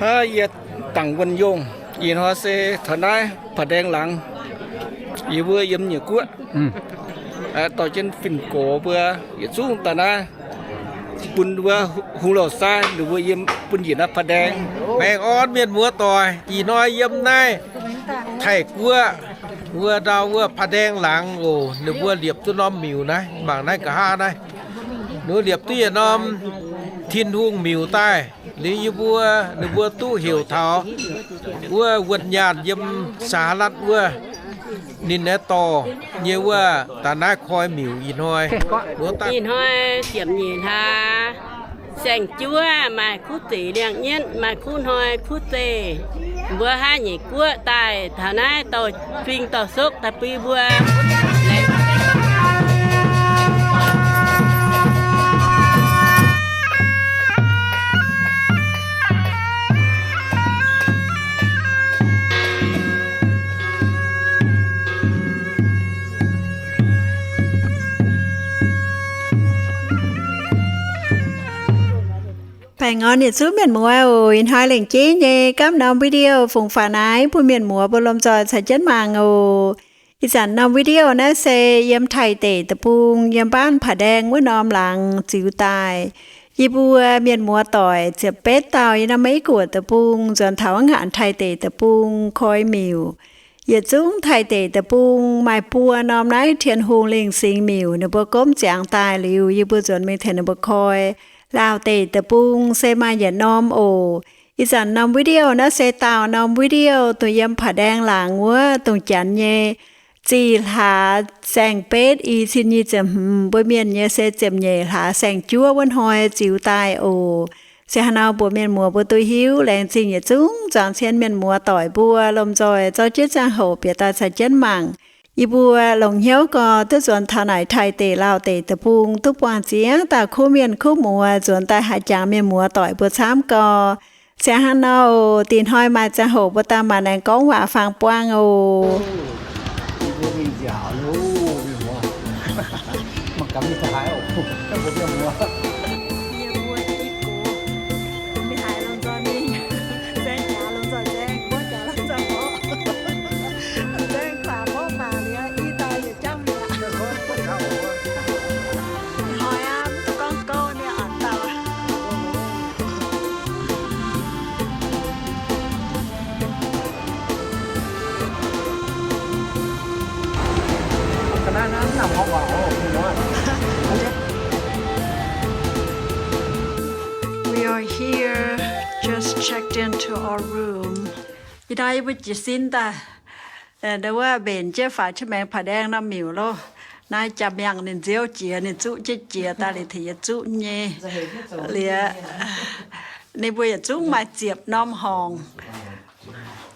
Aa, yie Dangc Wuonh Yongh, ih hnoi se taux naaiv Paa Ndaeng laangz, yie mbuo yiem Nyiec Guoqv, dorh jienv fin-gox mbuo yietc zungv daaih naaiv bun wuov hungh louh sai ninh mbuo yiem bun njiec naaiv Paa Ndaeng. Baengh orn mienh muoz doic, ih hnoi yiem naaiv Taiv Guoqv wuov ndau wuov Paa Ndaeng laangz oc. Ninh mbuo liepc duqv norm miuc naaiv, mangc naaiv nqa'haav naaiv, ninh mbuo liepc duqv yietc norm Tin-Hungh miuc daaih. Liuz yie mbuo, ninh mbuo duqv heuc taux wuov wuonh nyaanh yiem Saalatv wuov, ninh aengx dorh nyei wuov daaih naaiv koi miuc ih hnoi. Ih hnoi ziepc nyeic hlaax saeng-juov maaih kuv zeic liangx-nyienv, maaih kuv hnoi kuv zeic. Mbuo hnangv Nyiec Guoqv daaih taux naaiv dorh fing dorh sokv daaih bun mbuo. Baengh orn yietc zungv mienh muoz oc. Ih hnoi lengc jeiv nyei gapv norm video fungx faaux naaiv bun mienh muoz mbuo lomh nzoih caux jienv mangc oc. Ih zanc norm video naaiv se yiem Taiv deic-bung, yiem baanv Paa Ndaeng wuov norm laangz ziux daaih. Yie mbuo mienh muoz doic ziepc betv dauh yiem norm Meiv Guoqv deic-bung nzuonx taux wuov ngaanc Taiv deic-bung koi miuc. Yietc zungv Taiv deic-bung maaih buo norm naaiv Tin-Hungh Lingh Singx miuc, ninh mbuo gomv ziangx daaih liuz, yie mbuo nzuonx mingh tengx ninh mbuo koi. Laauh deic-bung se maaih yietc norm oc. Ih zanc norm video naaiv se daauh norm video dongh yiem Paa Ndaeng laangz wuov dongh Janx nyei zih hlaax saeng-betv i cin nyic ziepc hmz, mbuo Mienh nyei se ziepc nyeic hlaax saeng-juov wuov hnoi ziux daaih oc. Se haaix nor mbuox mienh muoz mbuo duqv hiuv. Laengz zingh yietc zungv zuangx cien mienh muoz doic mbuo lomh nzoih zorqv jienv ziangh hoc bieqc daaih caux jienv mangc. Yie mbuo longc hnyouv gorx duqv nzuonx taux naaic Taiv deic-Lauh deic-bung duqv buangh ziex dauh kuv mienh kuv muoz nzuonx daaih haaix jangx mienh muoz doic mbuo camv gorx. Se hnangv nor oc, dih hnoi maaih ziangh hoc mbuo daaih maanc aengx gorngv waac fangx buangh oc. We are here, just checked into our room. Ih hnoi yie mbuo jiez sin daaih, wuov mbenc jienv faaux jienv maengx Paa Ndaeng norm miuc loh. Naaiv jaa-miangh ninh nziouv jiex, ninh zuqv jienv jiex daaih liuz tengx yie zuqv nyei. Liuz, ninh mbuo yietc zungv maaih ziepc norm horngc.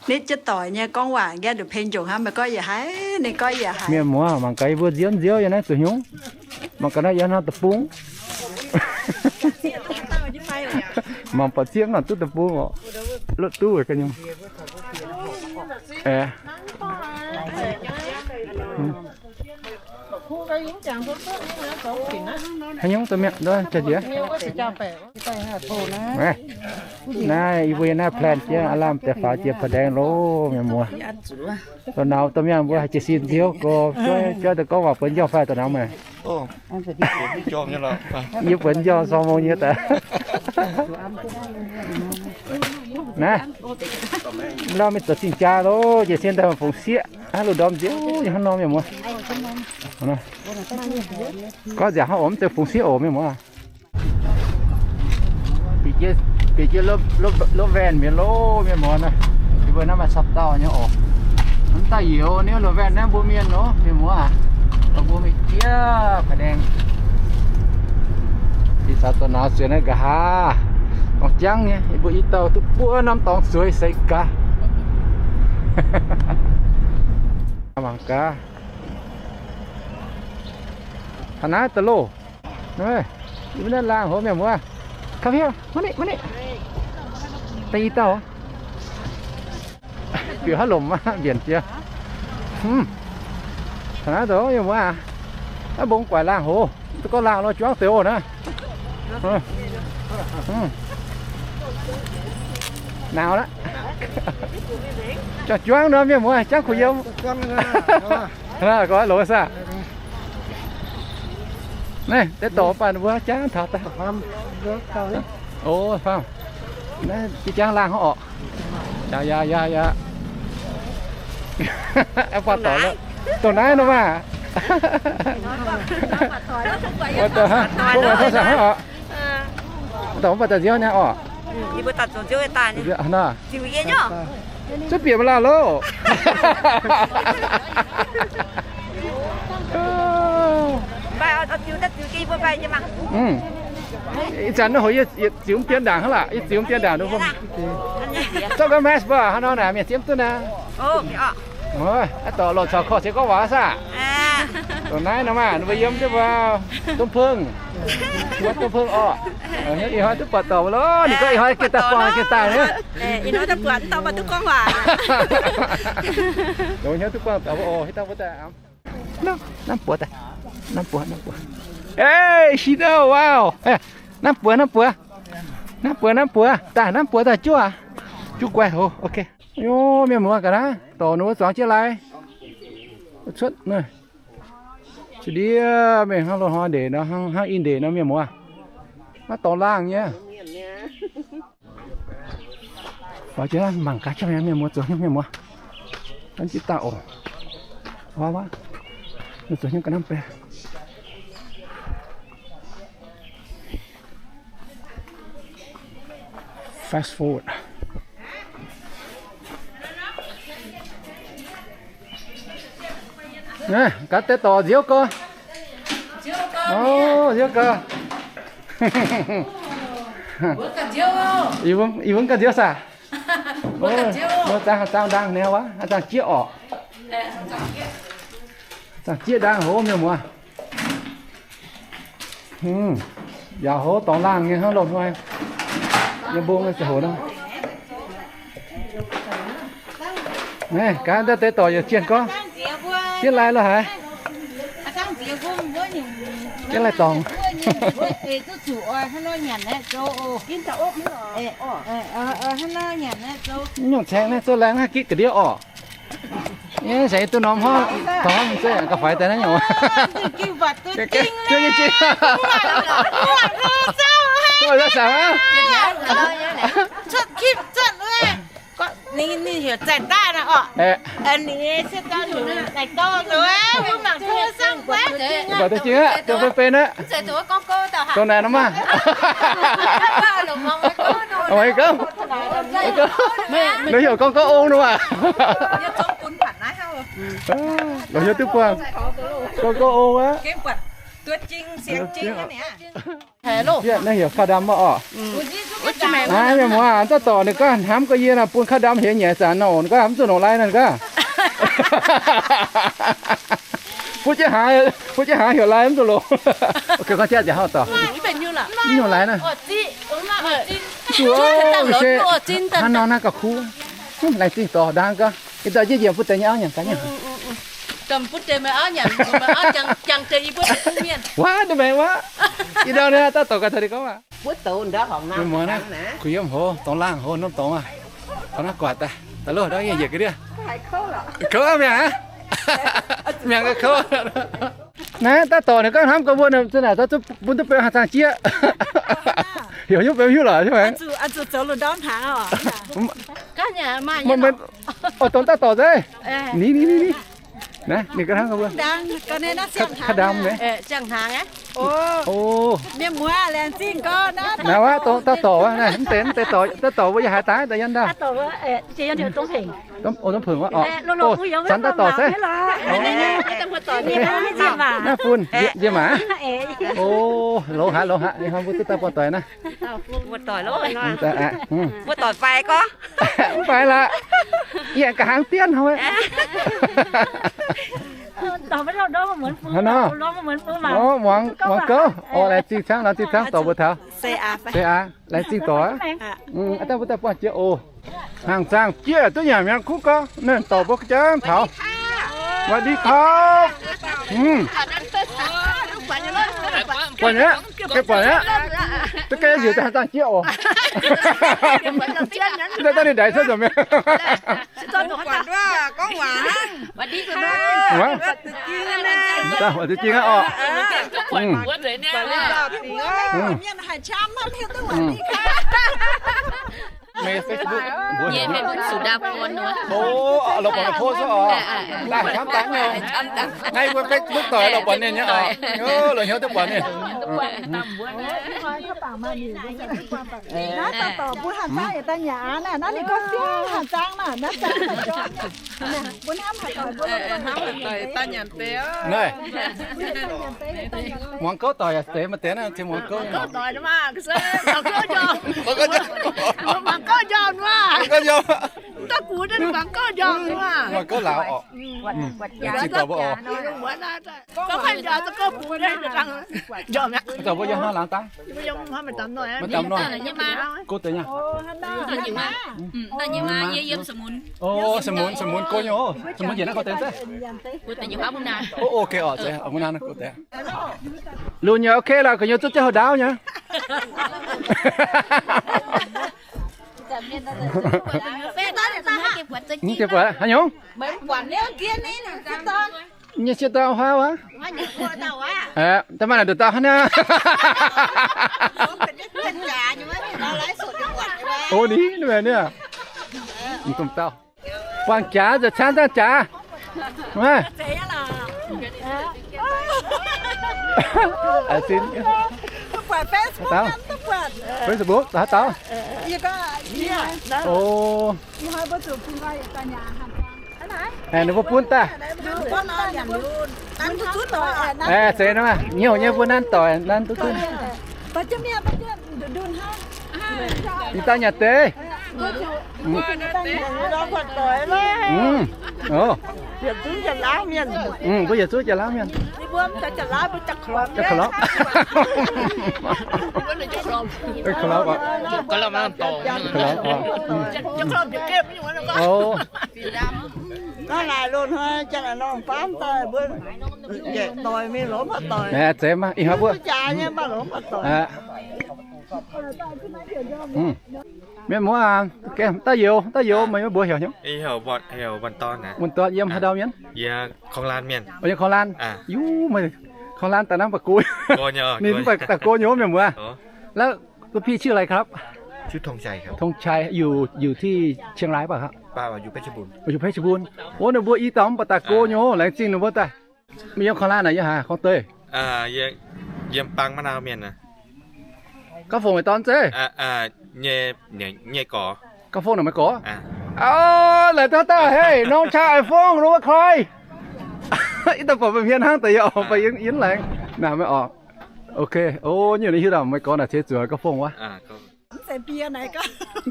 Nitv jienv doic nyei gorngv waac nqaeqv nduqc peng njongc hnangv, meih gorngv yietc haiz, ninh gorngv yietc haiz. Mienh muoz, mangc gaax yie mbuo nziouv nziouv yiem naaiv zuqc hnyungv. Mangc gaax naaiv yiem hnangv deic-bung. Mangc buatc zieqv naaic duqv deic-bung oc. Lotv duqv ga'nyungc. Haaix nyungc domh mi'aqv, jiex. Naaiv yie mbuo yiem naaiv plan jienv aav lamh deix faaux jiex Paa Ndaeng loh, mienh muoz. Dorh nauz domh mi'aqv, mbuo haih jiez sin nziouv gorx, juov deix gorngv waac buonv njormh fai dorh nauz meih. Yie buonv njormh สองโมง nyei daaih. Naaiv, lauh mingh zoux zingh jaa loh, jiez sin daaih fungx sieqv, haaix loz ndorm nziouv nyei hnangv nor, mienh muoz. Gorngv nziaauc hnangv oc, mv zeiz fungx sieqv oc, mienh muoz. Bieqc jienv, bieqc jienv lov, lov, lov van mienh loh, mienh muoz naaiv. Yie mbuo naaiv maaih camv dauh nyei oc. Mv daaih youz ninh lov van naaiv mbuo mienh nor, mienh muoz aac. Mbuo mingh jiex Paa Ndaeng. Ih zanc dorh nauz ziouc naaiv nqa'haav, dorngx jangv nyei, yie mbuo i dauh duqv buo norm dorngx zueiz seix gaax. Mangc gaax. Taux naaiv daaih loh. Yie mbuo naaiv laangh hoz mienh muoz. Come here, maiv ni, maiv ni. Da'nyeic dauh. Bieqc haaix lomc maiv mbienc jiex. Taux naaiv daaih mienh muoz aac. Naaiv mbong guaaic laangh hoz. Duqv gorngv laangh lo juangv deix oc naaiv. Hm. Nauz aqv. Juangc juangv nor mienh muoz, jangv kuh yiem. Gorngv longx saah? Naaiv deix dorc baac mbuo jangv taux daaih. O, naaiv jangv laangh hnangv orqc. Yaac, yaac, yaac, yaac. Buatc dorc lorqc. Dongh naaiv nor maah. Buatc dorc hnangv, buatc dorc hnangv orqc. Dorc mv baac daaih nziouv nyei orqc. Zuqc bieqc maiv lauh loh. Ih zanc naaiv hoz yie ziux mv dien ndaangc hnangv lorqc, yie ziux mv dien ndaangc. Zorqv ga'mask mbuo hnangv nor naaic mienh zieqv mv duqv naaiv. Aav dorc lorqc caux korv se gorngv waac saah? Dongh naaiv nor maah, ninh mbuo yiem duqv mbuo domh peng, mbuo domh peng orqc. Ih hnoi duqv buatc dorc mbuo loh, ninh gorngv ih hnoi gengh daaih buangh gengh daaih nyei. Ih hnoi duqv buatc dorc mbuo duqv gorngv waac. Dongh ih hnoi duqv buangh dorc mbuo oc, hiuv dauh mbuo daaih. Naaiv buoz daaih, naaiv buoz, naaiv buoz. Ei, she know, wow. Naaiv buoz, naaiv buoz. Naaiv buoz, naaiv buoz. Daaih naaiv buoz daaih juov. Juov guai hoz, ok. Yo, mienh muoz ga'naaiv dorc ninh mbuo zuangx jienv lai. Cuotv naaiv. Za'ndiev mingh hnangv loz-hnoi ndeic nor, hnangv, hnangv i ndeic nor mienh muoz. Naaiv dorngx laangh nyei. Oix jienv mangc gaax jienv mienh muoz zoux hnyouv mienh muoz. Hnangv jiex daaih oc. Waav waav. Mienh zoux hnyouv ga'naaiv baeqc. Fast forward. Naaiv gaax deix dorc nziouv gau. O, nziouv gau. Yie mbuo ganh nziouv saah? Zaang, zaang ndaang ninh wuov, zaang jieqv orqc. Zaang jieqv ndaang hov mienh muoz. Yaac hov dorngx laangh nyei hnangv loz-hnoi nyei mbong ziangh hoc nor. Naaiv gaax deix dorc yaac jienh gorngv, jieqv lai lo haaix. Jieqv lai dorngx. Nyungc caengx naaiv zouv laengh naaiv gitv ga'ndiev orqc. Nyei se duqv norm hnangv, taux hnangv mingh zeiv ga'faix daaih naaiv nyungc. Ninh heuc Zaih Daaih naaiv orqc. Mangc duqv zangv wuov. Dongh naaiv nor maah. Ninh heuc gorngv gorngv ong nor maah. Longc hnyouv duqv buangh gorngv gorngv ong aqv. Naaiv heuc ขาวดำ maah orqc. Aa, mienh muoz, daaih dorc ninh gaav hnamv gorx yie naaic bun ขาวดำ heuc nyei zanc nor, ninh gaav mv zuqc longc lai naaic gaav. Bun jienv haaix, bun jienv haaix heuc lai mv zuqc longc. Ok, gorngv jatv nziaauc hnangv dorc. Mv nyungc lai naaic. Zuqc, hnangv nor naaiv gauh kuv. Laengz zingh dorc ndaang gaax. Ih dauh njiec njiec bun deix nyei auv nyanc gaax nyei. Waac, ninh maengx waac. Ih ndau ninh daaih dorc gaax taux ninh gorngv waac. Mienh muoz naaiv, kuh yiem hoz, dorngx laangh hoz, norm dorngx aqv. Taux naaiv guatc daaih, daaih loh, ndau yie njiec ga'ndiev. Kouv aqv mi'aqv. Mi'aqv ga'kouv. Naaiv daaih dorc ninh gaav hnamv gorx mbuo, zinh naaic bun duqv beu haaix zaangh jieqv. Heuc nyungc beu hiuv lorqc, hiuv maengx. Oix dongh daaih dorc zeiv. Ni, ni, ni, ni. Naaiv ninh gaav hnamv gorx mbuo. ขาวดำ naaiv. Naaiv wuov dongh daaih dorc wuov, naaiv mv deix, mv deix dorc, daaih dorc mbuo yaac haaix daaih, daaih yiem ndau. O, domh pengx wuov orqc. Zanc daaih dorc zeiv. Naaiv fun, yie maah. O, longx haic, longx haic, ninh hnoi mbuo duqv daaih buatc doic naaiv. Buatc doic fai gorngv? Mv fai lorqc. Yie ga'hnaangx dien hnangv. Hnangv nor. O, muangx, muangx gouv. O, laengz zingh camv, laengz zingh camv dorc mbuo taux. Se aac, laengz zingh dorc aqv. Aa, daaih mbuo daaih buangh jiex oc. Hnaangx zaangh jieqv duqv nyanc mi'aqv kuv gorngv, naaiv dorc mbuo jangv taux. สวัสดีครับ. Buatc nyei, buatc nyei, duqv gaengh heuc daaih zaangh jieqv oc. Daaih ninh ndaix cuotv nzengc mi'aqv. Gorngv waac hnangv. Waac za'gengh aqv orqc. Mienh haaix qam hnamv hiuv duqv waac dingh hnangv. Mei Facebook mbuox heuc nyei. O, la'buatc post oc. Daaih camv dangv nyei. Naaiv mbuo Facebook doic la'buatc ninh nyei oc. La'heuc duqv buatc ninh. Naaiv dauh dorc mbuo hanc zaang yietc daaih nyanc aqv. Naaiv ninh gorngv siang hanc zaang naaic, naaiv zaang daaih jauv. Mbuo hnamv haaix doic mbuo hnamv haaix doic daaih nyanc deix. Naaiv muangx gouv doic yaac deix maaih deix naaiv ziex muangx gouv. Muangx gouv njormh, muangx gouv njormh, muangx gouv njormh. Mv daaih gux naaiv muangx gouv njormh, muangx gouv lauz oc. Zinh dauh mbuo oc. Dauh mbuo yiem hnangv laangz dangh. Maiv dangh nor. Go deix nyei. O, Samunh, Samunh go nyei oc. Samunh njiec naaiv go deix se. O, ok oc, se mbuo naaiv go deix. Lunx nyei ok lorqc, gu'nyuoz zuqv jienv houx ndaauv nyei. Mv deix buatc haaix nyungc? Nyei sieqv dauh huaav wuov. Da'maaih naaic nduqc dauh hnangv naaiv. O, ninh, ninh, ninh. Mv dungx dauh. Buangh jaax nzengc, caanv zaangv jaax. Facebook, haaix dauh? O. Ninh mbuo bun daaih. Aeqv, zeiz nor, hnyouv nyei mbuo nanv doic, nanv duqv gunv. Ih daaih nyanc deix. Mbuo yietc zungv Janx-Laauv mienh. Naaiv laaix loz-hnoi Janx-Laauv norm faam daaih mbuo njiec doic mingh lorz mv doic. Zeiz mv baac ih hnoi mbuo Mienh muoz, daaih youz, daaih youz, meih mbuo heuc hnyouv? Wuonh Dorn, yiem haaix ndau mienh? Yiem Korng-Lan. Yuv, meih Korng-Lan daaih naaiv mv baac go. Ninh mv baac daaih go nyei wuov mienh muoz. แล้วพี่ชื่ออะไรครับ ธงชัย ครับ ธงชัย อยู่ อยู่ที่เชียงรายเปล่าครับ อยู่เพชรบูรณ์ อยู่เพชรบูรณ์ โอ้ ninh mbuo i dauh mv baac daaih go nyei, laengz zingh ninh mbuo daaih. Meih yiem Korng-Lan aqv, yiem haaix, Korng-Deic? Yiem Bang Ma'nau mienh aqv. Gapv Fong meih dorn zeiv? Nyei gorx. Gapv Fong naaic meih gorx? Aa, laengz dauh dauh, hei, น้องชาย Fong, รู้ว่าใคร? Ih dauh buatc meih hmien hnangv deix yaac oix yiem laengz naaic meih oc. Ok, o, nyungc ninh hiuv dauh meih gorx naaic ceix zuqc Gapv Fong wuov. Mv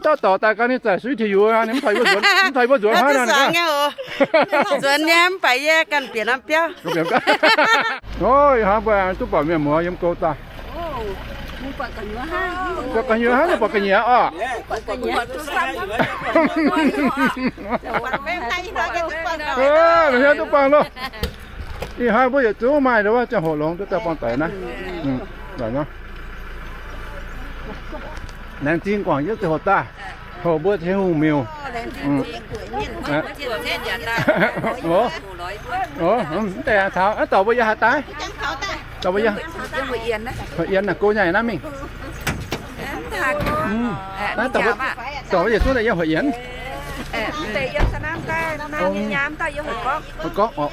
dauh dorc daaih gau ninh zaaic suiv taux yuoz, ninh mv taux mbuo nzuonx, mv taux mbuo nzuonx hnangv nor. Nzuonx nyei mv baac yie ganh bieqc norm biauv. Ih hnoi mbuo duqv buatc mienh muoz yiem go daaih. Buatc ga'nyuoz hnangv, buatc ga'nyuoz oc. Meih hiuv duqv buangh loh. Ih hnoi mbuo yietc zungv maaih ndau wuov ziangh hoc longx duqv daaih buangh doic naaiv. Laengz zingh guangc yietv ziangh hoc daaih, hoc mbuo Tin-Hungh miuc. Mv deix taux, aav, dorc mbuo yiem haaix daaih? Dorc mbuo yiem Hoc Yien naaic, go nyanc naaiv mingh. Naaiv dorc mbuo yietc zungv daaih yiem Hoc Yien. Hoc Gorngv oc.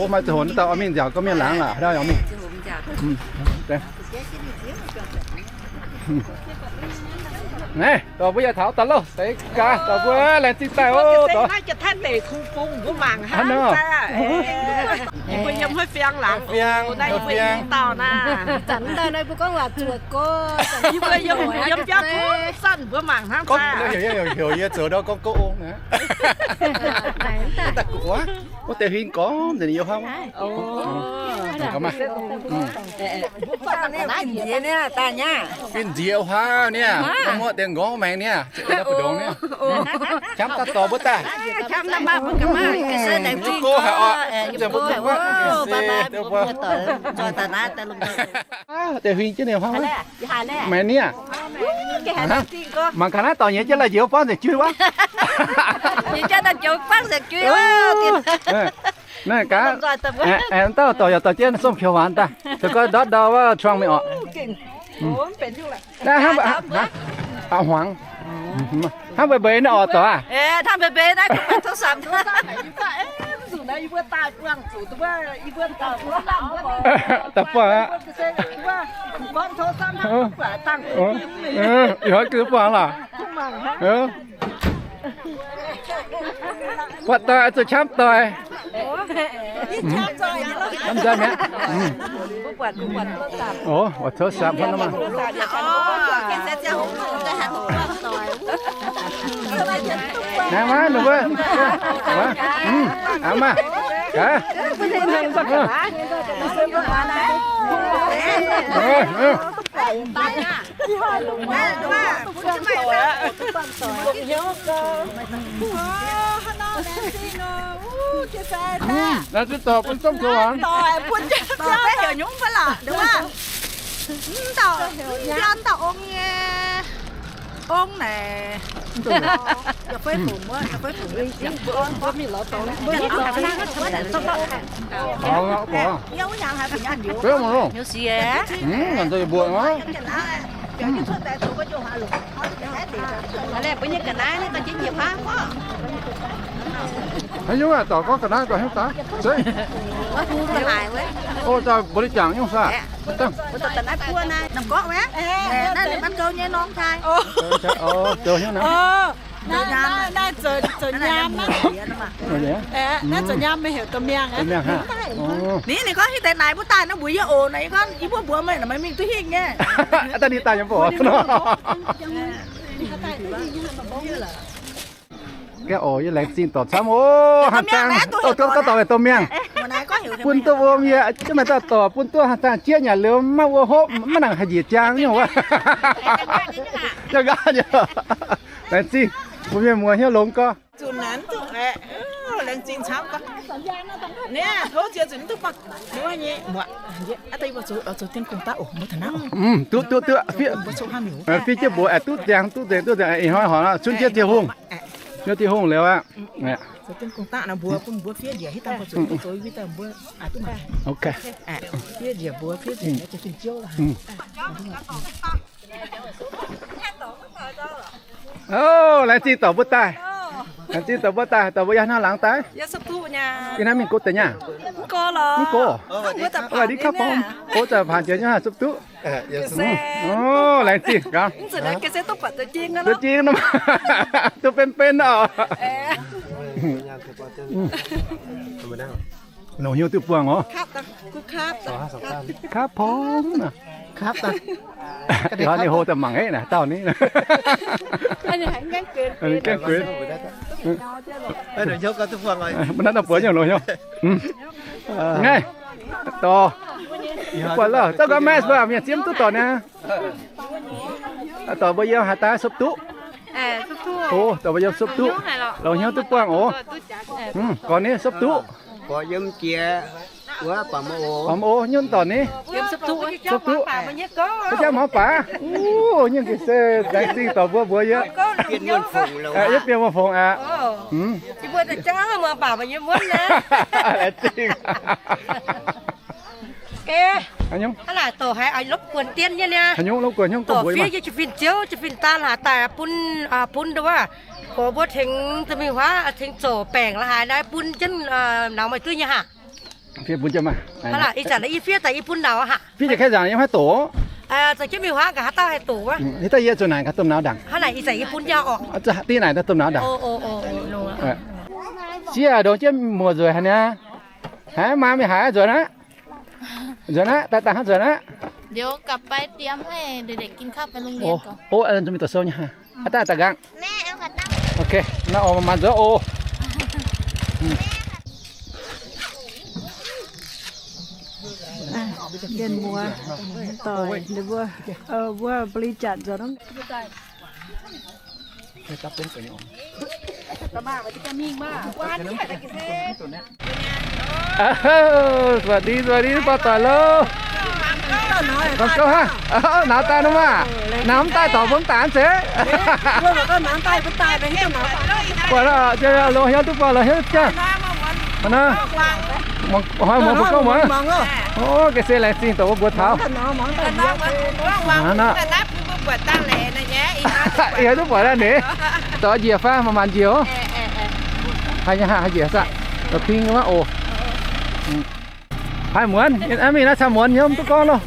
O, maaih ziangh hoc naaiv dauh oix mingh nziaauc gorngv mienh laangz laac, haaix dauh oix mingh. Naaiv dorc mbuo yaac taux daaih loh, seix gaax, dorc mbuo laengz zingh daaih oc. Hnangv nor. Yie mbuo yiem Hoiv Fiang laangz, Hoiv Fiang, Hoiv Fiang. Zanc daaih nor mbuo gorngv waac zuoqc go, yie mbuo yiem, yiem biauv kuv zanc mbuo mangc hnangv. Heuc yie zoux ndau gorngv gouv ong naaiv. Daaih gu'guav wuov deix huin gormx nzengc, ninh yiem hnangv. Fin-nziex huaav niaa, muoqv deix nqorngv maengx niaa, mbu'ndongx niaa. Qam daaih dorc mbuo daaih. Mbuo go haic oc. Deix huing jienv ninh hnangv. Maengx nie. Mangc gaax naaiv dorh nyei jienv lai njiec wuov buangv nzengc jui wuov. Naaiv gaax, aengx dauh dorh yaac dorh jienv somv qiex huaangx daaih, zoux gau ndortv ndau wuov truang mingh orqc. Naaiv hnangv, huangx, hnangv mbeix mbeix naaiv orqc dorc aac. Daaih buangh aqv. Ih hnoi gux buangh lorqc. Buatc doic, zuqc qamv doic. Qamv nzanc mi'aqv. Oc, โทรศัพท์ hnangv nor maah. Naaiv maah, ninh mbuo. Aav maah. Gaax. Laengz zingh dorc bun zomv zoux waanc. Dorc heuc nyungc mv baac lorqc, mv dauh ong nyei, ong naaic. Haaix nyungc aah, dorc gorngv ga'naaiv dorh hnyouv daaih. Ov, daaih บริจาค nyungc saah? Naaiv zoux hnyouv naaiv. Naaiv zoux nyaam, naaiv zoux nyaam meih heuc doh miangh. Doh miangh aqv. Ninh, ninh gorngv hiuv deix naaic mbuo daaih nor mbuox yie oc. Naaic yie gorngv yie mbuo mbuox meih, meih mingh duqv hingh nyei. Daaih ninh daaih nyei mbuox. Ga'oc yie laengz zingh dorc camv oc. Haaix zanc, dorc, dorc, dorc, dorc, doh miangh. Bun duqv wuom yie, jienv maaih dauh dorc bun duqv haaix zanc jieqv nyanc liuz maiv wuov hopv, maiv nangc haih njiec jaang nyungc wuov. Laengz zingh, mbuo mienh muoz hnyouv longx gorx. Duqv, duqv, duqv. Fiev jienv mbuox aengx duqv nzengc, duqv nzengc, ih hnoi horpc nor, cunv jienv Tin-Hungh. Cunv Tin-Hungh liuz aqv. Ok. Ov, laengz zingh dorc mbuo daaih. Laengz zingh dorc mbuo daaih, dorc mbuo yiem haaix norm laangz daaih? Yiem naaiv mingh go deix nyei? Mv go. Ov, ninh kapv gorngv, ov, zanc paanx jiex nyei, zuqc duqv. Ov, laengz zingh gaax. Duqv jing nor, duqv benv benv oc. Longc hnyouv duqv buangh oc. Kapv pongx. Ninh hov daaih mangc haiv naaic dauh ni. Mv naaiv dauh buoz nyungc longc hnyouv. Naaiv dorc, buatc lauh, zorqv gau mask mbuo mienh ziev mv duqv dorc niaa. Dorc mbuo yiem haaix daaih? Sopv duqv. Ov, dorc mbuo yiem sopv duqv. Longc hnyouv duqv buangh oc. Gorx ni sopv duqv. Baac mv oc, nyunv dorc ni. Sopv duqv. Wuov jaav mangc baac. Ov, nyungc ga'sie laengz zingh dorc mbuo mbuox yie. Yie bieqc muoz-fongc aqv. Laengz zingh. Hnangv naaic dorc haiz lopv guonx dien nyei niaa. Hnangv nyungc lopv guonx nyungc dorc fiev yie jiex fin-ziouv jiex fin-daan haaix daaih bun, bun ndongc wuov, gorx mbuo tengx za'gengh huaav tengx zoux baengc la'haaix naaiv bun jienv, nauz maaih duqv nyei haic. Fiev bun jienv maah. Ih zanc yie fiev daaih yie bun nauz haic. Fiev jiex kaeqv nzaangc yie maiv haih doqc. Zoux jienv mingh huaav nqa'haav dauh haih doqc wuov. Hitv daaih yie zuqc naaic gaax domh nauz ndaangc. Hnangv naaic ih zanc yie bun jienv oc. Daaih naaic domh nauz ndaangc. Sieqv ndongc jienv muoz nzueic haic niaa. Haiz maa mingh haaix nzuonx aqv? Nzuonx aqv, daaih daaih hnangv nzuonx aqv. Ov, mingh dorh sou nyei. Daaih daaih nqaang. Ok, naaiv oc, maanc nzuonx oc. Mienh muoz doic ninh mbuo, mbuo bli janc nzuonx. Sวัสดี สวัสดี mbuo doic loh. Gorngv gouv hnangv. Nauz daaih nor maah. Nauz mv daaih dorc mbuo mv daaih aqv zeiz. Buatc lorqc, longx hnyouv duqv buatc, longx hnyouv duqv jaa. Hnoi muonz mbuo gorngv muonz. O, ga'sie laengz zingh dongh mbuo mbuox taux. Ih hnoi duqv buatc daaih ninh. Zoux njiec fai maaih maanc njiec oc. Haaix nyungc haaix njiec saah? La'ping wuov oc. Haih muonz, mingh naaiv caux muonz hnyouv duqv gorngv loh.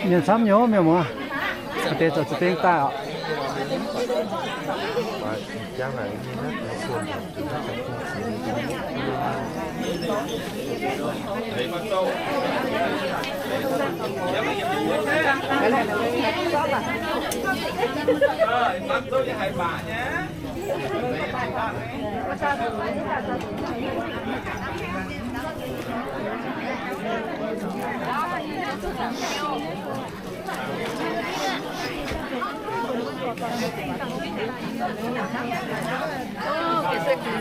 Mienh camv nyei, mienh muoz. Deix zoux za'dengv daaih oc.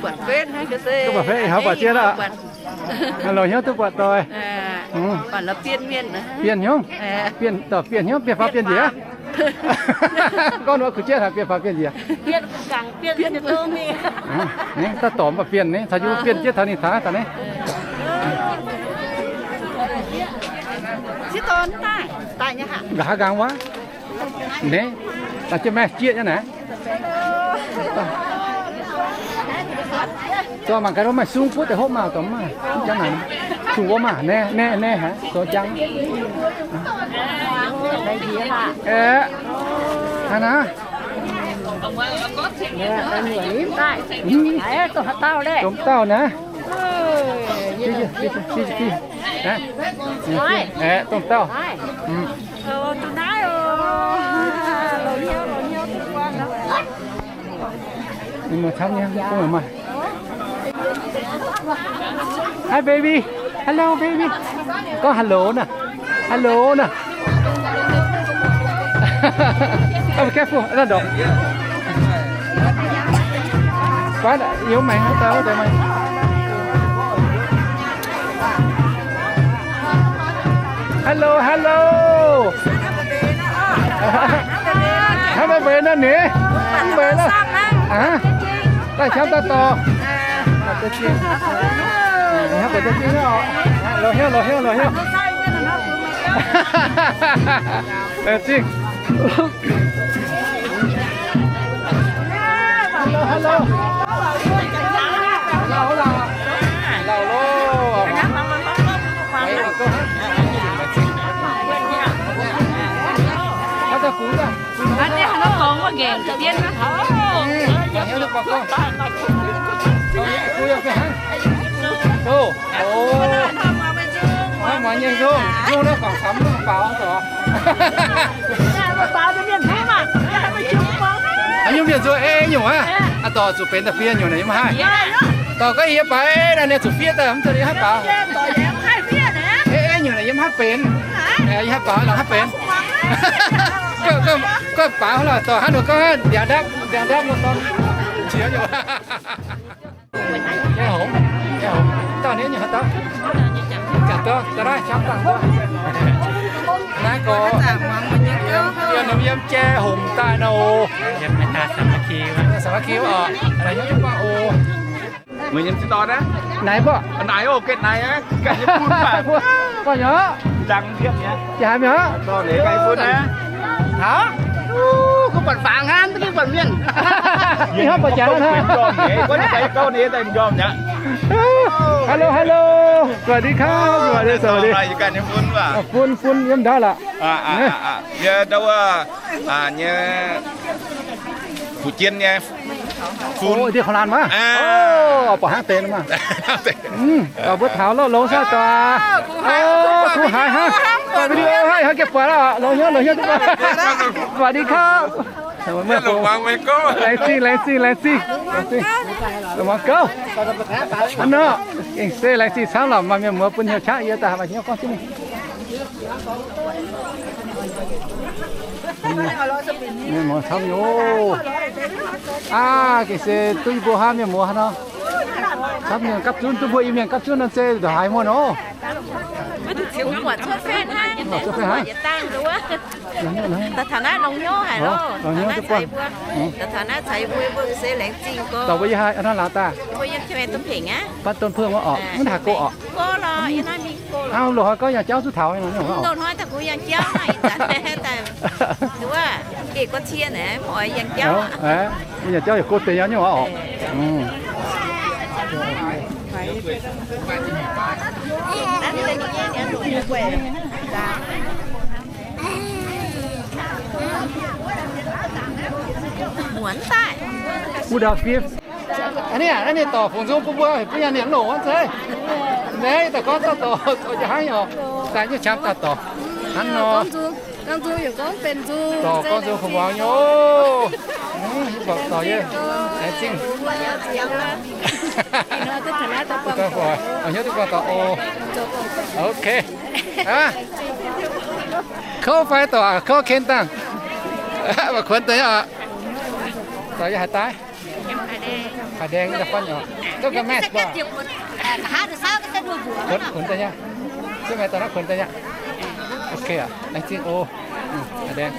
Buatc fei haiz buatc jienv aqv. Loz-hnyouv duqv buatc doic. Bienh hnyouv, bienh, dorh bienh hnyouv, bienh faaux bienh njiec. Gorngv wuov kuv jienv haiz bienh faaux bienh njiec. Daaih dorh mv baac bienh ni, caux yie bienh jienv taux ninh taux daaih ni. Nqa'haav nqaang wuov. Naaiv, daaih jienv maengh jieqv nyei naaiv. Dorh mangc gaax, maaih sung buov deix hopv maah, dorh mv maaih, mv jangv naaic. Sung wuov maah, naaiv, naaiv, naaiv haic, dorh jangv. Aeqv, hnangv naaiv. Domh dauh naaiv. Aeqv, domh dauh. Ninh mbuo camv nyei, mv maaih. Hi baby, hello baby. Gorngv hello naaiv. Hello naaiv. Be careful, naaiv ndorpc. Baav yiem maengx haaix dauh wuov deix maengx. Hello, hello. Hnangv naaiv mbuo naaiv nyei, mv mbuo naaiv. Daaih camv daaih dorh. Loz-hnyouv, loz-hnyouv, loz-hnyouv. Zingh. Hello, hello. Lauh, lauh, lauh. Muangx nyei nzung, nzung naaiv guangc camv, baaux zoc. Haaix nyungc mienh nzung ei nyungc aqv. Aa, dorh zuqc benx da'fien nyungc naaic yiem haih. Dorh gorngv yie baaux ei naaic, ninh zuqc fiev daaih mv zeiz yiem haaix baaux. Ei nyungc naaic yiem haaix benx. Yiem haaix baaux, lorz haaix benx. Gorngv baaux lorqc, dorh haaix nor gorngv ndiangx ndapv, ndiangx ndapv nor gorngv qiex nyungc. Dauh ni nyungc haaix dauh? Ga'dauh, ga'naaiv qam dangh wuov. Naaiv gorx, yiem, yiem jai hongx daaih nor oc. Saac ma ki oc. Meih yiem ziex dorn aqv? Naaiv mbuo. Naaiv oc, ganh naaiv aqv. Ganh yiem bun baac. Gorngv nyei. Jangx jienv nyei. Jangx haaix mi'aqv? Dorh leiz ganh bun aqv. Haaix? Kuv buatc fangx hnangv, mv buatc mienh. Ih hnangv buatc jangx hnangv. Hello, hello. สวัสดีครับ สวัสดี สวัสดี Fun, fun yiem ndau lorqc. Yie ndau wuov nyei, kuv jienv nyei. Fun. Ndie-kungx laanh maah. Buatc hnangv deix maah. Mbuo taux lorqc, longx saah daaih. Kuv haiz hnangv, video hnangv, hnangv gengh buatc lorqc. Longx hnyouv, longx hnyouv duqv buatc. สวัสดีครับ Laengz zingh, laengz zingh, laengz zingh. Longx muangx gouv. Hnangv nor, gengh se laengz zingh camv lorqc, maaih mienh muoz bun hnyouv qaqv yie daaih maaih hnyouv gorngv jienv ninh. Mienh muoz camv nyei oc. Aa, gengh se duqv yie mbuo hnangv mienh muoz hnangv nor. Camv mienh gapv zunv, duqv mbuo Iu-Mienh gapv zunv nor se ndongc haaix muonh oc. Cuotv faen hnangv. Daaih taux naaiv longx hnyouv haic loh. Daaih taux naaiv caux yie mbuo, yie mbuo se laengz zingh gorx. Dauh mbuo yiem haaix, hnangv laauh daaih? Yie mbuo yiem Tien-Mengh Domh Pengx aqv. Baav Domh Pengx wuov orqc, mv haiz go orqc. Go lorqc, yie naaiv mingh go lorqc. Aa, loz-hnoi gorngv yangh jauv zuqc taux nyei. Loz-hnoi daaih kungx yangh jauv naaiv, ih zanc daaih wuov geh gorngv cie naaiv, mv oix yangh jauv. Yangh jauv yaac go deix nyei orqc. Wuov dauh fiev. Aa, ninh dorc fungx nzung bun mbuo, bun yangh ninh longc wuov zeiv. Naaiv daaih gorngv dauh dorc, dorc jiex hnangv nyei oc. Daaih nyei qam dauh dorc. Hnangv nor. Dorc gorngv nzung kuv muangx nyei oc. Mv baac dorc yie laengz zingh. Hnyouv duqv buangh dorc oc. Ok. Kouv fai dorc, kouv ken dangh. Mv baac kuonx deix nyei oc. Dorc yie haaix daaih? Haaix daeng nyei fun oc. Duqv ga'maeqv buatc. Kuonx, kuonx deix nyei. Duqv maengx dorh naaiv kuonx deix nyei. Ok aqv, laengz zingh oc. Haaix daeng.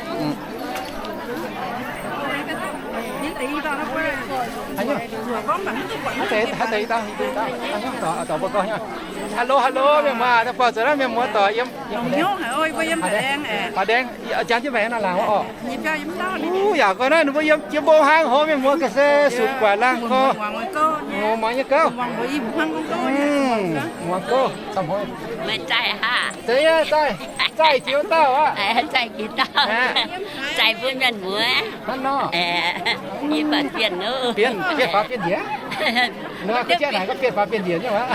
Haaix deix, haaix deix i dauh, i dauh. Dorc, dorc mbuo gorngv nyei. Hello, hello, mienh muoz, daaih buatc zuqc naaiv mienh muoz dorc yiem. Haaix daeng, jangx jienv maengx nor laangc wuov orqc. Uv, yaac gorngv naaiv ninh mbuo yiem jiex mbong hnangv, hov mienh muoz ga'sie sutc guatc laangh gorx. Muangx nyei gouv. Muangx gouv. Deix yie zaih, zaih jiex wuov dauh aqv. Zaih jiex dauh. Zaih bun mienh muoz. Hnangv nor. Yie baac bienh, bienh faaux bienh njiec. Nor, ga'jatv naaic gorngv bienh faaux bienh njiec nyei aqv.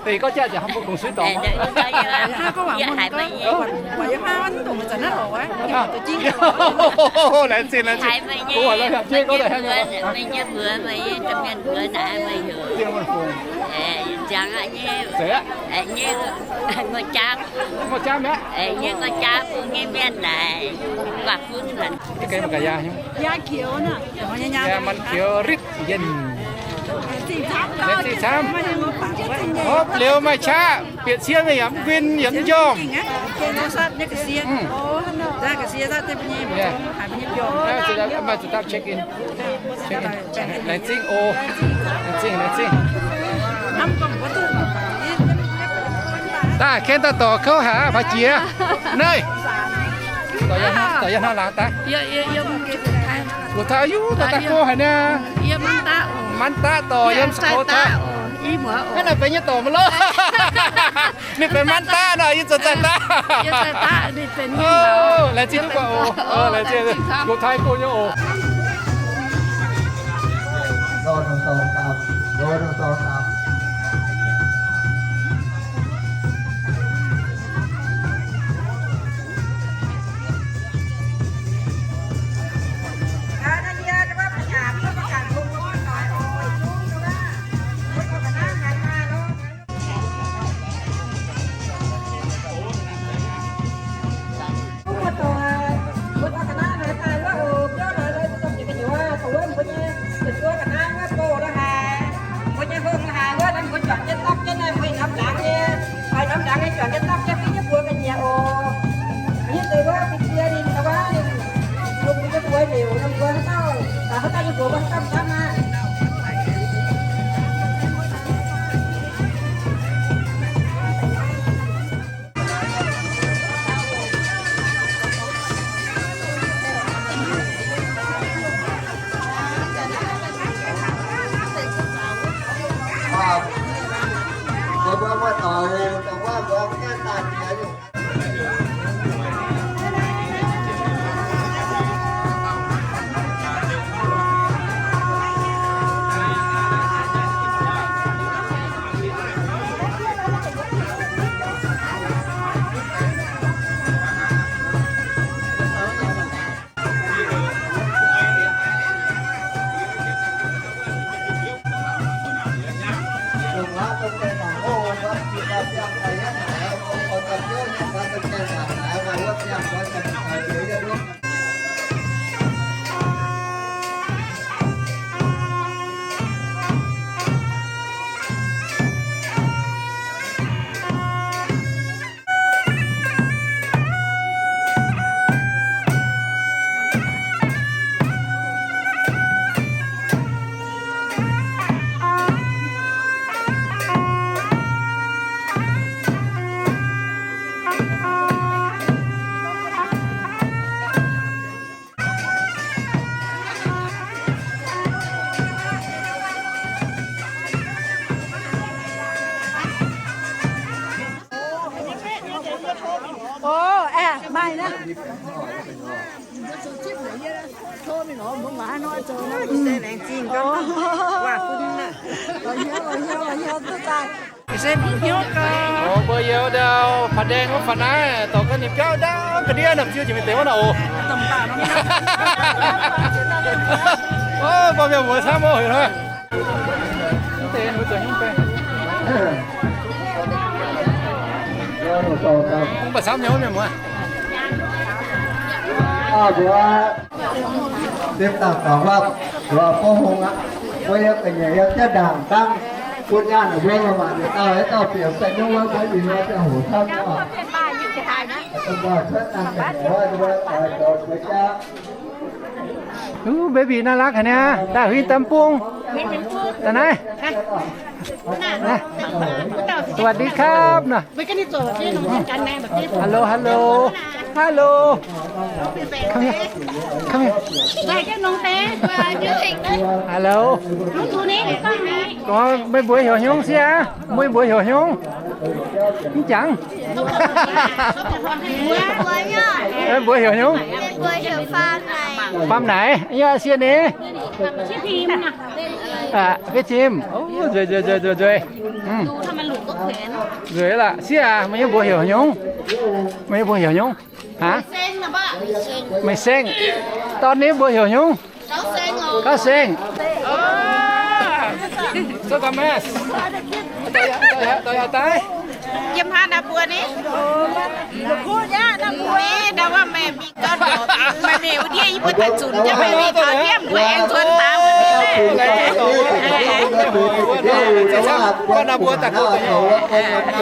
Deix gorngv jatv ziangx mbuo kungx suiv dorngx. Laengz zingh, laengz zingh. Meih nyei mbuox, meih nyei mbuox naaic, meih heuc. Zeiz aqv. Ngorc jaamv mi'aqv. Nyei ngorc jaamv bun nyei mienh naaic, waac-fun. Yaac manc pioux ritv njien. Laengz zingh camv. Hopv liuz maaih qaqv, bieqc cie mingh yaac mv nquin yaac mv njormh. Maaih zuqc dapv check in. Laengz zingh oc. Laengz zingh, laengz zingh. Daaih ken daaih dorc kouv haic aqv, mbuo jiex naaiv. Dorc yie hnangv laangz daaih. Guoqv taux yuv daaih daaih go haic niaa. Manv daqv dorc yiem Sakov taux. Hnangv naaic benx nyei dorc maiv lorqc. Ninh benx manv daqv nor, yie zoux zaih daqv. Laengz zingh duqv buatc oc. Laengz zingh, guoqv taux go nyei oc. Mbuo nyei hungh haaix wuov, mbuo juangc jienv dapv jienv naaiv, mbuo norm ndaangc nyei, norm ndaangc nyei juangc jienv dapv jienv fih nyei buoz ga'nyiec oc. Yie deix wuov fih cie ninh da'wuov ninh lungh mbuo nyei buoz liouc, yiem mbuo haaix dauh, haaix dauh nyei buoz mbuo haaix dauh dapv aqv. Mbuo yiem ndau Paa Ndaeng wuov faaux naaiv, dorh ga'naaiv biauv ndau ga'ndiev nor, ziouc jiex mingh deix wuov nor oc. Mbuo mienh muoz camv oc. Mv baac camv nyei mienh muoz. Mbuo, mbuo yiem ga'nyiec yiem jaav ndaangc dangv bun nyaanh mbuo maaih dauh haaix dauh bieqc fai nyungc wuov, mbuo ih hnoi ziangh hoc camv nyei oc. Mbuo cuotv dangh ga'nyiec wuov, mbuo doix mbuo jaav. Ú, baby น่ารัก haic niaa, daaih huin dam bung. Daaih naaiv. สวัสดีครับ nor. Hello, hello. Hello. Come here. Come here. Hello. Gorngv meih mbuox heuc hnyungv sieqv aqv? Meih mbuox heuc hnyungv? Mv jangx. Meih mbuox heuc hnyungv? Faam Naaic. Yie sieqv ni. Aa, Fiev Tim. Nzueic, nzueic, nzueic, nzueic, nzueic. Nzueic lorqc. Sieqv aac, meih nyei mbuox heuc hnyungv? Meih nyei mbuox heuc hnyungv? Haaix? Meih Seng. Dorn nyei mbuox heuc hnyungv? Gauv Seng. Yiem haaix nor mbuo ni? Ni ndau wuov meih mingh gau, meih mingh wuov ndiev yie mbuo daaih zunc jienv meih mingh gau ndiev mbuo aengx nzuonx faaux. Mbuo nor mbuo daaih gaux deix nyei.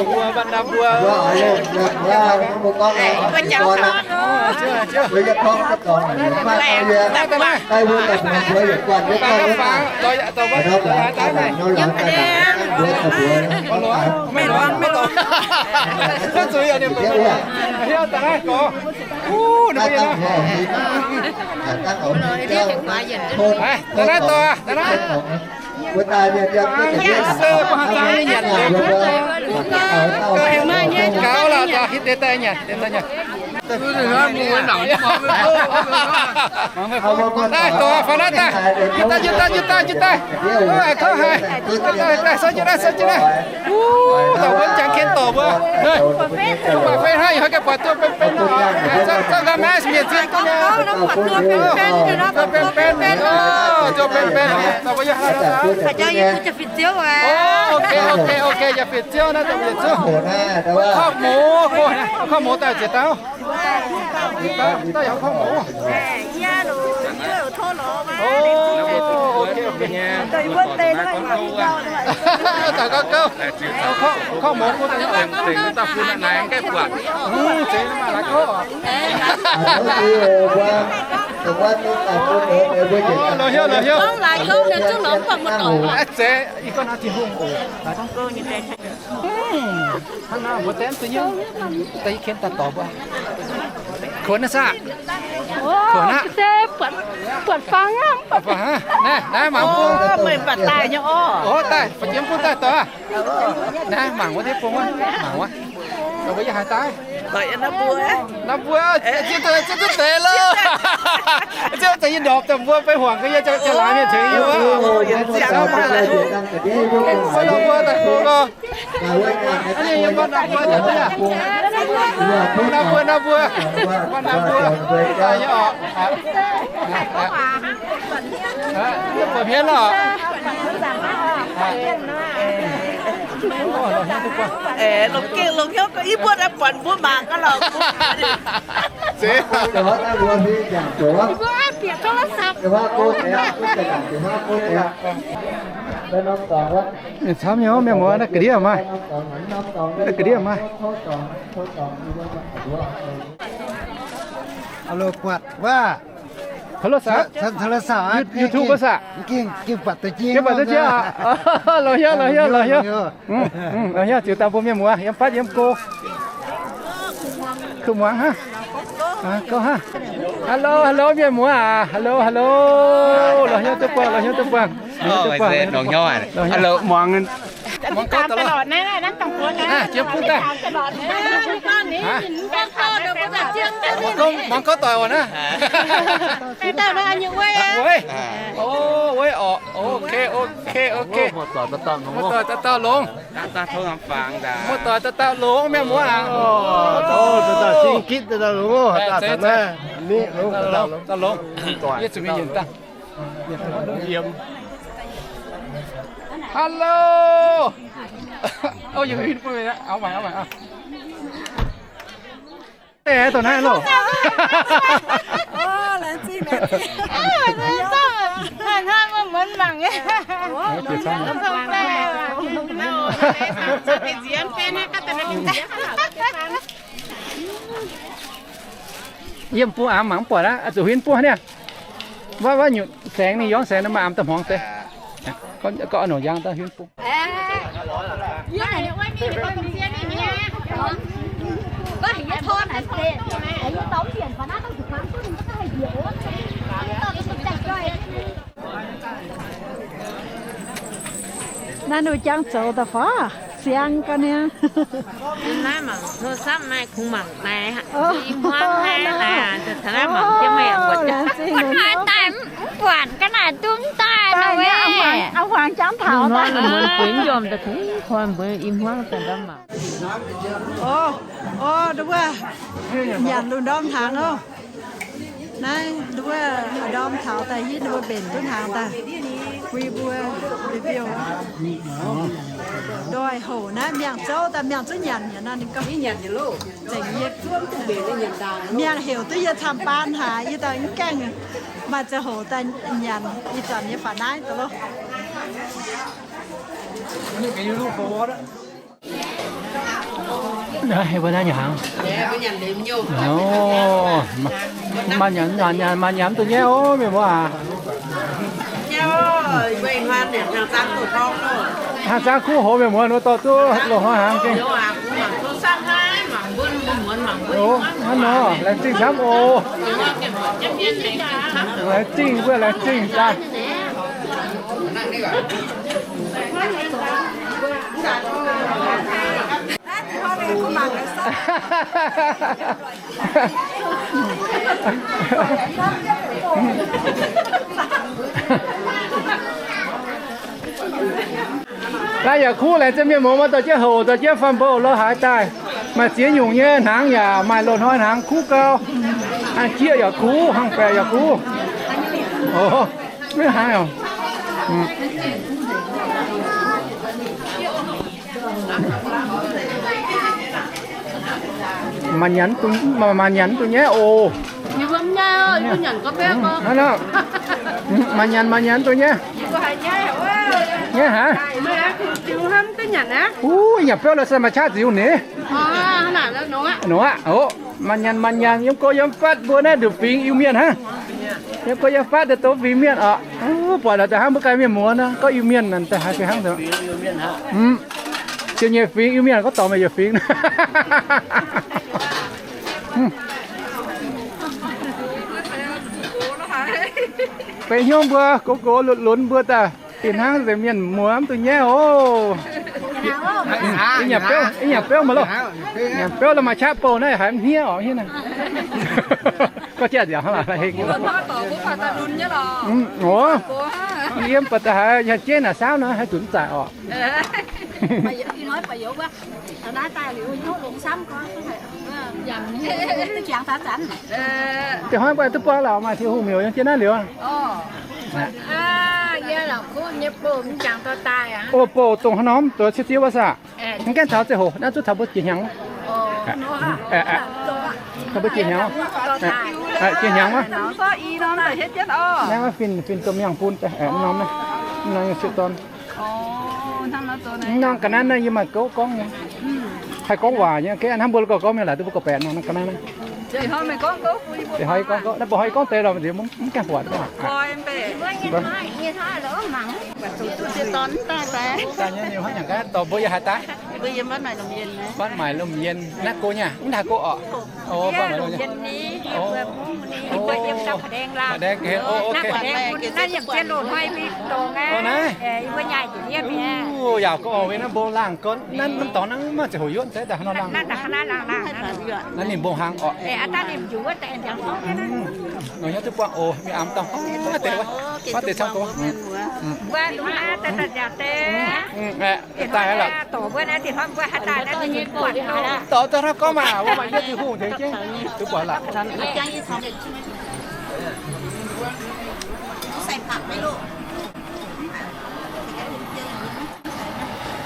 Mbuo nor mbuo. Mbuo jangx taux. Gaux lorqc, hitv deix daaih nyanc. Daaih, dorh faaux naaiv daaih. Jiu daaih, jiu daaih, jiu daaih, jiu daaih. Daaih, daaih, daaih, sou jienv naaiv, sou jienv naaiv. Wuov, dauh mbuo jangx ken dorc mbuo. Mv baac fei hnangv, ih hnoi ganh buatc zuov benx benx nor. Zangv ga'mav mienh zieqv duqv nyei. Zuov benx benx, zuov benx benx. Dauh mbuo yiem haaix? Ok, ok, ok, yaac fitv ziouv naaiv, dauh mbuo yaac zuov. Korv mouz, korv mouz daaih ziex dauh. Daaih yaac korv mouz. Daaih gauh gauh. Korv mouz bun daaih. Longc hnyouv, longc hnyouv. Ih gorngv naaiv Tin-Hungh oc. Hnangv naaiv mbuo deix duqv nyei, daaih yie ken daaih dorc mbuo. Kuonx naaiv saah? Kuonx aqv. Buatc fangx aqv. Naaiv, naaiv mangc bung. Meih mv baac daaih nyei orv. Orv daaih, fa'jiem bung daaih dorc. Naaiv mangc wuov deix bung wuov, mangc wuov. Mbuo yie haaix daaih? Naaiv mbuo, ziex duqv deix loh. Ziex daaih yie ndorpc daaih mbuo fai huangc ga'yie jauv laaix mienh tengx yie wuov. Mbuo naaiv mbuo daaih gorngv. Naaiv mbuo, naaiv mbuo, naaiv mbuo, daaih nyei orqc. Buatc hmien lorqc. Longc gengh longc hnyouv, yie mbuo daaih buatc mbuo mangc gaax lorqc. Zeiz. Camv nyei, mienh muoz, naaiv ga'ndiev maah. Naaiv ga'ndiev maah. โทรศัพท์ YouTube ก็สะ Longx hnyouv, longx hnyouv, longx hnyouv. Longx hnyouv, ziux daaih mbuo mienh muoz yiem fatv yiem go. Kuv muangx hnangv. Gouv hnangv. Hello, hello, mienh muoz aac. Hello, hello. Longx hnyouv duqv buangh, longx hnyouv duqv buangh. Hello, muangx. Muangx gouv daaih lorqc. Jiem bung daaih. Muangx gouv doic oc naaiv. Wuov, o, wuov orqc. Ok, ok, ok. Muoz-doic dauh dauh longx. Muoz-doic dauh dauh longx, mienh muoz aac. Dauh dauh sing gitv dauh dauh longx oc. Dauh dauh longx. Yie zuqc mingh yienc dangh. Hello. Ov, yie mingh bun mingh aqv. Auv maaic, auv maaic aqv. Deix dongh naaiv loh. Yiem bung aamx mangc mv buatc aqv, zuqc huin bung niaa. Wuov, wuov nyutc saengx ninh, yorngv saengx ninh maaih aamx da'hmuangx deix. Gorngv nongc yaang daaih huin bung. Naaiv nduqc jangv zoux daaih faaux siang ga'naaiv. Naaiv mangc โทรศัพท์ naaiv kungx mangc naaiv, i hmuangv naaiv, naaiv mangc jienv meih mbuo. Daaih mv buatc ga'naaiv dungx daaih nor, huangx jangv taux daaih. Mbuo njormh daaih kungx koi mbuo i hmuangv daaih mangc. Ov, ov, nduov, nyanc lungh ndorm hnaangx ov. Naaiv nduov, ndorm taux daaih hitv nduov mbenc duqv hnaangx daaih bui mbuo, bieqc biouv. Ndoih hoc naaiv miangh zouv daaih miangh zuqc nyanc nyei nor, ninh gorngv zengc yie. Miangh heuc duqv yie camv-baan haic, yie daaih mv gaengh maaih ziangh hoc daaih nyanc ih zanc nyei faaux naaiv daaih loh. Mbuo naaiv nyei hnaangx. Maaih nyanc, maaih nyanc duqv nyei ov, mienh muoz aac. Hnangv zaangv kuv hoz mienh muoz nor dorh duqv loz-hnoi hnaangx gengh. Ov, hnangv nor, laengz zingh camv oc. Laengz zingh mbuo, laengz zingh daaih. Naaiv yaac kuv laengz zingh mienh muoz, maaih dorh jienv houc, dorh jienv faan mbuo lorz haaix daaih. Maaih ziex nyungc nyei hnaangx yaac maaih loz-hnoi hnaangx kuv gau. Hnangv jieqv yaac kuv, hnangv baeqc yaac kuv. Ov, maiv haaix oc. Maaih nyanc, maaih nyanc duqv nyei oc. Maaih nyanc, maaih nyanc duqv nyei. Nyei haaix? Uv, nyanc biauv lorz se maaih qaqv ziux ninh. Nongx aqv. Ov, maaih nyanc, maaih nyanc, yiem go yiem fatv mbuo naaiv nduqc fingx Iu-Mienh hnangv. Yiem go yiem fatv daaih douz fingx mienh oc. Buatc lorz daaih hnangv mbuo ganh mienh muoz nor, gorngv Iu-Mienh naaic daaih haaix fih hnangv nor. Ziouc nyei fingx Iu-Mienh gorngv dorngx meih yietc fingx. Benx hnyouv mbuo gox gox lunx lunx mbuo daaih fih hnangv nzengc mienh muoz mv duqv nyaiv oc. Ih nyanc biauv, ih nyanc biauv maiv loh. Nyanc biauv la'maah qaqv bouh naaiv haiz mv hniev oc, hniev naaiv. Gorngv jaax nziaauc hnangv laaix heng. Oc, yiem baac da'haiz yangh jeiv naaic saauv nor haih zunc mv zaaic oc. Da'hnoi buatc duqv buang lorqc, maaih Tin-Hungh miuc yangh jiex naaiv liuz. O, bouh dongh haaix norm doz ciev ziev wuov saah? Mv gaengh taux ziangh hoc naaiv zuqc taux mbuo jiex hnyangx. Taux mbuo jiex hnyangx. Jiex hnyangx wuov. Naaiv fin, fin domh miangh bun daaih norm naaiv. Norm sieqv dorn. Norm ga'naaiv naaiv yie maaih gouv gorngv nyei. Haih gorngv waac nyei, hnangv mbuo gorngv gorngv mingh laaic duqv mbuo gorngv-baeqc nor, ga'naaiv naaiv. Deix hnoi gorngv gouv, naaiv mbuo hnoi gorngv deix lorqc, mv gaengh buatc. Dorh mbuo yiem haaix daaih? Fatv Maaic Lomh Yien. Naaiv go nyei, mv haih go orqc. Fatv Maaic Lomh Yien. Naaiv yiem jienv loz-hnoi mingh dongh aqv. Yaac gorngv oix naaiv mbong laangh gorn, naaiv norm dorngx naaiv maiv zeiz hoc yuotv, zeiz daaih hnangv nor laangh. Naaiv ninh mbong hlang orqc. Nor hnyouv duqv buangh oc, mingh amx dauh, maiv deix camv gorngv. Daaih aqv lorqc. Dorh daaih hnangv gorngv maah, wuov maaih yie Tin-Hungh tengx jienv duqv buatc laac.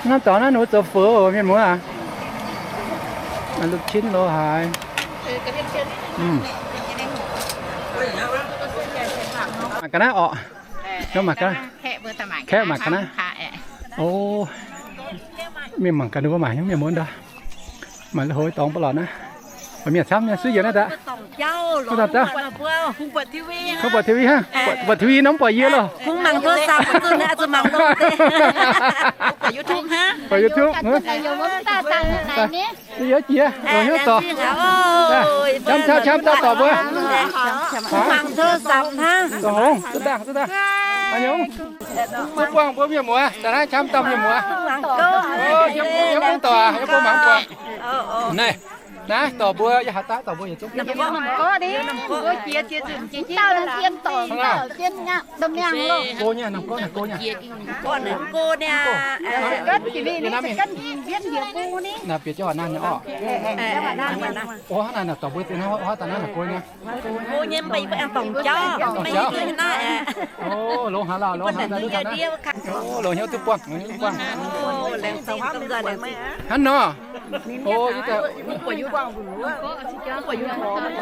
Naaiv dorngx naaiv ninh mbuo zoux feux oc, mienh muoz aac. Lukv cin lo haaix. Mangc ga'naaiv orqc. Mangc ga'naaiv. Kaeqv mangc ga'naaiv. O, mienh mangc ga'naaiv, mbuo mangc nyei mienh muoz ndau. Mangc la'hov dorngx ba'lauc naaiv. Mienh camv nyei suiv yienc naaiv daaih. Kungx buatc T V hnangv, buatc T V nor mv buatc yie loh. Kungx mangc โทรศัพท์ zuqc mangc loh. Buatc YouTube. Yie jiex, hnyouv dorh. Camv, camv, camv, camv dorh mbuo. Kungx mangc โทรศัพท์ hnangv. Dongh longx, duqv dangh, duqv dangh. Haaix nyungc? Mbuo buangh mbuo mienh muoz, da'naaiv camv dauh mienh muoz. Yie mbuo dorh, yie mbuo mangc buangh. Naaiv, naaiv dorh mbuo, yie haaix daaih dorh mbuo yietc zungv. Go nyei, naaiv go naaic go nyei. Naaiv bieqc jienv horpc naaiv nyei orqc. O, hnangv naaic dorh mbuo naaiv, hnangv naaic go nyei. Longx haaix lauh, longx haaix dauh. O, longx hnyouv duqv buangh, longx hnyouv duqv buangh. Hnangv nor. O, yie daaih,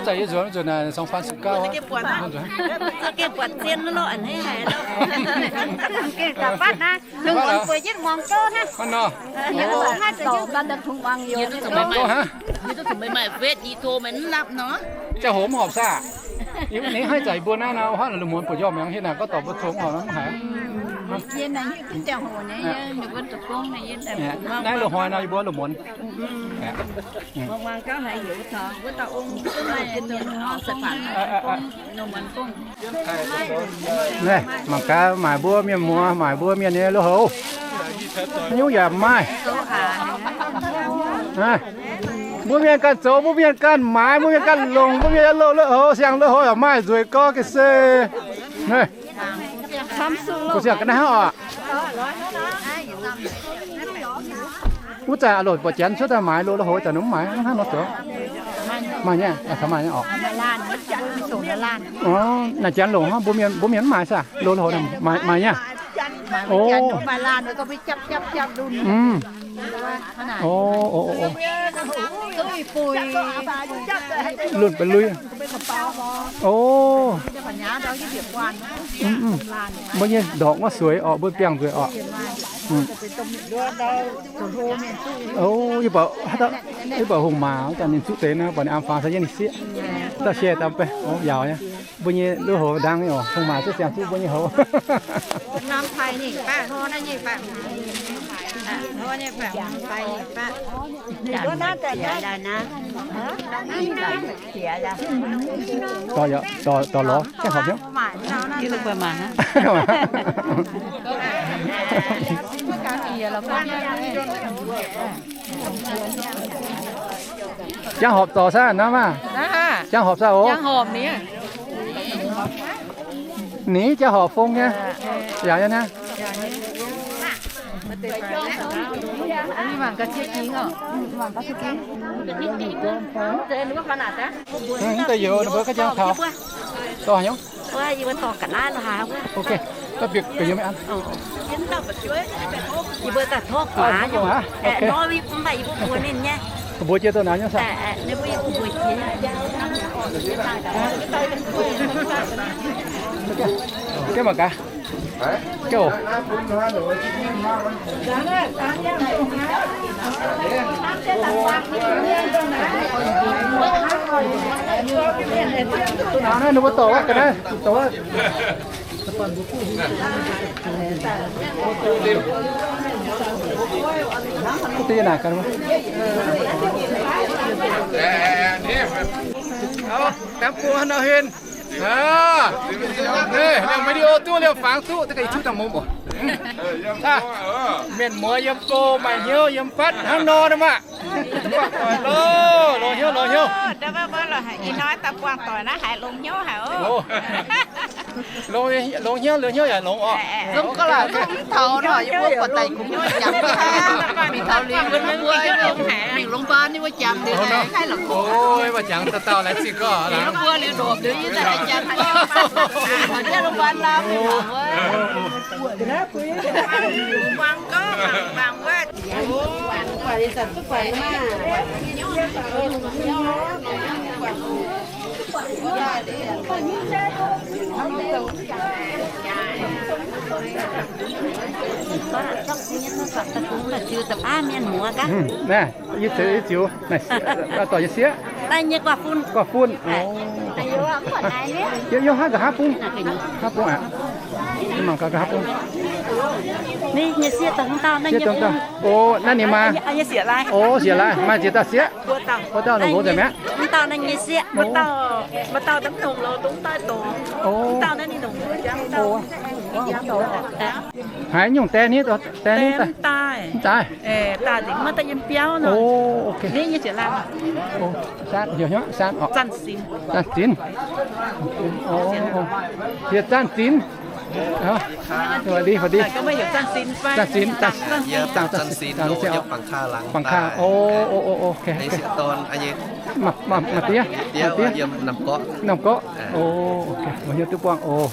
zaaih yie nzuonx, nzuonx naaic สองพันสิบเก้า hnangv nor. Yie duqv zuqc meih maaih Facebook yie tov meih mv napv nor. Ziangh hoc mv horpc saah? Yie mv haih zaic mbuo naaiv nor, hnangv lungh muonz buatc njormh mi'aqv, hietv naaic gorngv dorh mbuo congx horpc mv haiz. Naaiv loz-hnoi nor yie mbuo lungh muonz. Naaiv mangc gaax maaic mbuo mienh muoz, maaic mbuo mienh nyei lui-houx. Nyungc yaac maaih. Mbuo mienh ganh zoux, mbuo mienh ganh maaiz, mbuo mienh ganh longc, mbuo mienh nyei lui-houx, siang lui-houx yaac maaih nzueic gorx ga'sie. Naaiv, siang ga'naaiv oc. Wuov zanc loz-buoc janx cuotv daaih maaiz lui-houx, zanc mv maaiz hnangv nor zoux. Maaih nyei, maaih nyei oc. Naaic janx longc hnangv, mbuo mienh mv maaiz saah? Lui-houx maaih nyei. Lunh ba'lui. O, mbuo nyei ndorqc wuov sueix orqc, mbuo biangh nzueic orqc. O, yie buatc, yie buatc hungh maac wuov zanc ninh zuqv deix nor, buatc ninh am fangx se yie ninh sieqv. Dauh share daaih baeqv, o, yaauc nyei. Mbuo nyei lui-houx ndang nyei oc, hungh maac zieqv ziangh zuqv mbuo nyei houx. Dorh lorz, ziangh horpc hnyouv. Ziangh horpc zorc saah naaiv maah? Ziangh horpc saah oc? Ninh ziangh horpc fong nyei. Yaac nyei naaiv. Mv deix youz ninh mbuo ga'jang taux. Dorh haaix nyungc? Ok, ga'bieqc gu'nyuoz maiv an. Mbuo jiex douh naaiv nyungc saah? Gengh mangc gaax. Gengh oc. Naaiv ninh mbuo dorh wuov ga'naaiv, dorh wuov. Dangh bung haaix nor hên. Liemh video duqv, liemh fangx duqv, da'yietv tov dangh mouc mbuo. Mienh muoz yiem go maaih hnyouv yiem fatv hnangv nor maah. Longx hnyouv, longx hnyouv. Ih hnoi daaih buangh doic naaiv haiz longx hnyouv haic oc. Longx hnyouv, longx hnyouv yaac longx oc. Zungv ga'lauc zungv mv taux nor, yie mbuo buatc daaih kungx mingh jangx mingh taux liuz mbuo mingh longx mbaan yie mbuo jangx liuz naaic haih longx. Mbuo jangx dauh dauh laengz zingh gorngv longx mbaan liuz ndopv liuz yie daaih jangx gorngv, longx mbaan laam mingh longx wuov. Naaiv, yie ziux, yie ziux, naaiv dorh yie sieqv. Naaiv nyei guaav fun. Guaav fun. Yiem, yiem haaix nqa'haav bung? Haav bung aqv. Mangc gaax nqa'haav bung. Naaiv nyei sieqv dongh dauh, naaiv nyei bung. O, naaiv ninh maa. O, sieqv laaih, maaih ziex dauh sieqv. Wuov dauh longc nqox nzengc mi'aqv. Wuov dauh naaiv nyei sieqv, wuov dauh, wuov dauh daaih longc lorz dongh dauh dorngx. Wuov dauh naaiv ninh longc wuov jangv dauh. Haiz nyungc die ni, die ni daaih. Mv daaih. Daaih nzengc maiv daaih yiem biauv nor. O, ok. Ni nyei jiex laanh. Zanc zinx. Zanc zinx. Yie zanc zinx. Zanc zinx, zanc zinx, zanc zinx, o, o, ok. Maaih diev, maaih diev. Namh gorqv. O, ok. Mbuo hiuv duqv buangh oc.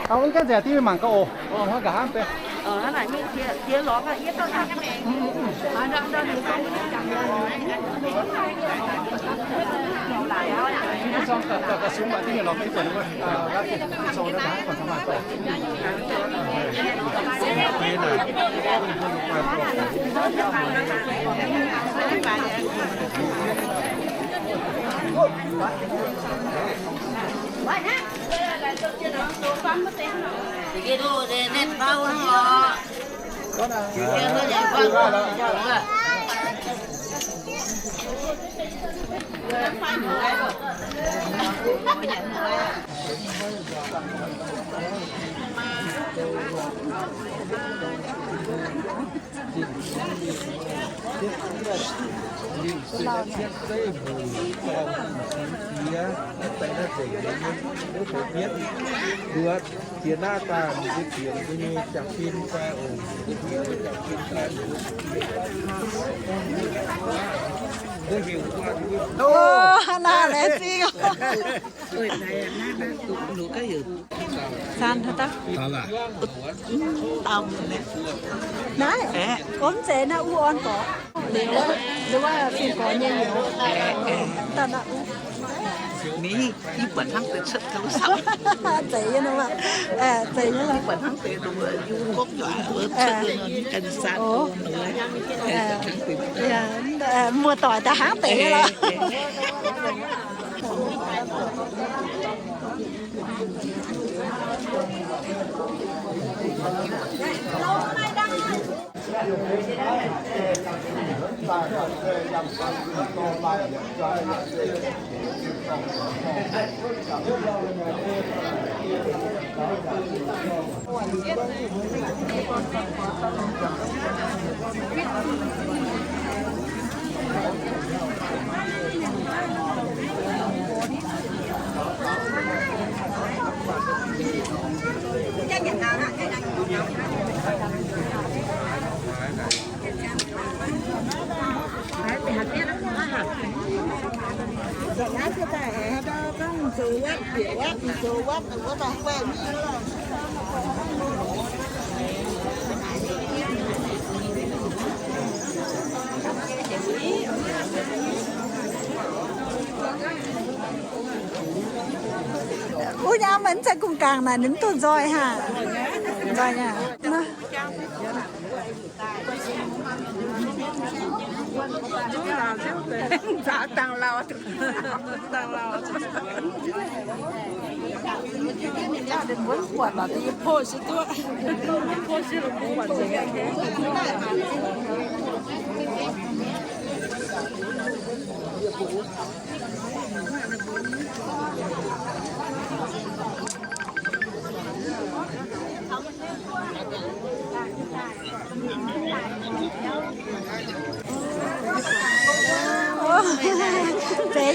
Wuov gaanv nzengc diuh mangc gaax oc. Hnangv nqa'haav deix. Naaiv laengz zingh oc. Naaiv, gorngv mv zeiz naaiv uv orn gorx. Liuz, liuz wuov fingx gorx nyei liuz, dauh naaiv uv. Zeiz nyei nor, zeiz nyei lorqc. Muoz-doic daaih hnangv deix nyei lorqc. Wuov nyaam maiv zeiz gong gaangh naaic, ninh mv duqv nzoih hnangv. Nzoih hnangv. Zeiz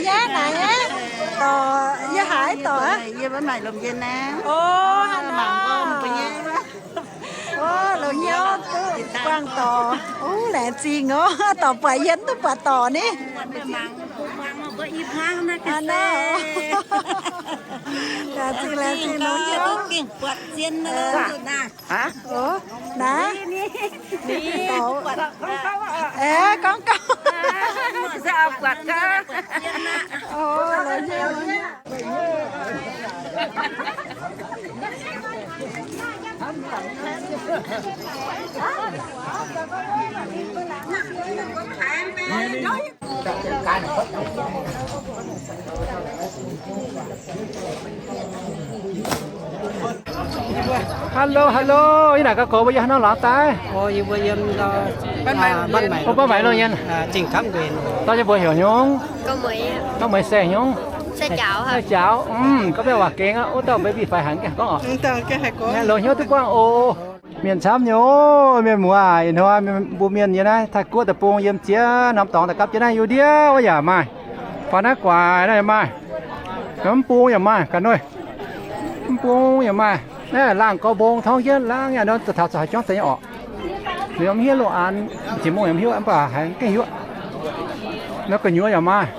nyei naaic aqv. Dorc, yie haiz dorc aqv. Yie mbuo maaic lomc njiec naaiv. O, mangc nqoi mbuo nyei. O, longc hnyouv duqv buangh dorc. O, laengz zingh oc. Dorc buatc yie mv duqv buatc dorc ni. Laengz zingh, laengz zingh longc hnyouv. Naaiv, aeqv, gorngv gauh. Hello, hello, yie naaic gauh gox mbuo yiem haaix norm laangz daaih? O, yie mbuo yiem ndau, Banh Maiv, Banh Maiv lungh yienh. Dauh yie mbuo heuc hnyungv? Gorngv mueiz se hnyungv? Sai jaaux. Gorngv biauv waac gengh aqv. Wuov dauh baby faix haic, gorngv oc. Longc hnyouv duqv buangh oc. Mienh camv nyei oc, mienh muoz aac. Ih hnoi mbuo mienh yiem naaiv Taiv-Guoqv deic-bung yiem ziex norm dorngx daaih gapv jienv naaiv, yie ndiev wuov yaac maaih. Faaux naaiv guaax naaiv yaac maaih. Mv bung yaac maaih ga'naaiv. Mv bung yaac maaih. Naaiv laangh gauh mbong torngv jienv laangh yaac nor, taux haaix jangv daaih nyei orqc. Yaac mv hiuv loz-aanx, jiex mungh yaac mv hiuv, mv baac haiz gengh hiuv. Naaiv gu'nyuoz yaac maaih.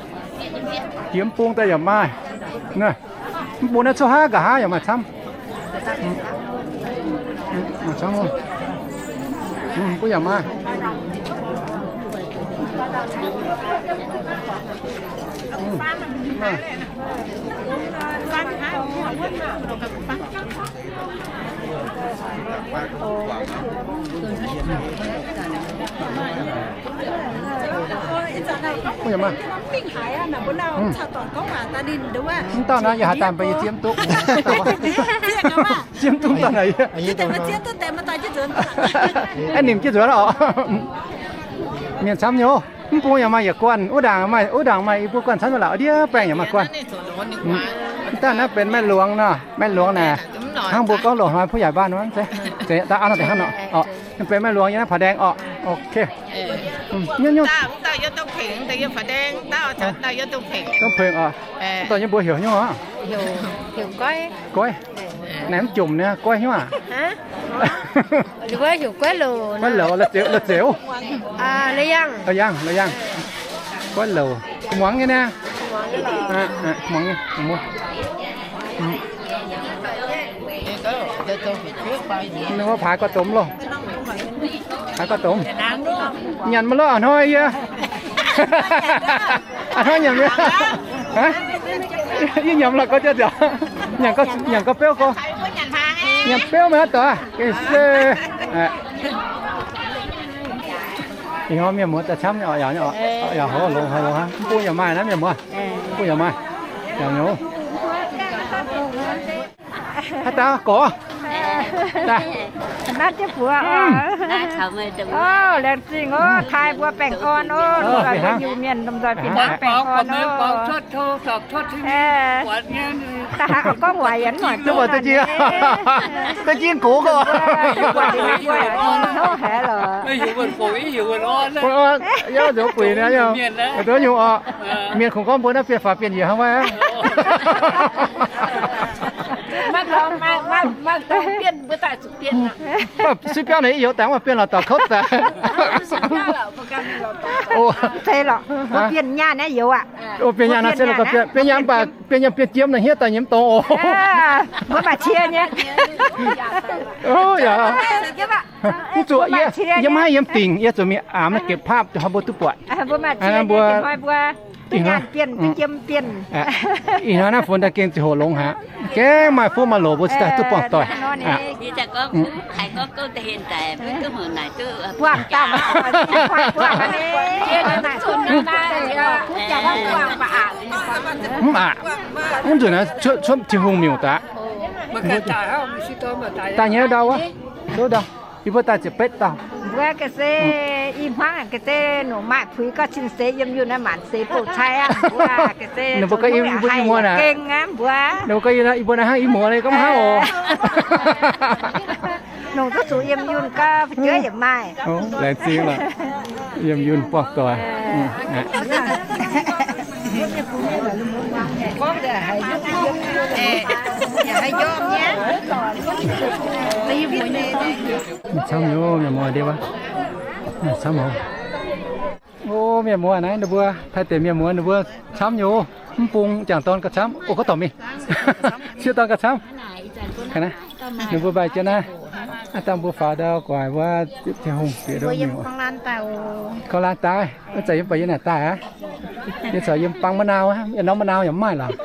Jiex mv bung daaih yaac maaih. Mv bung naaiv coqv haav nqa'haav yaac maaih camv. Mv bung yaac maaih. Mv dauh naaiv yie haaix daaih mbuo yie zieqv mv duqv. Zieqv mv duqv dauh naaiv yie. Aeqv, nimc jienv nzuonx oc. Mienh camv nyei. Mv bung yaac maaih yietc guanh, wuov ndaangc maaih, wuov ndaangc maaih i buo guanh camv nyei lorqc, ndiev baengh yaac maaih guanh. Mv dangh naaiv benx maiv luangx nor, maiv luangx naaic. Hnangv mbuo gorngv loz-hnoi ผู้ใหญ่บ้าน wuov, daaih hnangv nor, benx maiv luangx yiem naaiv ผาแดง orqc. Ok. Dongh Pengx oc. Dauh yie mbuo heuc nyungc oc. Goiv. Naaiv mv jomc nyei, goiv nyungc aac. Goiv louc, la'zioux. Yangh, yangh. Goiv louc. Muangx nyei naaiv. Muangx nyei. Ninh mbuo paaiz gauh domh loh. Paaiz gauh domh. Nyanc maiv lorqc a'hnoi yie. A'hnoi nyanc mi'aqv. Yie nyanc lorqc gauh jauv nziaauc. Nyanc gauh beuv gauh. Nyanc beuv meih aqv doic. Gengh se. Ih hnoi mienh muoz daaih camv nyei oc, yaac nyei oc, yaac hoz longx hoz longx hnangv. Mv bung yaac maaih naaiv mienh muoz. Mv bung yaac maaih. Yaac nyei. Haaix dauh gorx? Naaiv jienv buoz oc. Laengz zingh oc, taaih mbuo baengh orn oc, lomh nzoih mbuo Iu-Mienh lomh nzoih fih hnangv baengh orn oc. Da'haaix gorngv waaic yienx noic duqv da'jin gox oc. Hnov haiz lorqc. Yaac nzoux buic naaiv, duqv nyungc oc. Mienh kungx gorngv mbuo naaiv biên法 biên 语 hnangv maiv. Suiv biauv naaic yie youz dangx maaih biên lorqc, dauh kouv daaih. Biên nyaanh naaiv youz aqv. Biên nyaanh naaiv se biên nyaanh, mv baac biên nyaanh biên jiem naaic hniev daaih nyei mv dongz oc. Mbuo maaih cie nyei. Yaac, mv zuqc yie maiv haih yiem dingc, yie zuqc mingh aamx naaiv เก็บภาพ hnoi mbuo duqv buatc. Mbuo biên, biên, biên. Ih hnoi naaiv funx daaih gengh ziouc hoqc longx haic. Gengh maaih fuqv maaih loc mbuo cingx daaih duqv buangh doic. Mv aqc, mv nzunc naaiv cuotv Tin-Hungh miuc daaih. Daaih nyei ndau wuov, ndau. Yie mbuo daaih ziepc betv dauh. Mbuo ga'sie i hmuangv ga'sie nongc maaih puix gauh cing seix yiem yunh naaiv maanc seix bouh cai aqv. Mbuo ga'sie ninh mbuo ga'sie i mbuo i muoz naaic. Gengh aqv mbuo. Ninh mbuo ga'sie i mbuo naaiv hnangv i muoz naaic gorngv hnangv oc. Nongc duqv zuqc yiem yunh gauh fu'jueiv yaac maaih. Laengz zingh lorqc. Yiem yunh buangh doic. Camv nyei, mienh muoz ndiev wuov. Camv oc. O, mienh muoz naaiv ninh mbuo, Taiv deic mienh muoz ninh mbuo camv nyei oc. Mv bung jangc dorn gauh camv oc, gorngv dorngc mingh. Sieqv dorn gauh camv. Ninh mbuo mbaih jienv naaiv, aav dangh mbuo faaux ndau guaix wuov, Ziouv Tin-Hungh bieqc ndouv mingh oc. Gorngv laanh daaih, wuov zanc yie mv baac yie naaic daaih aqv. Yie corc yiem bang ma'nauh, yiem norm ma'nauh yaac mv maaih lorqc.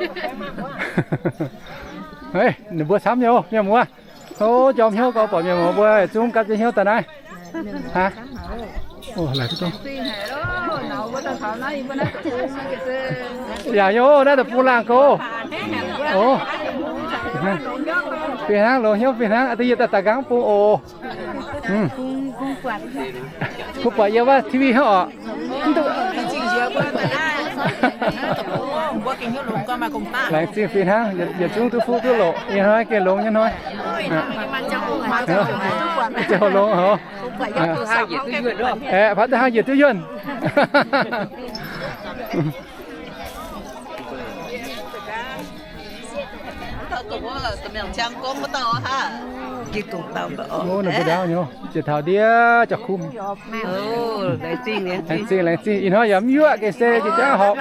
Ninh mbuo camv nyei oc, mienh muoz. O, njormh hnyouv gorngv buatc mienh muoz mbuo yietc zungv gapv jienv hnyouv daaih naaiv. Aa, o, laaix duqv dongh. Yaac nyei, naaiv deix bung laangh gox. O, fih hnangv, longx hnyouv fih hnangv. Da'yie daaih daaih nqaang bung oc. Kuv buatc yiem wuov T V hnangv oc. Laengz zingh fih hnangv, yietc zungv duqv fuqv duqv loqc, ih hnoi gengh longx nyei hnoi. Ziouc longx haic. Aeqv, faaux duqv hnangv yietc duqv yuonh. O, ninh mbuo ndaauv nyei, jiex taux ndiev jauv-kumv. Laengz zingh, laengz zingh. Ih hnoi yaac mv yuoqv ga'sie jiex jauv horpc.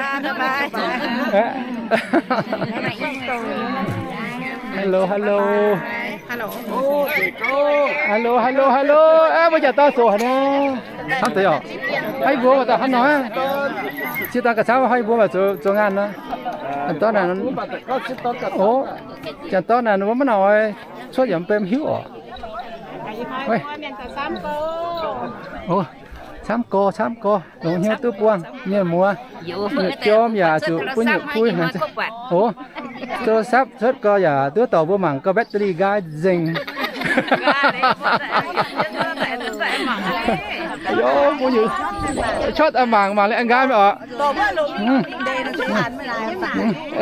Hello, hello. Hello, hello, hello. Aav, mbuo jaax dorn zoqc haaix nyungc? Hnamv deix oc. Hnamv yie mbuo maaih daaih hnangv nor. Sieqv dorn gauh camv, hnamv yie mbuo maaih zoux, zoux nganh nor. Dorn naaic, o, jaax dorn naaic ninh mbuo maiv nor oix cuotv yaac mv bei mv hiuv oc. Camv gorx, camv gorx, longx hnyouv duqv buangh mienh muoz. Nyutc jorm yaac zuqc bun nyutc kuv. O, โทรศัพท์ cuotv gau yaac duqv dorh mbuo mangc gau battery nqaai nzengc. Yo, mbuo nyutc cuotv mangc, mangc liuz nqaai mingh oc.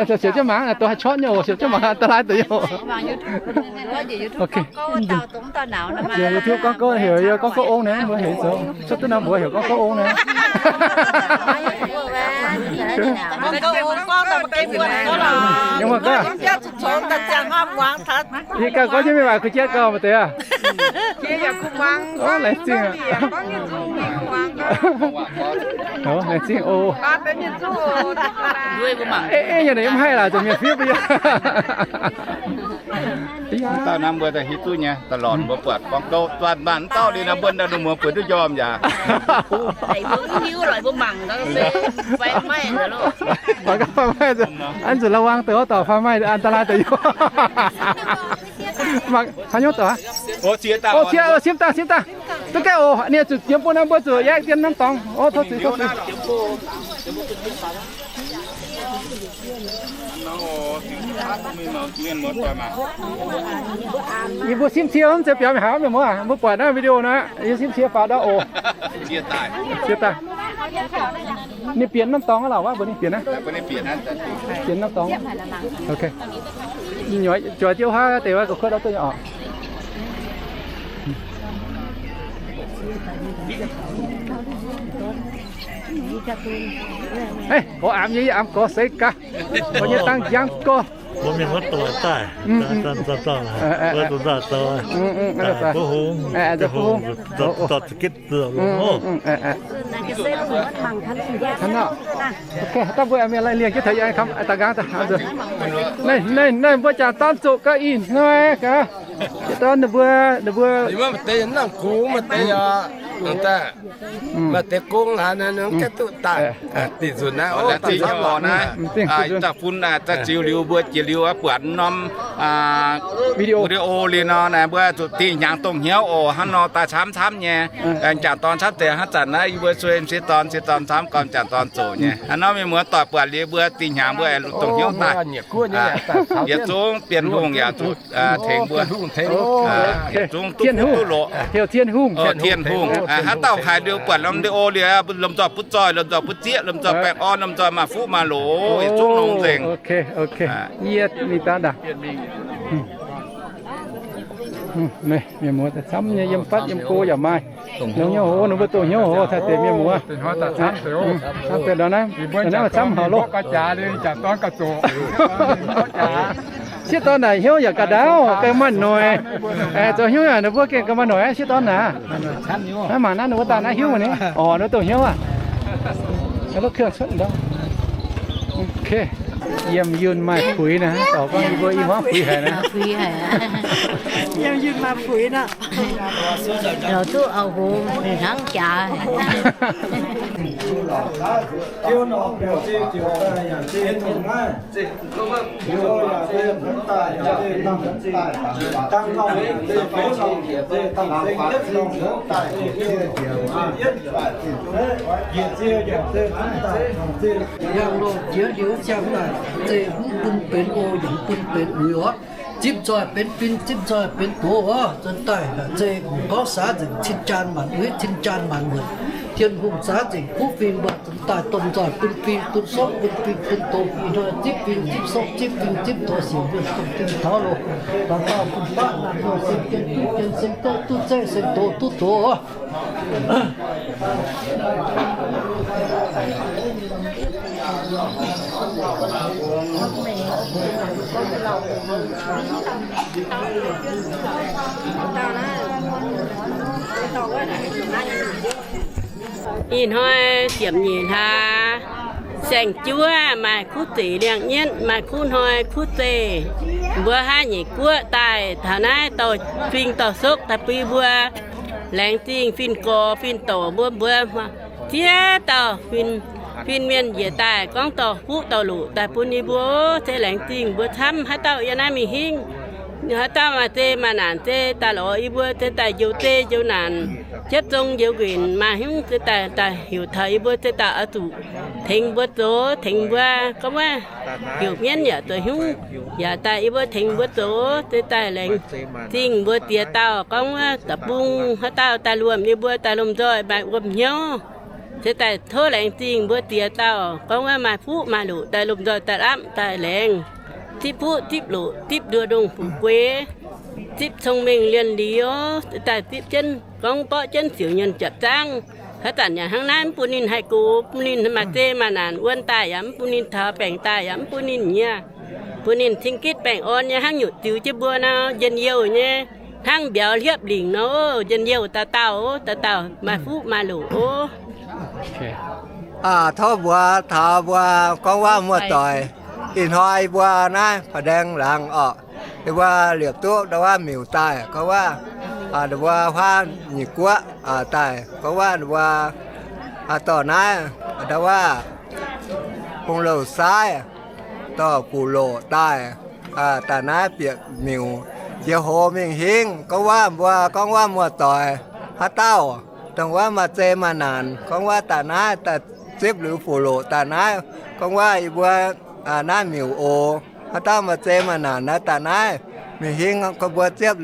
Siouc jienv mangc, dongh haih cuotv nyei oc, siouc jienv mangc, อันตราย deix oc. YouTube gorngv gouv heuc yie gorngv gouv ong naaiv, mbuo heuc zoux cuotv duqv nor mbuox heuc gorngv gouv ong naaiv. Yie ganh gorngv jienv mingh waac kuh jatv gau maaih deix aqv. Laengz zingh aqv. Laengz zingh oc. Ei, ei, yie naaic yie mv haih laac, zuqc mienh fiev yie. Dauh naaiv mbuo daaih hiuv duqv nyei, da'lorqc mbuo buatc gorngv gouv, buatc mv dauh liuz naaiv mbuo ndau ninh muoz buatc duqv njormh yaac. Mbuo mv hiuv lorqc, mbuo mangc gau se fai maiv loh. Mangc gau fai maiv, an zuqc ระวัง deix, dorc fai maiv อันตราย deix. Mangc haaix nyungc dorc aqv? O, sim daaih, sim daaih. Duqv gaengh oc, ninh zuqc jiem bun naaiv mbuo zuqc yaeqv dien norm dorngx. O, tov zuiz, tov zuiz. Yie mbuo simv cie mv zeiz biaux mingh haaix, mienh muoz, mbuo buatc naaiv video naaiv, yie simv cie faaux ndau oc. Cie daaih. Ninh bienx norm dorngx aqv lorqc, mbuo ninh bienx aqv. Bienx norm dorngx. Ok. Nyoix, nyoix jienv wuov haav deix wuov, ga'kuotv duqv nyei oc. Ov, amx nyei, yie amx gorx seix gaax. Gorx nyei dangh njang gorx. Mbuo mienh muoz doic daaih, mbuo zuqc nzauh zoux, mbuo hungh, mbuo hungh, dorh za'gitv zuqc longx oc. Naaiv mbuo mienh lai liengc jienv taux yie kamv daaih nqaang daaih. Naaiv, naaiv mbuo jangc dorn zoqc gau ih hnoi gaax. Jangc dorn ninh mbuo, ninh mbuo maaih deix nangh gux, maaih deix yaac, maaih deix gong haaix, gaengh duqv daaih. Dingh nzunc naaiv, daaih fun daaih ziux liuz mbuo jiex liuz buatc norm video liuz nor, naaiv mbuo zuqc dingh hnyangx dongh hnyouv oc. Hnangv nor daaih camv camv nyei. Jangc dorn camv deix hnangv zanc naaiv yie mbuo sueih sieqv dorn, sieqv dorn camv gormx jangc dorn zoqc nyei. Hnangv nor mienh muoz doic buatc liuz mbuo dingh hnyangx mbuo aengx dongh hnyouv daaih. Yietc zungv Bienh Hungh yaac zuqc tengx mbuo. Yietc zungv duqv fuqv duqv loqc. Heuc Tien Hungh. Tien Hungh. Haaix dauh haiz liuz buatc lomh nzoih o liuz, lomh nzoih butv zoih, lomh nzoih butv zieqv, lomh nzoih baengh orn, lomh nzoih maaih fuqv maaih loqc, yietc zungv longx nzengc. Yie mingh daaih ndaangc. Mienh muoz camv nyei, yiem fatv yiem go yaac maaih. Longx hnyouv oc, ninh mbuo doqc hnyouv oc, taaih deix mienh muoz. Camv deix nor naaiv, naaiv camv haic loh. Sieqv dorn naaic hnyouv yaac ga'ndaauh, gengh maaih noic. Zoux hnyouv yaac ninh mbuo gengh ga'maaih noic aqv, sieqv dorn naaic. Naaiv mangc naaiv ninh mbuo daaih naaiv hiuv nyei. Orc, ninh mbuo doqc hnyouv aac. Yiem yunh maaih puix naaic, dorc gorngv yie mbuo i hmuangv puix haic naaic. Yiem yunh maaih puix nor. Lorz duqv auv-hox hnangv jaax. Yangh loh jiex liuz ziangh daaih, zei mv bun benx o, yaac mv bun benx uix oc. Zipv nzoih benx fin, zipv nzoih benx doz oc. Zanc daaih zei gorngv saax nzengc, cin jaan maanc uix, cin jaan maanc muotc. Tien Hungh saax nzengc kuv fing mbuo zanc daaih domh nzoih bun fing bun sopv, bun fing bun doz, ih hnoi zipv fing zipv sopv, zipv fing zipv doz, siec mienh domh fing taux loh. Dauh dauh bun baqv naamh nzoih seng jienv duqv jienv, seng zeiv duqv zeiv, seng doz duqv doz oc. Ih hnoi ziepc nyeic hlaax, saeng-juov maaih kuv zeic liangx-nyietv, maaih kuv hnoi kuv zeic. Mbuo haav nyeic guoqv daaih taux naaiv dorh fing dorh sokv daaih bun mbuo. Laengz zingh fin-gorx fin-dorc mbuo, mbuo ziex dauh fin, fin-mienh njiec daaih gorngv dorh fuqv dorh loqc daaih bun yie mbuo. Se laengz zingh mbuo camv haaix dauh yiem naaiv mingh hingv. Haaix dauh maaih zei maaih naanc zei daaih lorz yie mbuo, zei daaih njoux zei njoux naanc, jiepv zong njoux nqenc maaih hnyouv zei daaih, daaih heuc taux yie mbuo, zei daaih oix zuqc tengx mbuo zoux, tengx mbuo gorngv wuov heuc mienv yaac zoux hnyouv, yaac daaih yie mbuo tengx mbuo zoux, zei daaih laengz zingh mbuo ziex dauh gorngv wuov da'bung haaix dauh daaih luomh yie mbuo daaih lomh nzoih maaih wuom hnyouv. Se daaih tov laengz zingh mbuo ziex dauh gorngv wuov maaih fuqv maaih loqc daaih lomh nzoih daaih lamh daaih laengz, zipv fuqv zipv loqc zipv nduov ndongh fuqv gueix, zipv cong-mengh lienh liuz, daaih zipv jienv gorngv mborqv jienv ziouc nyuonh japc zangv. Haaix zanc yaac hnangv naaiv, mv bun ninh haih gox, bun ninh maaih zei maaih naanc wuon daaih yaac mv bun ninh taux, baengc daaih yaac mv bun ninh nyiex, bun ninh cing-gitv baengh orn nyei hnangv nyutc ziux jienv mbuo nor, njien-youh nyei, hnangv mbiauz hiepv lingc nor, njien-youh dauh dauh, dauh dauh maaih fuqv maaih loqc oc. Tov mbuox taux mbuo gorngv waac muoz-doic, ih hnoi mbuo naaiv pa'ndaeng laangz orqc, mbuo liepc duqv ndau wuov miuc daaih gorngv waac, mbuo huaav nyic guoqv daaih gorngv waac mbuo dorh naaiv ndau wuov hungh louh saaiv dorh fuqv loqc daaih, daaih naaiv bieqc miuc jiex hoz mingh hingv gorngv waac mbuo gorngv waac muoz-doic haaix dauh dongh wuov maaih zei maaih naanc gorngv waac daaih naaiv daaih zipv liuz fuqv loqc daaih naaiv gorngv waac yie mbuo naaiv miuc oc. Haaix dauh maaih zei maaih naanc naaiv daaih naaiv mingh hingv, mbuo zipv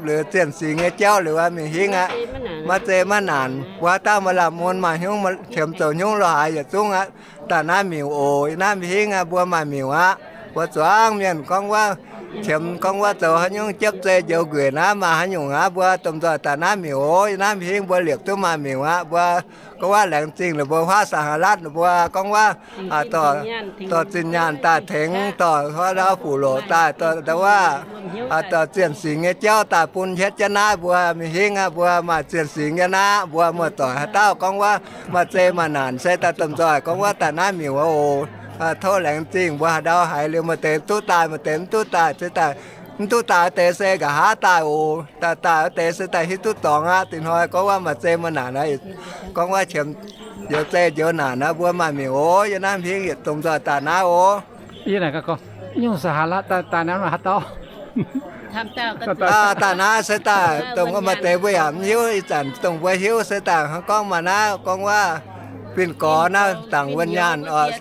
liuz zienh singx nyei jauv liuz mingh hingv aqv. Maaih zei maaih naanc mbuo haaix dauh maaih lamh mun maaih hnyouv qiemx zoux hnyouv lo haaix yietc zungv aqv, daaih naaiv miuc oc. Yie naaiv mingh hingv aqv, mbuo maaih miuc aqv. Mbuo zuangx mienh gorngv wuov qiemx gorngv wuov zoux haaix nyungc jiepv zei njoux nquenc aqv, maaih haaix nyungc aqv, mbuo domh nzoih daaih naaiv miuc oc. Yie naaiv mingh hingv mbuo liepc duqv maaih miuc aqv. Mbuo gorngv wuov laengz zingh liuz mbuo huaav saharaat mbuo gorngv wuov dorh zinh nyaanh daaih tengx, dorh huaav ndau fuqv loqc daaih, dorh ndau wuov dorh zienh singx nyei jauv daaih bun hietv jienv naaiv mbuo mingh hingv aqv. Mbuo maaih zienh singx nyei naaiv, mbuo muoz-doic haaix dauh gorngv wuov maaih zei maaih naanc se daaih domh nzoih gorngv wuov daaih naaiv miuc oc. Tov laengz zingh mbuo haaix ndau haiz liuz maaih deix duqv daaih, maaih deix mv duqv daaih, se daaih mv duqv daaih deix se nqa'haav daaih oc. Daaih daaih deix se daaih hiuv duqv dorngx aqv. Dingc hnoi gorngv wuov maaih zei maaih naanc aqv, gorngv wuov qiemx njoux zei njoux naanc aqv, mbuo maaih miuc oc. Yie naaiv hingv yietc domh nzoih daaih naaiv oc. Yie naaic gorngv, nyungc saharaat daaih, daaih naaiv maaih haaix dauh? Daaih naaiv se daaih dongh maaih deix mbuo yaac mv hiuv, ih zanc dongh mbuo hiuv se daaih hnangv gorngv maaih naaiv gorngv wuov Fin-gorx naaiv dangc wuonh nyaanh oc.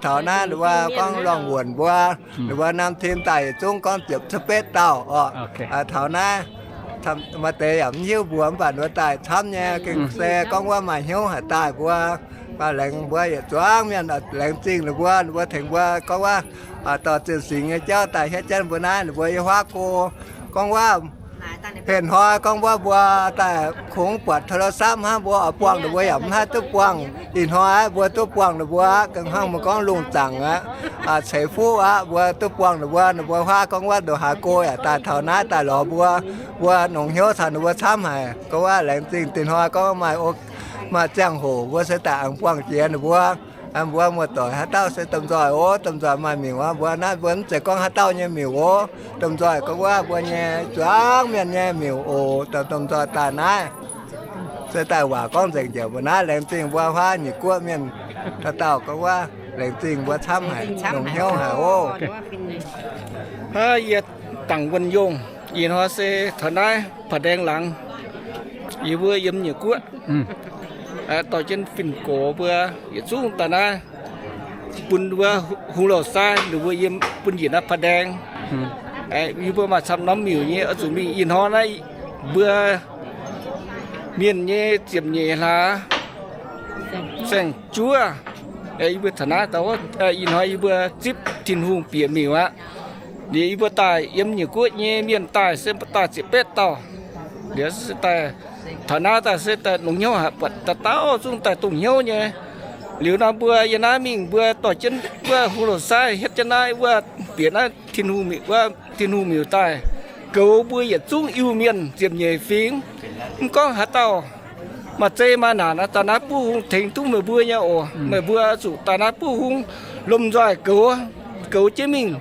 Taux naaiv ninh mbuo gorngv lorngh wuonc mbuo, ninh mbuo norm tim daaih yietc zungv gorngv ziepc betv dauh oc. Taux naaiv maaih deix yaac mv hiuv mbuox, mv baac ninh mbuo daaih camv nyei. Gengh se gorngv wuov maaih hnyouv haic daaih mbuo, maaih laengz mbuo yietc zuangx mienh laengz zingh ninh mbuo, ninh mbuo tengx mbuo gorngv wuov, dorh zinh singx nyei jauv daaih hietv jienv mbuo naaiv ninh mbuo yiem huaav go. Gorngv wuov, heh hnoi gorngv wuov mbuo daaih kungx buatc โทรศัพท์ hnangv, mbuo oix buangh ninh mbuo yaac mv haih duqv buangh. Ih hnoi mbuo duqv buangh ninh mbuo aqv. Gengh hnangv mbuo gorngv lungh zaangc aqv, ceix fuqv aqv, mbuo duqv buangh ninh mbuo. Ninh mbuo huaav gorngv wuov ndongc haaix go yaac daaih taux naaiv daaih lorz mbuo. Mbuo longc hnyouv caux ninh mbuo camv haic. Gorngv wuov laengz zingh dinh hnoi gorngv maaih, maaih ziangh hoc mbuo se daaih aengx buangh jiex ninh mbuo. Mbuo muoz-doic haaix dauh se domh nzoih oc, domh nzoih maaih miuc aqv. Mbuo naaiv mbuo mv zeiz gorngv haaix dauh nyei miuc oc. Domh nzoih gorngv wuov mbuo nyei zuangx mienh nyei miuc oc. Domh nzoih daaih naaiv se daaih waac gorngv nzengc njiec mbuo naaiv. Laengz zingh mbuo huaav nyic guoqv mienh dauh dauh gorngv wuov laengz zingh mbuo camv haic, longc hnyouv haic oc. Aa, yie Dangc Wuonh Yongh, ih hnoi se taux naaiv Paa Ndaeng laangz, yie mbuo yiem nyiec guoqv dorh jienv fin-gox mbuo yietc zungv daaih naaiv bun wuov hungh louh saaiv ninh mbuo yiem bun njiec naaiv Paa Ndaeng. Yie mbuo maaih camv norm miuc nyei oix zuqc mingh. Ih hnoi naaiv mbuo mienh nyei ziepc nyeic hlaax saeng-juov. Yie mbuo taux naaiv, ih hnoi yie mbuo zipv Tin-Hungh bieqc miuc aqv. Liuz yie mbuo daaih yiem nyiec guoqv nyei mienh daaih se daaih ziepc betv dauh. Liuz se daaih taux naaiv daaih se daaih longc hnyouv haic, buatc dauh dauh zungv daaih dongh hnyouv nyei. Liuz nor mbuo yiem naaiv mingh mbuo dorh jienv wuov hungh louh saaiv hietv jienv naaiv wuov bieqc naaiv Tin-Hungh miuc, wuov Tin-Hungh miuc daaih goux mbuo yietc zungv Iu-Mienh ziepc nyeic fingx. Mv gorngv haaix dauh maaih zei maaih naanc, daaih naaiv buov hung tengx duqv meih mbuo nyei oc. Meih mbuo zuqc daaih naaiv buov hung lomh nzoih goux, goux jienv mingh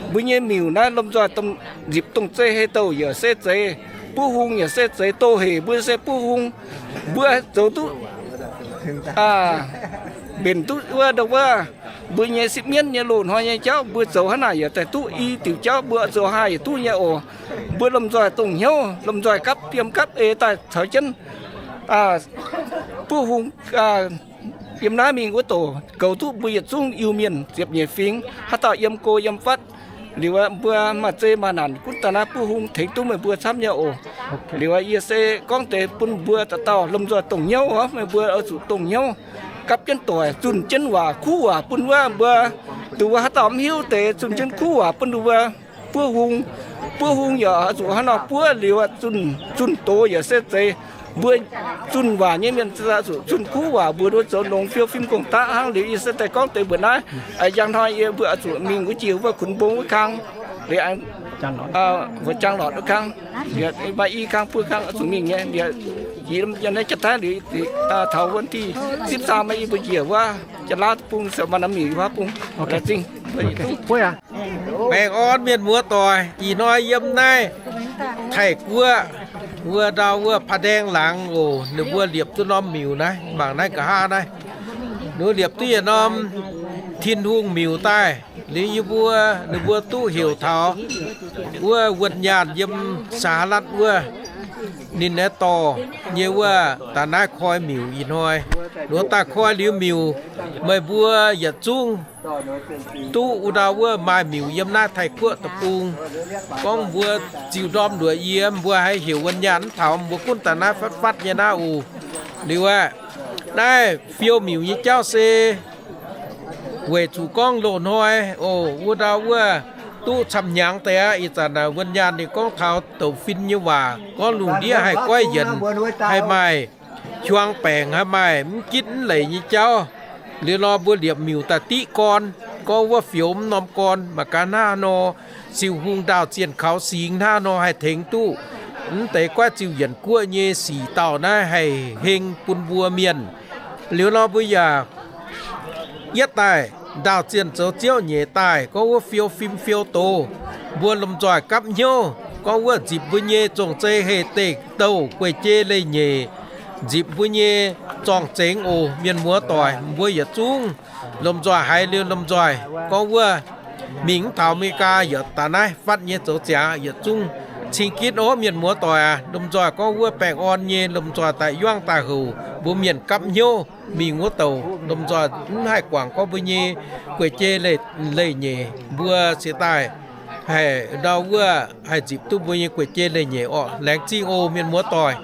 mbuo nyei miuc naaiv lomh nzoih nzipc dongh zei hei douh yaac se zeiz. Buov hung yaac se zeiz, doh hec mbuo se buov hung. Mbuo zoux duqv mbenc duqv wuov ndau wuov mbuo nyei sipv mienv nyei loz-hnoi nyei jauv, mbuo zoux hnangv naaic yaac daaih duqv i diuc jauv, mbuo zoux haaix yaac duqv nyei oc. Mbuo lomh nzoih dongh hnyouv, lomh nzoih gapv fiem gapv eix daaih caux jienv buov hung yiem naaiv mingh wuov doc goux duqv mbuo yietc zungv Iu-Mienh ziepc nyeic fingx. Haaix dauh yiem go yiem fatv liuz, mbuo maaih zei maaih naanc gunv daaih naaiv buov hung tengx duqv meih mbuo camv nyei oc. Liuz yie se gorngv deix bun mbuo dauh dauh lomh nzoih dongh hnyouv oc. Meih mbuo oix zuqc dongh hnyouv gapv jienv doic, zunh jienv waac, kuv waac bun wuov mbuo. Duqv wuov haaix dauh mv hiuv deix, zunh jienv kuv waac bun duqv wuov buov hung. Buov hung yaac oix zuqc hnangv nor buov liuz, zunh doz yaac se zeiz. Mbuo zunh waac nyei mienh zuqc zunh kuv waac mbuo nduov zoux longx fiou fim gong-daqv hnangv. Liuz yie se daaih gorngv deix mbuox naaiv, njang hnoi yie mbuo oix zuqc mingh wuov jiex wuov Kunx Mbong wuov kang, liuz aengx wuov Jangx Lortc wuov kang, maaih i kang buo kang oix zuqc mingh nyei. Liuz jiex naaiv jatv taaih liuz taux wuov dih zipv saam maaih yie mbuo njiec wuov Janx-Laauv bung, se maaih norm miuc yie huaav bung. Laengz zingh. Baengh orn mienh muoz-doic, ih hnoi yiem naaiv Taiv-Guoqv wuov ndau wuov Paa Ndaeng laangz oc. Ninh mbuo liepc duqv norm miuc naaiv, mangc naaiv nqa'haav naaiv, ninh mbuo liepc duqv yietc norm Tin-Hungh miuc daaih. Liuz yie mbuo, ninh mbuo duqv heuc taux wuov wuonh nyaanh yiem Saalatv wuov, ninh naaiv dorh nyei wuov daaih naaiv koi miuc. Ih hnoi ninh mbuo daaih koi liuz miuc, meih mbuo yietc zungv duqv wuov ndau wuov maaih miuc yiem naaiv Taiv-Guoqv deic-bung. Gorngv mbuo ziux ndorm luoqc yie, mbuo haiz heuc wuonh nyaanh mv taux, mbuo gunv daaih naaiv fatv fatv nyei naaiv oc. Liuz aeqv, naaiv fiou miuc nyei jauv se weic zuqc gorngv loz-hnoi oc, wuov ndau wuov duqv camv-hnyangx deix aqv. Ih zanc wuonh nyaanh ninh gorngv taux douc fin nyei waac, gorngv lungh ndiev haih goiv yienc, haih maaih hiuang baengc, haih maaih mv gitv mv leic nyei jauv. Liuz nor mbuo liepc miuc daaih diqv gorn, gorngv wuov fioux mv norm gorn, mangc gaax hnangv haaix nor Ziouv Hungh ndaauh zienh kaux singx hnangv haaix nor haih tengx duqv mv deix goiv ziuh yienc guoqv nyei sic dauh naaiv haih heng bun mbuo mienh. Liuz nor mbuo yaac yietv daaih ndaauh zienh zoux ziouv nyeic daaih, gorngv wuov fiou fim fiou doz, mbuo lomh nzoih gapv hnyouv, gorngv wuov nzipc mbuo nyei zong-zei hei deic-douh guei-jei leiz-nyeic, nzipc mbuo nyei zorng-zengx oc. Mienh muoz-doic, mbuo yietc zungv lomh nzoih haiz liuz lomh nzoih gorngv wuov mingh mv taux America yaac daaih naaiv fatv nyei zoux ziangx yietc zungv Cing-gitv ov, mienh muoz-doic aac, lomh nzoih gorngv wuov baengh orn nyei, lomh nzoih daaih yuangv daaih houc mbuo mienh gapv hnyouv mingh wuov douc. Lomh nzoih mv haih guangc gorngv mbuo nyei guei-jei leih nyeic, mbuo cingx daaih haih ndau wuov haih nzipc duqv mbuo nyei guei-jei leih nyeic orqc. Laengz zingh oc, mienh muoz-doic.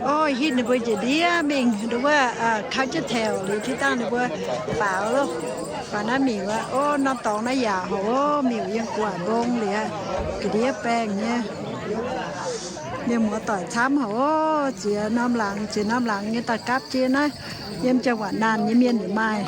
Ov, hitv ninh mbuo njiec ndiev mingh wuov cultural tale liuz, tiv dangh ninh mbuo baaux loh. Baaux naaiv mingh wuov, ov, norm dorngx naaiv yaac hoc, miuc yiem gu'nguaaic mbong liuz, ga'ndiev baengh nyei. Mienh muoz-doic camv hoc, ziex norm laangz, ziex norm laangz nyei daaih gapv jienv naaiv, yiem jauv-waanc naanh nyei mienh yaac maaih.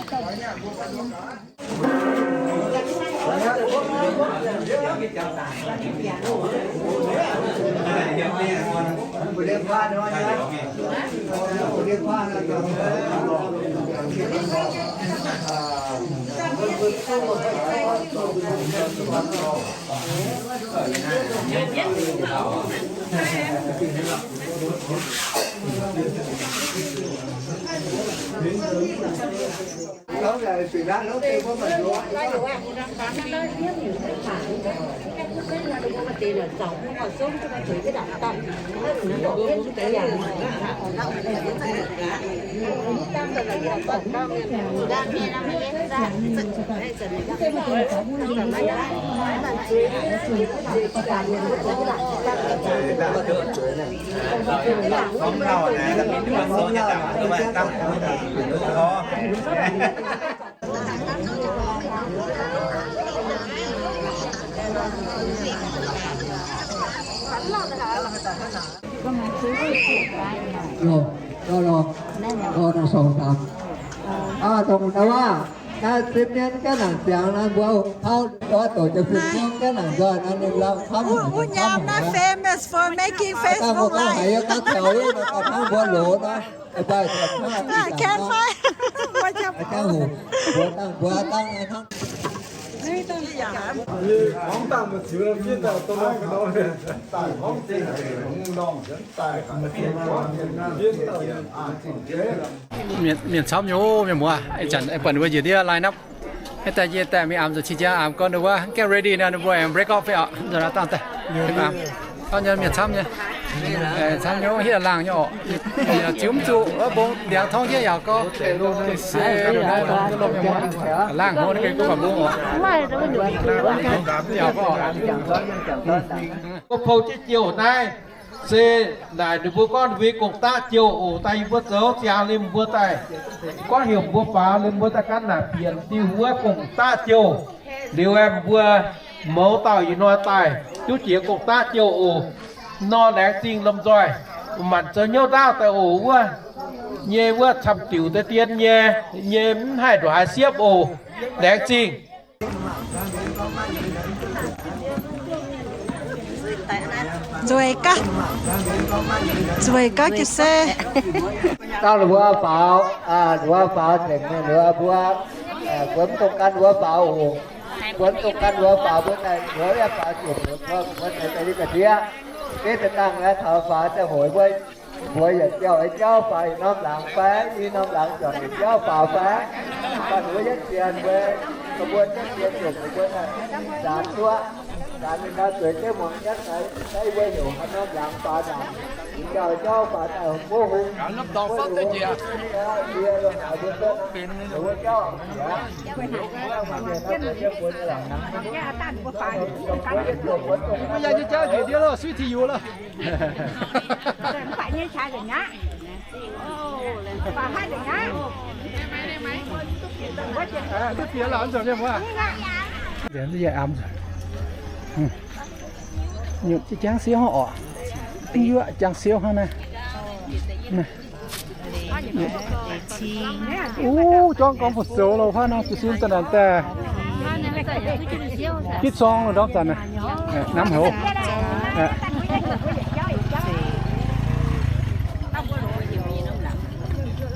Aa, dongh naaiv waac, naaiv sipv mienv gaengh nangc ziangx naaiv, mbuo tauv doic jiex sipv mienv gaengh nangc nzoih naaiv, ninh lauh camv haic, camv haic. Famous for making Facebook Live. Can find. Mbuo dangh mbuo dangh hnangv. Mienh, mienh camv nyei, mienh muoz. Ih zanc aengx buatc ninh mbuo njiec ndiev line up. Ih daaih yie daaih mingh amx nzunc qiex jienv amx gorngv ninh mbuo get ready nor, ninh mbuo aengx break off fai oc. Nzunc daaih dangh dangh, camv nyei, mienh camv nyei. Camv nyei, hitv laangh nyei oc. Ziux mv zuqc, mbong ndiangx torngv jienv yaac gorngv. Laangh hlo ninh gengh duqv baac mbong oc. Mbuo pou jienv jouh naaiv. Se naaic ninh mbuo gorngv ninh mbuo nyei gong-daqv jouh oc. Daaih yie mbuo zoux ziangx liemh mbuo daaih, gorngv heuc mbuo faaux liemh mbuo daaih ganh naaic bienc diuh wuov gong-daqv jouh. Liuz aeqv, mbuo mouz dauh ih hnoi daaih duqv jiex gong-daqv jouh oc. Nor laengz zingh lomh nzoih manc zoux hnyouv ndaauv daaih oc. Wuov nyei wuov camv diuc deix dien nyei, nyei mv haih ndongc haaix siepv oc. Laengz zingh. Nzueic gaax, nzueic gaax jiez se. Dangh ninh mbuo faaux, ninh mbuo faaux nzengc, ninh mbuo, mbuo mv dungx gan ninh mbuo faaux oc. Mbuo mv dungx gan ninh mbuo faaux, mbuo daaih mbuo yaac faaux ziepc mbuo, mbuo daaih daaih ga'ndiev. Beiv daaih dangh naaiv taux faaux daaih hoic mbuo, mbuo yietc biauv yietc jauv faaux yietc norm laangz fai, i norm laangz juangc yietc jauv faaux fai. Baac ninh mbuo yietv sienx mbuo, mbuo yietv sienx zuqc mbuo daaih zanx duqv, zanx ninh gauh zueiz jienv muangx jienv naaic, mbuo heuc haaix norm laangz faaux naaic, biauv jauv faaux daaih mbuo hungh, mbuo hungh, mbuo jauv, mbuo jauv. Mbuo yaac nyei jauv njiec ndiev loh, suiv ti yux loh. Jangx siouv hnangv oc. Yuoqv jangx siouv hnangv naaiv. Uv, jorngv gorngv fu'zoux loh, huaav nor jiez sin zanc naaic daaih. Gitv sorng ndorm zanc naaic. Namv houc.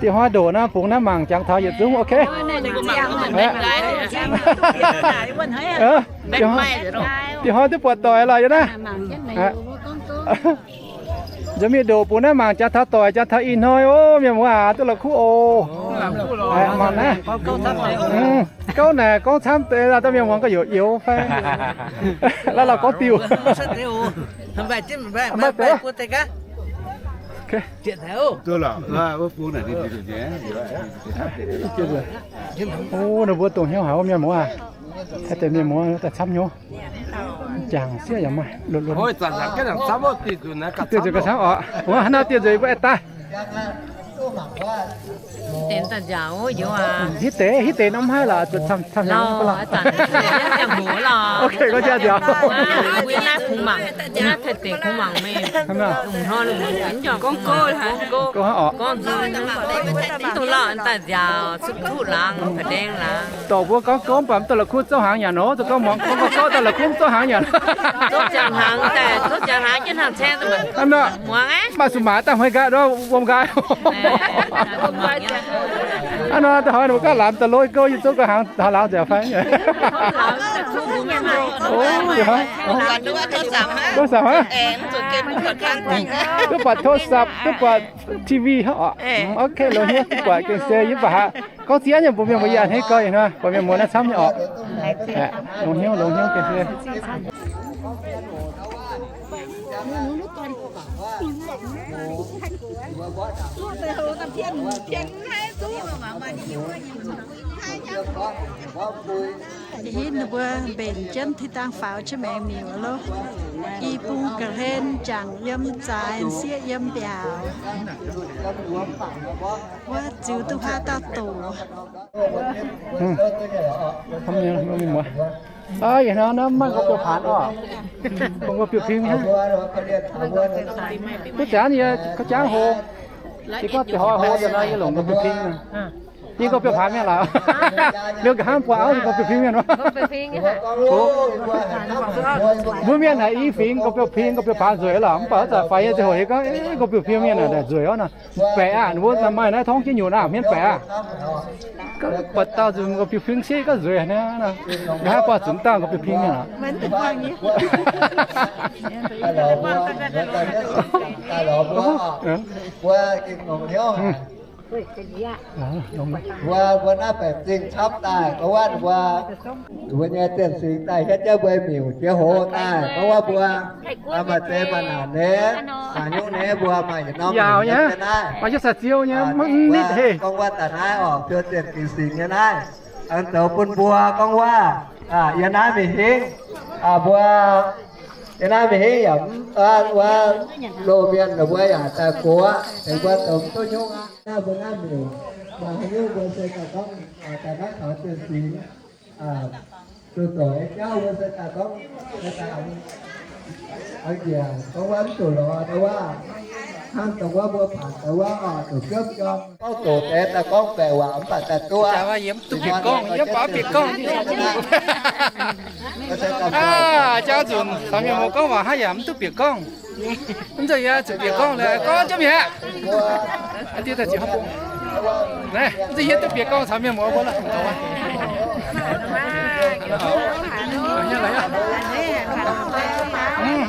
Dieh hnoi ndoqc naaiv bungx naaiv mangc jangx taux yietc zungv, ok. Dieh hnoi duqv buatc doic lorqc yie naaiv. Nzunc mingh ndoqc bun naaiv mangc jangx taux doic, jangx taux ih hnoi oc, mienh muoz aac, duqv la'kuqv oc. Mangc naaiv, gouv naaic gorngv camv deix, dauh mienh muoz gauh youz youz fai. Laaix lauh gorngv diuh. Maiv deix. O, ninh mbuo dongh hnyouv haic, mienh muoz aac. Haih deix mienh muoz daaih camv hnyouv. Jangx sieqv yaac maaih, luonx luonx. Diuh nzueic gauh camv oc. Wuov hnangv naaiv diuh nzueic mbuo aengx daaih. Hitv deix, hitv deix nor mv haih lorqc, zuqc camv, camv hnyouv lorqc. Ok, gorngv jaax nziaaux. Gorngv hnangv oc. Dorc mbuo gorngv gouv mv baac mv duqv la'kuqv, zouv hnaangx nyanc nor, zuqc gorngv muangx gorngv gouv daaih la'kuqv mv zouv hnaangx nyanc. Hnangv nor, maaih zuqc maac daaih hmei nqaai nor, wuom nqaai. Hnangv nor, da'hoi ninh mbuo gaav laamz daaih lov gouv, yie zouv gauh hnaangx, haaix laamz nzengc fai. Duqv buatc โทรศัพท์ hnangv, duqv buatc โทรศัพท์ duqv buatc ทีวี hnangv oc. Ok, longx hnyouv duqv buatc gengh se yie mv baac haiz gorngv ziex nyungc mbuox mienh mbuo yaac hneiv gau ih hnoi, buatc mienh muoz naaiv camv nyei oc. Longx hnyouv, longx hnyouv gengh se. Ih hitv ninh mbuo mbenc jienv ti dangh faaux jienv maengx miuc loh. I bung ga'hlen jangc yiem zaaix, sieqv yiem mbiaauc. Wuov ziux duqv haav dauh doqc. Aa, yie hnangv naaiv maaih nqoi biouv-paanx oc. Nqoi biouv-ping hnangv. Duqv zanc yie gauh jangv hlo. Yie gorngv deix hnoi hlo daaih nor yie longc nqoi biouv-ping. Yie nqoi biouv-paanx mienh lorqc. Liuz nqa'haav buatc auv nqoi biouv-ping mienh. Mbuo mienh naaic i fingx nqoi biouv-ping nqoi biouv-paanx nzueic lorqc, mv baac zanc faix nyei ziangh hoc yie gorngv, nqoi biouv-ping mienh naaic nzueic orv nor. Baeqc aqv, ninh mbuo maaih naaiv torngv jienv nyutc aqv, hmien baeqc aqv. Buatc dauh nzunc nqoi biouv-ping sieqv gauh nzueic naaiv. Nqa'haav buatc zunc dauh nqoi biouv-ping mienh lorqc. Mbuo, mbuo naaiv baeqc zingh camv daaih, gorngv wuov mbuo, mbuo nyei zienh singx daaih hietv jienv mbuo miuc jiex hoz daaih, gorngv wuov mbuo maaih zei maaih naanc nyei, maaih nyungc nyei mbuo maaih yietc norm miuc nyei naaiv. Maaih yietc sai-ziou nyei, mv nitv heh. Gorngv wuov daaih naaiv oc, ziou zienh gengh singx nyei naaiv. Aengx zoux bun mbuo gorngv wuov, yie naaiv mingh hingv, mbuo, yie naaiv mingh hingv yaac mv, wuov, loz-mienh ninh mbuo yaac daaih gox, tengx mbuo zoux mv duqv nyungc aqv. Naaiv mbuo naaiv miuc, maaih haaix nyungc mbuo se daaih gorngv, daaih naaiv taux zienh singx, duqv zoux nyei jauv mbuo se daaih gorngv, daaih njiec gorngv wuov mv zuqc lorz daaih wuov, hnangv dongh wuov mbuo bangc daaih wuov oc, zuqc siemv jorm. Gorngv doqc deix daaih gorngv baeqc waac mv baac daaih duqv. Yie mv duqv bieqc gorngv, yie mv baac bieqc gorngv. Aa, jangx nzunc caux mienh muoz gorngv waac hnangv yaac mv duqv bieqc gorngv. Mv zeiz yie zuqc bieqc gorngv lorqc, gorngv jomv mi'aqv. Aa, diev daaih jiex haav bung. Naaiv, mv zeiz yie duqv bieqc gorngv caux mienh muoz mbuo lorqc.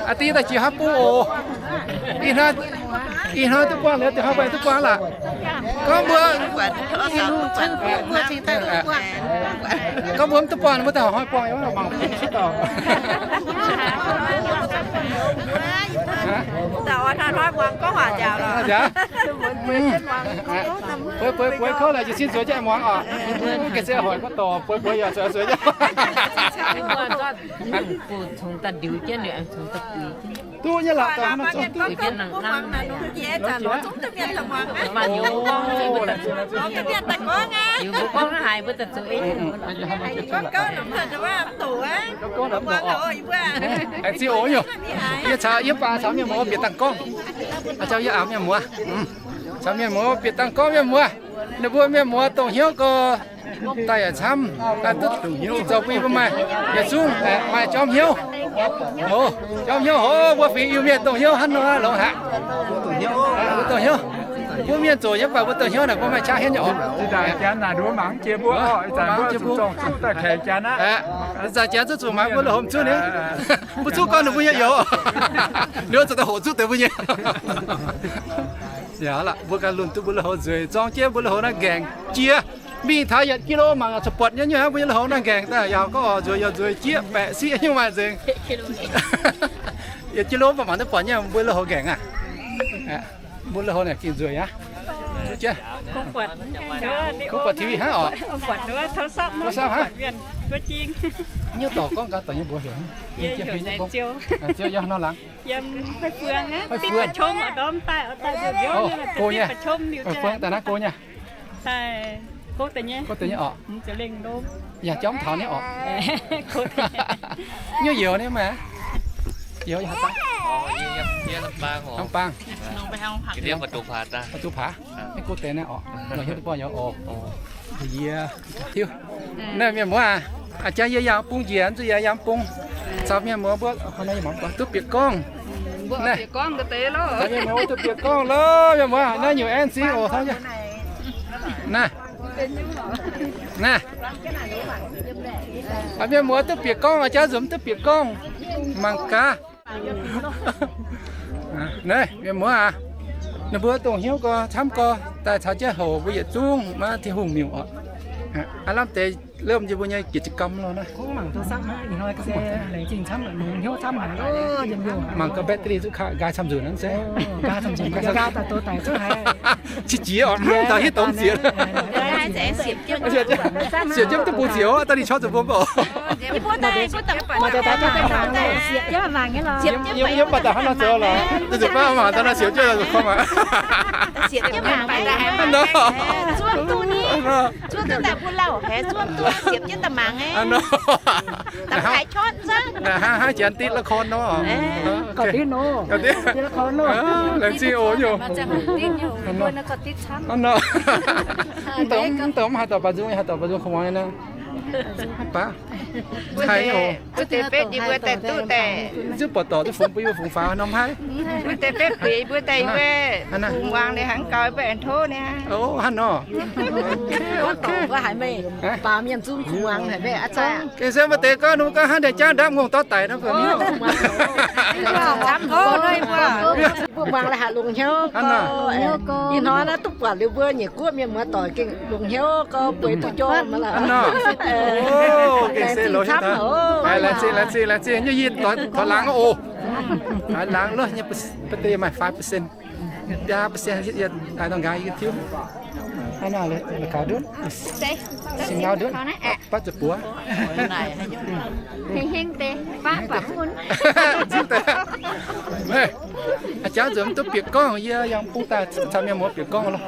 Aa, diev daaih jiex haav bung oc. Ih hnoi, ih hnoi duqv buangh liuz, diex hnoi baengh duqv buangh lorqc. Gorngv mbuo, gorngv mbuo mv duqv buangh, mbuo daaih hnoi buangh, mangc mv sieqv dauh. Bueix bueix bueix kouv laaix jiez sin zueiz jienv muangx oc. Ga'sie hoic gorngv dorc bueix bueix yaac zueiz zueiz. Duqv nyei lorqc, duqv. Aengx ziex oc nyungc. Yie caux yie baac caux mienh muoz bieqc dangh gorngv. Aa, caux yie aac mienh muoz, caux mienh muoz bieqc dangh gorngv mienh muoz. Ninh mbuo mienh muoz dongh hnyouv gorx daaih yaac camv, duqv zoux bun yie mbuo maaih yietc zungv maaih jauv hnyouv. Jauv hnyouv hov, mbuo fingx Iu-Mienh dongh hnyouv hnangv nor longx haic. Dongh hnyouv. Mbuo mienh zoqc nyei, mv baac mbuo dongh hnyouv naaic mbuo maaih qaqv henv nyei oc. Ih zanc janx naaic nduov mangc jiex mbuo oc, ih zanc mbuo zuqc zorng zuqv daaih kaeqv janx aqv. Ih zanc janx zuqc zuqc mangc mbuo lui-houx mv zuqv ni. Mbuo zuqv gorngv ninh mbuo nyei youz. Ninh mbuo zuqc daaih hoqc zuqv deix mbuo nyei. Yaac la'mbuo ganh lunh duqv mbuo lui-houx nzueic, zorng jienv mbuo lui-houx naaiv nqaengc jiex. Mingh taux yietc kilo mangc zuqc buatc nyei, nyei mbuo nyei lui-houx naaiv nqaengc daaih yaac gorngv oc, nzueic yaac nzueic jieqv baeqc siqv nyei maaih nzengc. Yietc kilo mv baac mangc duqv buatc nyei mbuo lui-houx nqaengc aqv. Mbuo lui-houx naaic gengh nzueic aqv. Kuv buatc T V hnangv oc. Tov sap hnangv. Nyei dorc gorngv gaax dorc nyei mbuox heuc. Ziouv yaac nor laangz. Go nyei. Fai fuang daaih naaiv go nyei. Go deix nyei oc. Yaac jomv taux nyei oc. Nyuv youz nyei maah. Youz yaac haaix daaih? Hnamv baang. Ba'duqc paax. Maiv go deix naaiv oc. Nor hiuv duqv gorngv youz oc. Yie tiuv. Naaiv mienh muoz aac, a'jang yie yangh bung njiec, zuqc yie yangh bung caux mienh muoz mbuo duqv bieqc gorngv. Naaiv mienh muoz duqv bieqc gorngv loh, mienh muoz naaiv nyungc aengx zingh oc. Naaiv, naaiv, mienh muoz duqv bieqc gorngv, a'jang nzunc duqv bieqc gorngv, mangc gaax. Naaiv mienh muoz aac, ninh mbuo dongh hnyouv gorx camv gorx daaih caux jienv hoc mbuo yietc zungv maiv Tin-Hungh miuc oc. Aav lamh deix lomh njiec mbuo nyei กิจกรรม loh naaiv. Mangc gaax battery zuqc kaqv nqaai camv nzunc hnangv se. Qiex jiez oc, daaih hiuv dongh ziex. Siepv jienv duqv bungx ziex oc, daaih ninh corc zuqc mbuo mv baac. Yiem baac daaih hnangv nor zoux lorqc. Zuqc baav mangc daaih naaiv siepv jienv zuqc korv aqv. Zuov duqv ni. Zuov duqv daaih mbuo lauh haiz zuov duqv siepv jienv daaih mangc aqv. Naaiv hnangv, hnangv janx ditv ละคร nor. Laengz zingh oc nyungc. Mv dongh mv haih dorh baac nzung, haih dorh baac nzung khongx muangx naaiv. Baav. Mbuo deix betv yie mbuo daaih duqv daaih. Zuqc buatc dorc duqv fungx bun yie mbuo fungx faaux norm haiv. Mbuo deix betv bieqc yie mbuo daaih yie mbuo fungx muangx liuz hnangv gaux yie mbuo aengx tov niaa. Ov, hnangv nor. Mbuo haiz meih baaux mienh zungv kungx muangx haic meih aqv. Gengh se mbuo deix gorngv ninh mbuo gorngv hnangv deix jangv ndapv ngongh dorv daic nor. Mbuo muangx la'haiz longc hnyouv gorx. Ih hnoi naaiv duqv buatc liuz mbuo nyei guoqv mienh muoz doic gengh longc hnyouv gorx bueix duqv jorm aqv lorqc. Gengh se longc hnyouv camv. Laengz zingh, laengz zingh, laengz zingh. Nyei yinh doix laangz oc. Laangz loh nyei, ba'deix maaih five percent. Biaa percent yie daaih nor nqaaix yie tiuv. Hnangv naaiv la'kaux ndutv, sing ngau ndutv, baav zuqc buoz. Heng heng deix, baav baac mun. A'jangv nzunc mv duqv bieqc gorngv, yie yangh bung daaih caux mienh muoz bieqc gorngv loh.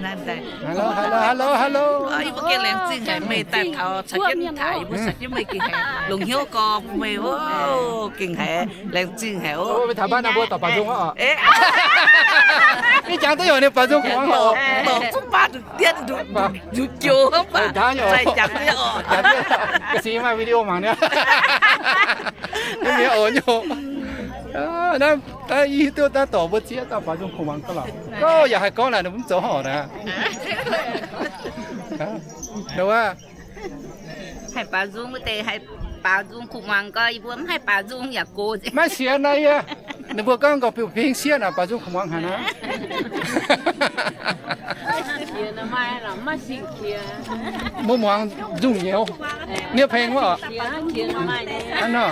Hello, hello, hello, hello. Yie mbuo gengh laengz zingh haic meih daaih taux caux jienv taaix, yie mbuo caux jienv meih gengh haiz longc hnyouv gorx bun meih oc. Gengh haiz laengz zingh haic oc. Meih taux baav naaiv mbuo dorh baac nzung oc. Ih jangx duqv yaac ninh baac nzung kuangx oc. Dorh zuqc baav nduqc dienv nduqc nduqc joux hnangv baac zai jangx duqv oc. Ga'sie maaih video mangc niaa. Mv mi'aqv oc nyungc. Naaiv, naaiv yie duqv daaih dorc mbuo zieqv dauh baac nzung kuangx ga'lauc. Gorngv yaac haih gorngv naaic, ninh mbuo mv zoux horc naaic. Haih baaux nzung wuov deix, haih baaux nzung kuv muangx gau, yie mbuo mv haih baaux nzung yaac gox. Maiv sienx naaiv yie. Ninh mbuo gorngv nqorngv biux ping sieqv naaic, baaux nzung kuv muangx haic naaic. Mbuo muangx nzung nyouz. Niouv peng wuov oc. Hnangv nor.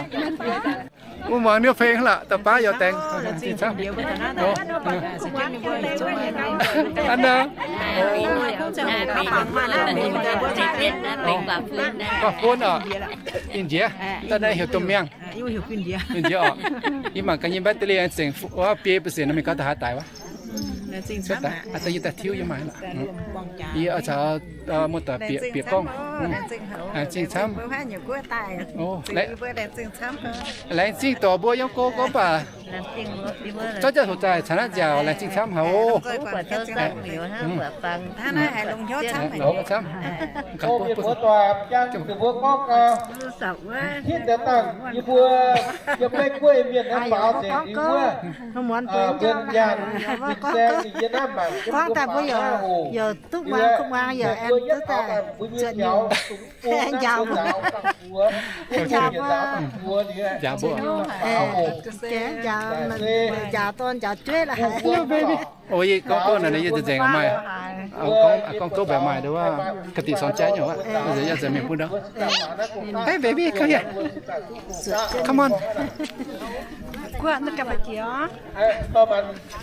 Mbuo muangx niouv peng lorqc, da'baav youz daengx. Hnangv nor. Guangc fun oc. Ih nziex, da'naaiv heuc domh miangh. Ih nziex oc. Yie mangc gaax nyei battery aengx zengc, biei percent nor, mingh gaax da'haav daic wuov. Da'yie daaih tiuv yie mangc lorqc. Yie caux muoz-doic bieqc, bieqc gorngv. Laengz zingh camv. Laengz zingh dorc mbuo yiem go gorngv baac Zorqv jaav hoc daaih caux naaiv nziaauc laengz zingh camv haic oc. Camv. Mienh muoz-doic, jangx dinh mbuo gorngv gau, hitv deix dangh yie mbuo yiem Meiv Guoqv mienh naaiv faaux nzengc yie wuov, wuonh nyaanh, fin-saeng ninh yie naaiv mangc jienv mbuo faaux naaiv oc. Yie mbuo yietv faaux daaih mbuo nyei njaaux, njaaux dangh buoz, njaaux mbuo, njaaux dorn njaaux jueiv la'haic. O, yie gorngv gouv naaic, yie nzengc maaih, gorngv gouv mbaeqc maaih nduov, ga'diqc sorng jaiv nyei aqv, yie nzengc mingh bun ndau. Hey, baby, come here. Come on.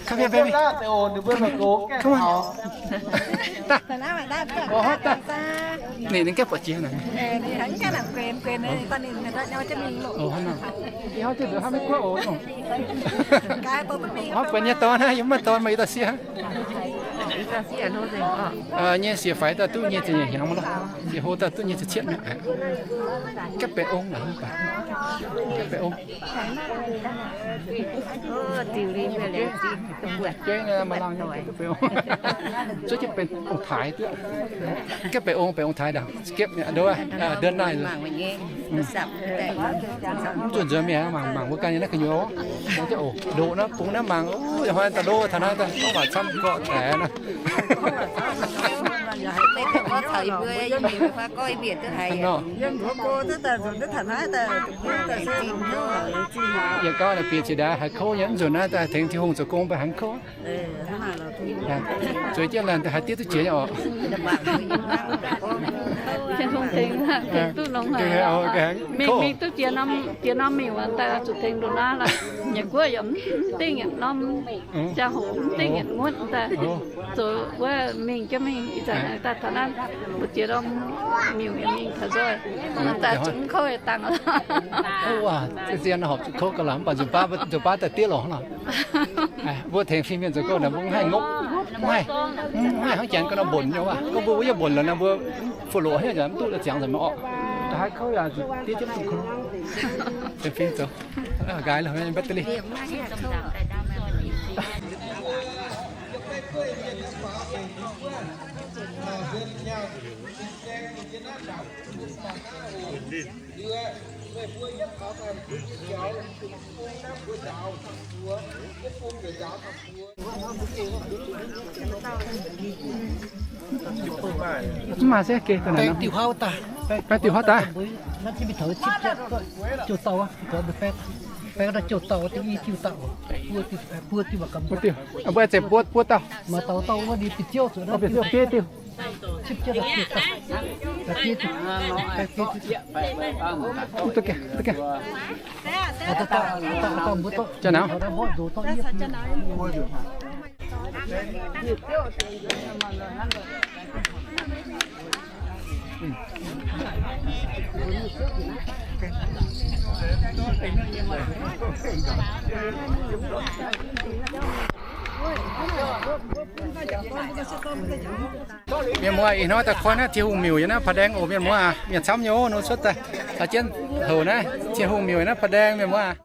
Come here, baby. Come on. Ninh, ninh gengh buatc jiex naaic. Hnangv benx nyei dorn, yie mv maaih dorn, maaih i dauh sieqv. Nyei sieqv faix daaih duqv nyei ziepc nyeic hnyangx mv lorqc. Sieqv hlo daaih duqv nyei ziepc cietv mi'aqv. Gapv benx ong laaix mv baac, gapv benx ong. Zuov jienv benx ong-taaix duqv. Gapv benx ong, benx ong-taaix ndaangc. Gapv nduov, ndon naaiv. Mv zuqc nzuonx mingh mangc, mangc mbuo ganh nyei naaiv gu'nyuoz. Ndoqc naaiv bungx naaiv mangc, hnoi daaih ndo taux naaiv daaih gorngv waac camv gorqv taaix naaiv. Yietc gauh naaic bieqc qiex ndaix haiz kouv nyei, mv nzunc naaiv daaih tengx Tin-Hungh zoux gong mbuo haiz kouv. Zueiz jienv laanh daaih haiz diev duqv jiex nyei orqc. Tin-Hungh tengx, tengx duqv longx haic. Mingh, mingh duqv jiex norm, jiex norm miuc daaih zuqc tengx ndongc naaiv lorqc. Nyanc guoqv yaac mv dingh yietc norm ziangh hoc, mv dingh yietc wuonv daaih. Zoux wuov mingh jienv mingh ih zanc daaih taux naaiv mbu'ziex norm miuc yaac mingh taux nzoih. Daaih zuqc mv kouv dangh. Zien horpc zuqc kouv ga'laangc mv baac nzunc baav, nzunc baav daaih diev lorqc lorqc. Mbuo tengx fin-mienh zoux gong naaic mbuo mv haih ngopv, mv haih, mv haih hnangv janx ga'naaiv mbonc nyei waac. Gorngv mbuo wuov yaac mbonc lorqc naaic mbuo fu-loqc hnyouv yaac mv duqv ziangx nzengc mv orqc. Da'haiz kouv yaac diev jienv zuqc kouv. Tengx fin zoux, gaaix lorqc battery. Mv maaih se geh daaih naaic nor. Baeng diuh huaav daaih. Baeng diuh huaav daaih. Mbuo diuh, mbuo diuh, mbuo diuh, mbuo diuh, mbuo diuh. Mienh muoz, ih hnoi daaih koi naaiv Tin-Hungh miuc yiem naaiv Paa Ndaeng oc. Mienh muoz aac, mienh camv nyei oc, nor cuotv daaih caux jienv houc naaiv Tin-Hungh miuc yiem naaiv Paa Ndaeng, mienh muoz aac.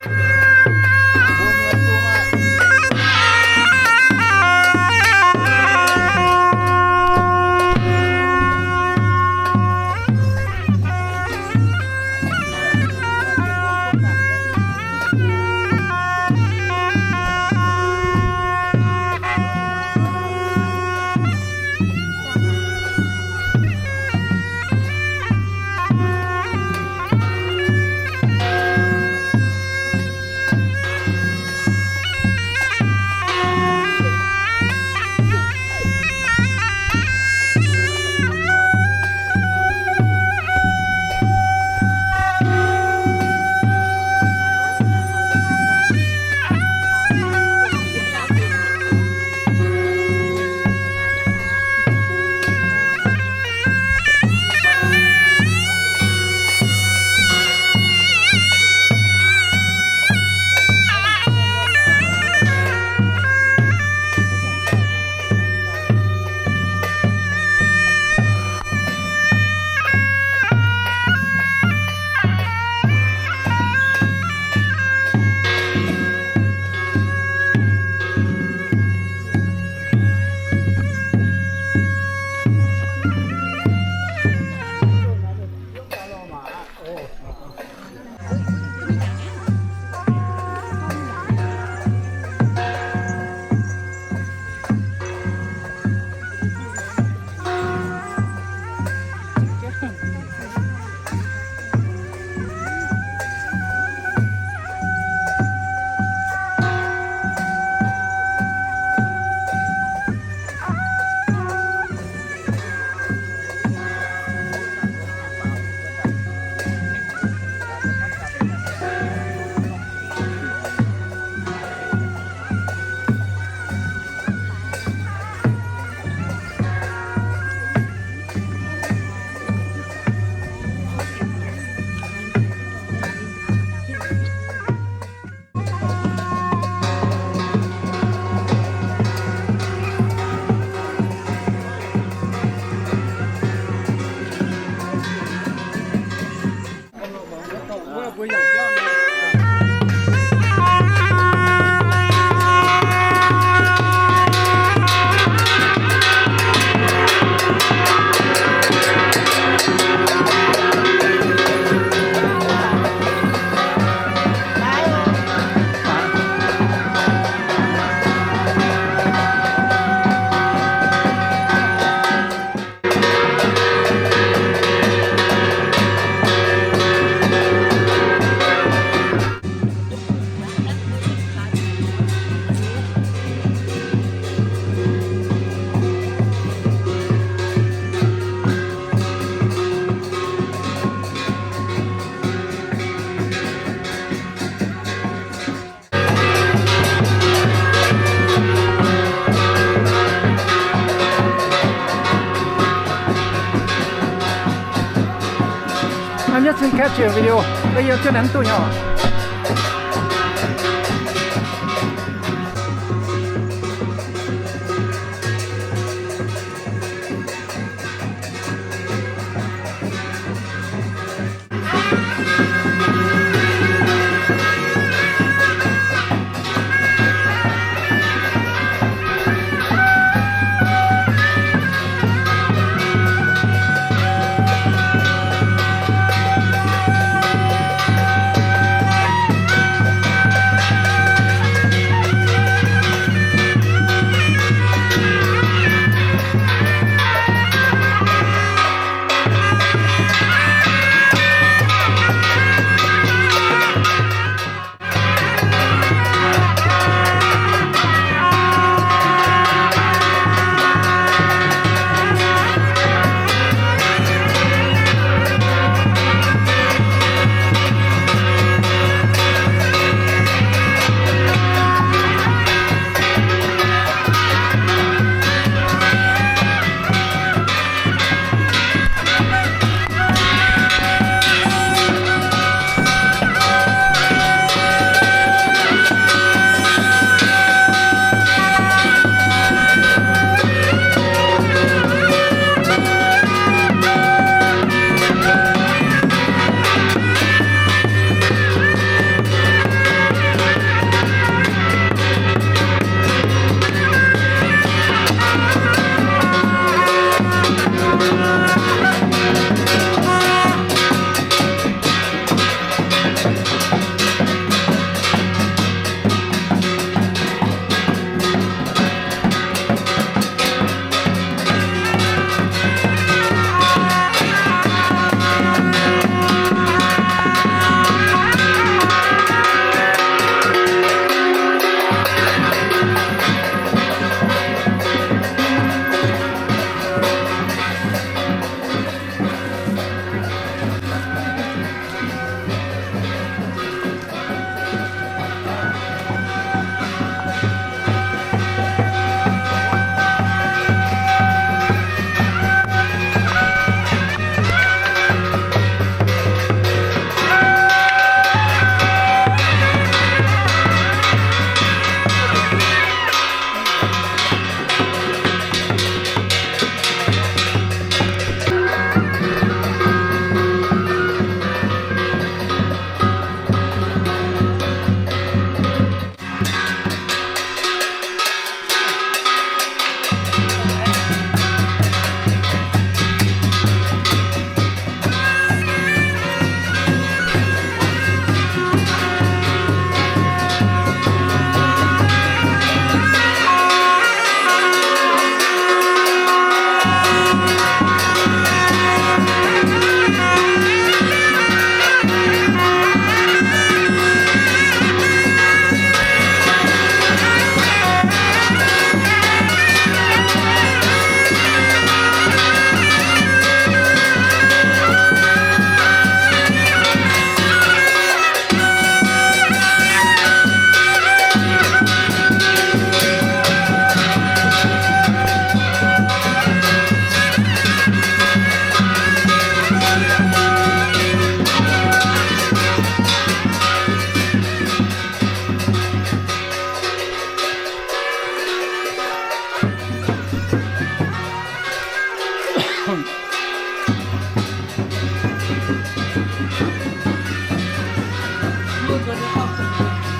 Catch your video. Yie zien naaiv duqv nyei oc.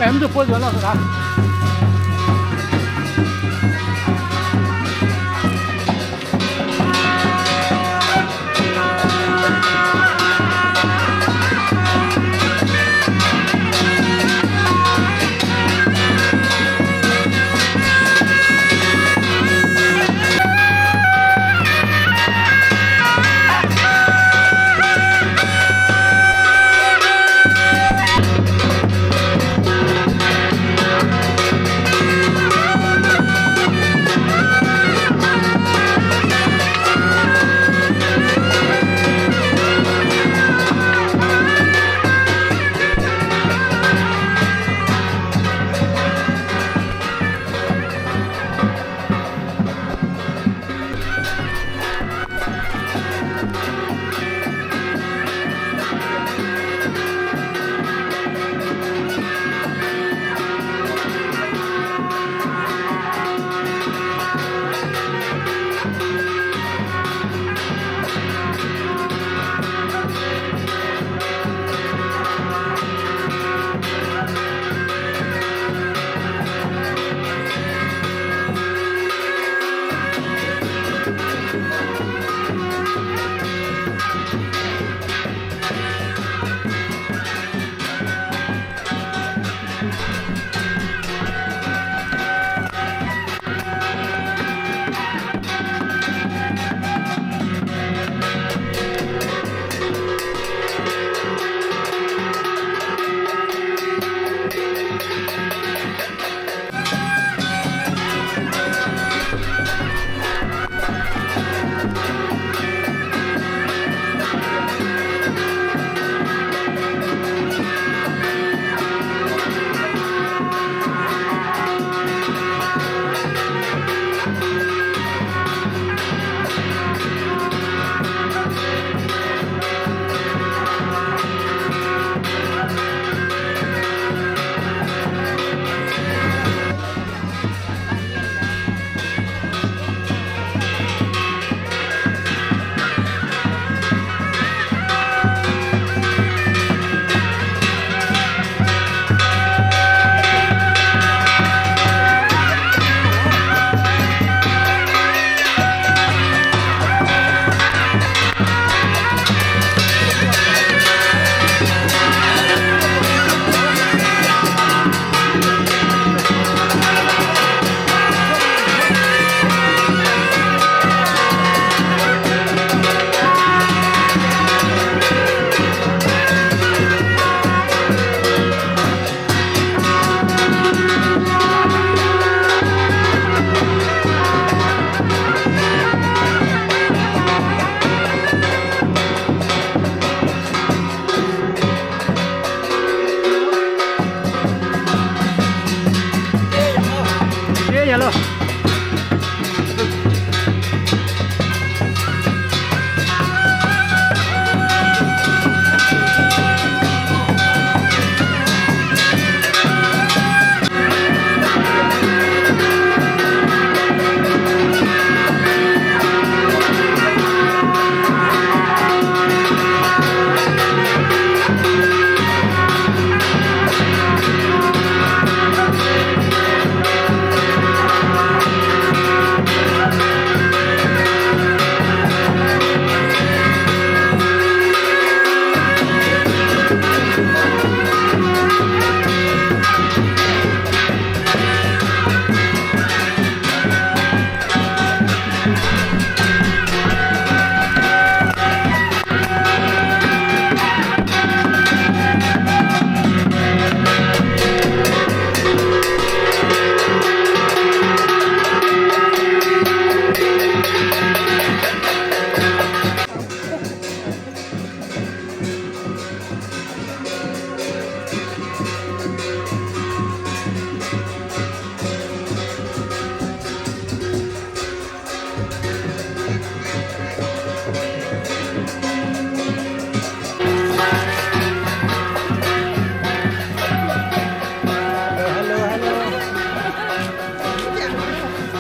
Em, mv duqv buov nzuonx lorh, daaih.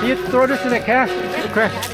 You throw this in the can. Okay.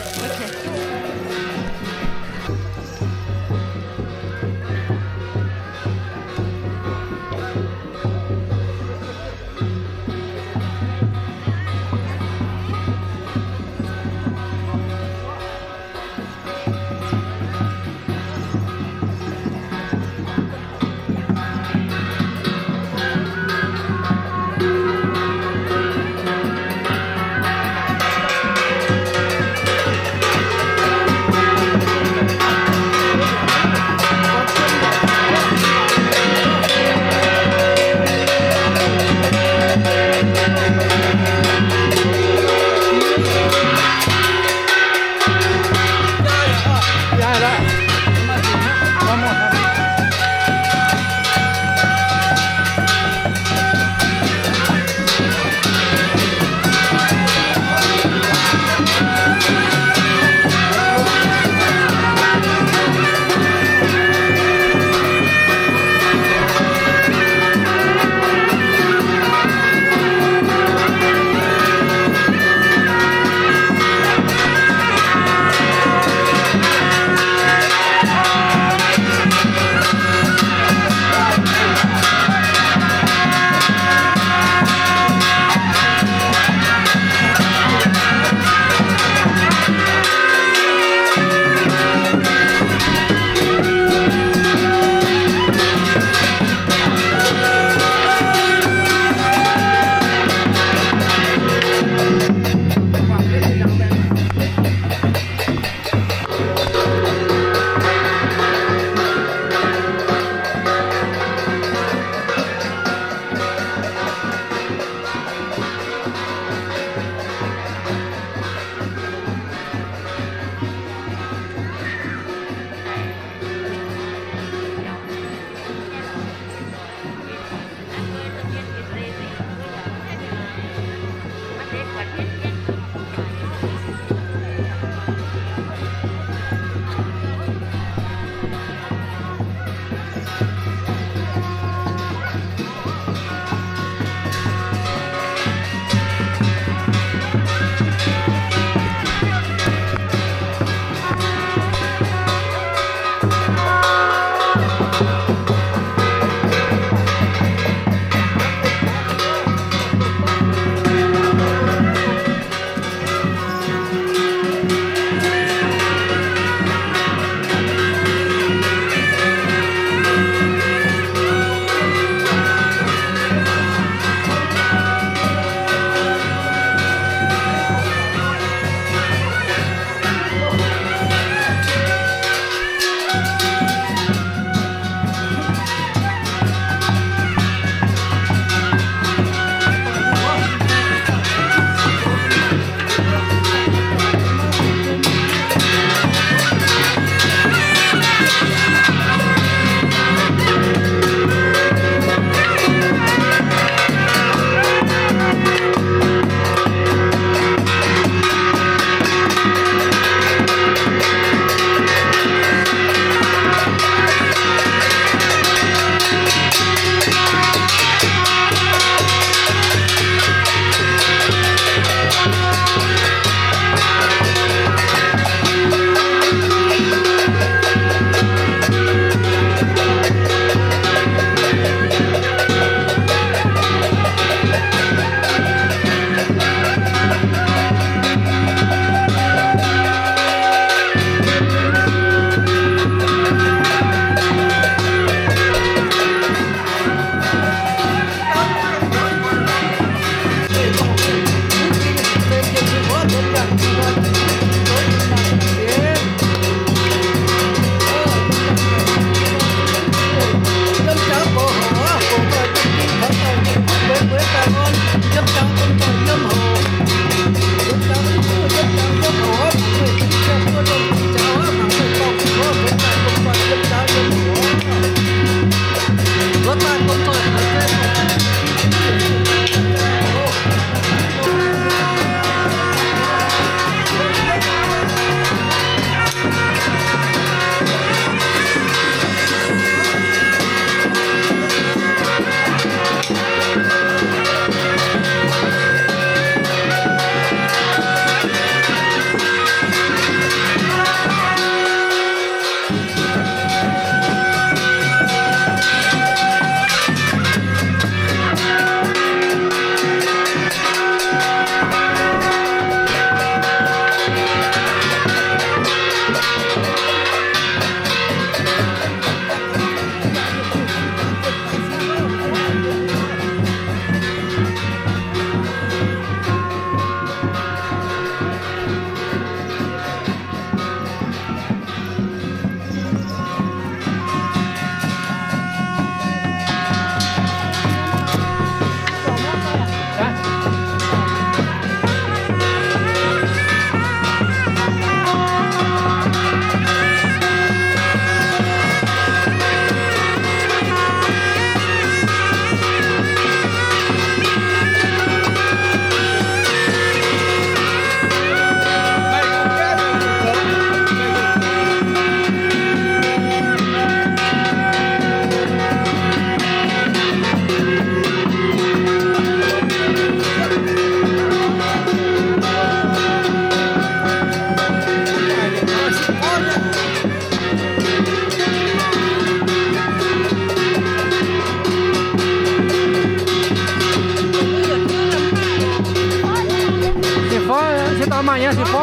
Maaih nyei, sic fo.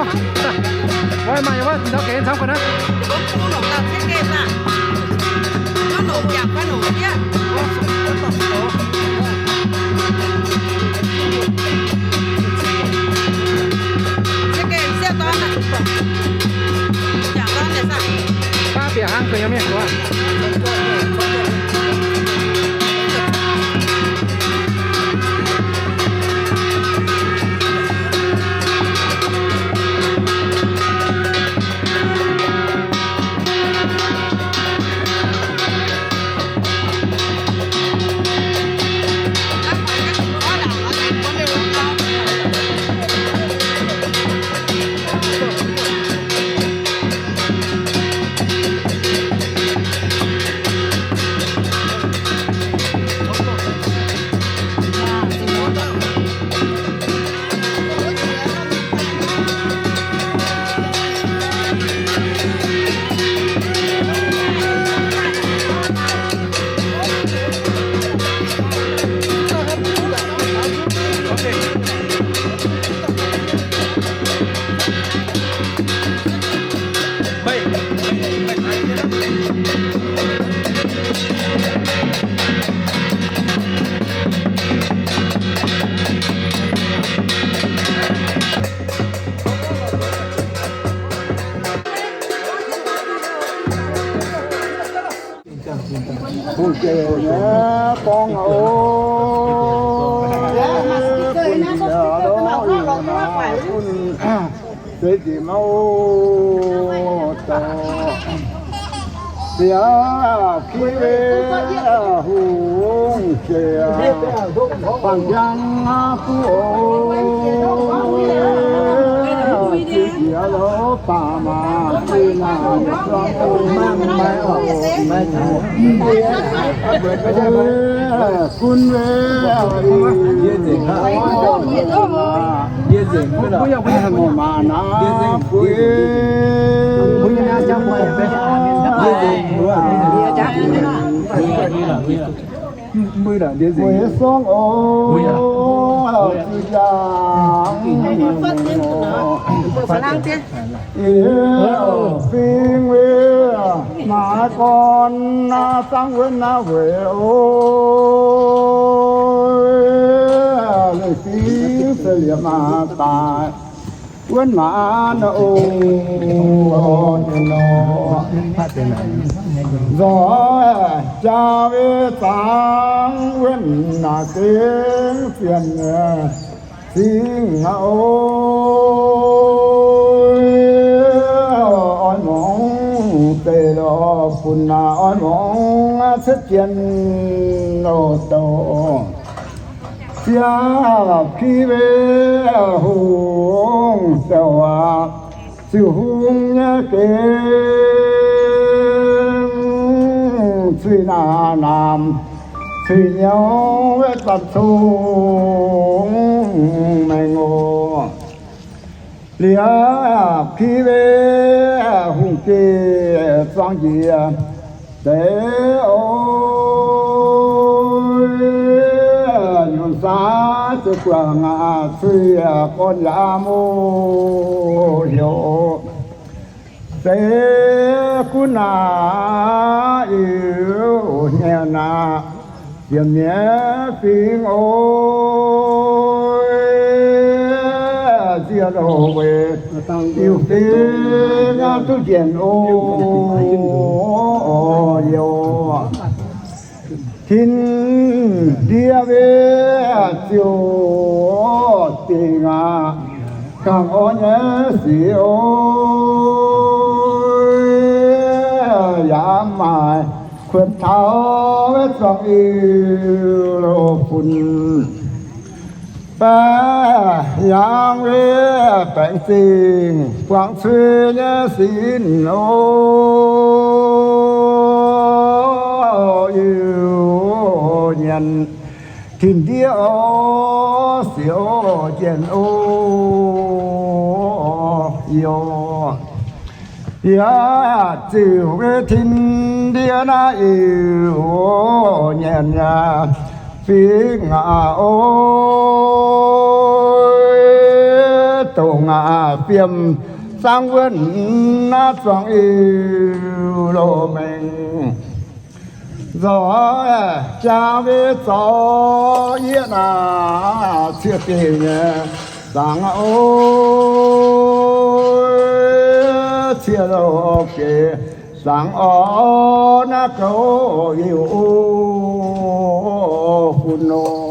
Maaih nyei wuov, ndau gec camv gu'naaiv. Baav bieqc hnangv gu'nyuoz mienh gu'nguaaic. Gorngv oc, bun seix nziex mauv douh. Ziouv ki wei hungh jiex bangc jangv aqv, duqv oc. Ziex jiex loz baac maah, ziex naaic zuangx oc. Gunv wei, muoz-maanc naaiv, weic song oc, zuiz jangx. Fingx wei, maaih gorn naaiv zangv wuonv naaiv weic oc. Leiz fingx se liepc maah daaih wuonv maah oc. Nzoih jaa wei zangv wuonv naaiv gengh zienh singx oc. Oix mungz deix lorh bun naaiv, oix mungz cuotv jien loz douh. Ziouv ki wei hungh douh aqv, ziouc hungh nyei gengh cuiv naamh naamh, cuiv nyouz wetv banh cong mengh oc. Liepc ki wei hungh geh zuangx njiec deix oc. Nyunc saav ziouc guangc aqv, cuiv gorn yaac mouz heuc. Seix gunv aqv, iu-nyienh aqv, ziepc nyeic fingx oc. Nziex loz weic iu-fingx duqv njiec oc. Youz. Tin ndiev wei ziouc dingc aqv, gangh orn nyei sic oc. Yaac maaih kuonx taux zuangx iu-fun. Baeqc hnyangx wei baengc zingh buangv cui nyei sin oc. Iu-nyienh tin ndiev oc, siouc jien oc. Youz. Yaac ziouc wei tin ndiev naaiv iu-nyienh fingx aqv oc. dongh aac fiem zaangv wuonv naaiv zuangx Iu-Lo mengh. Nzoih jaa mbiv zorqv yie naaiv cie dingc nyei zaangv oc, cie lo geh zaangv orv naaiv gouv Iu-Lo fun nor.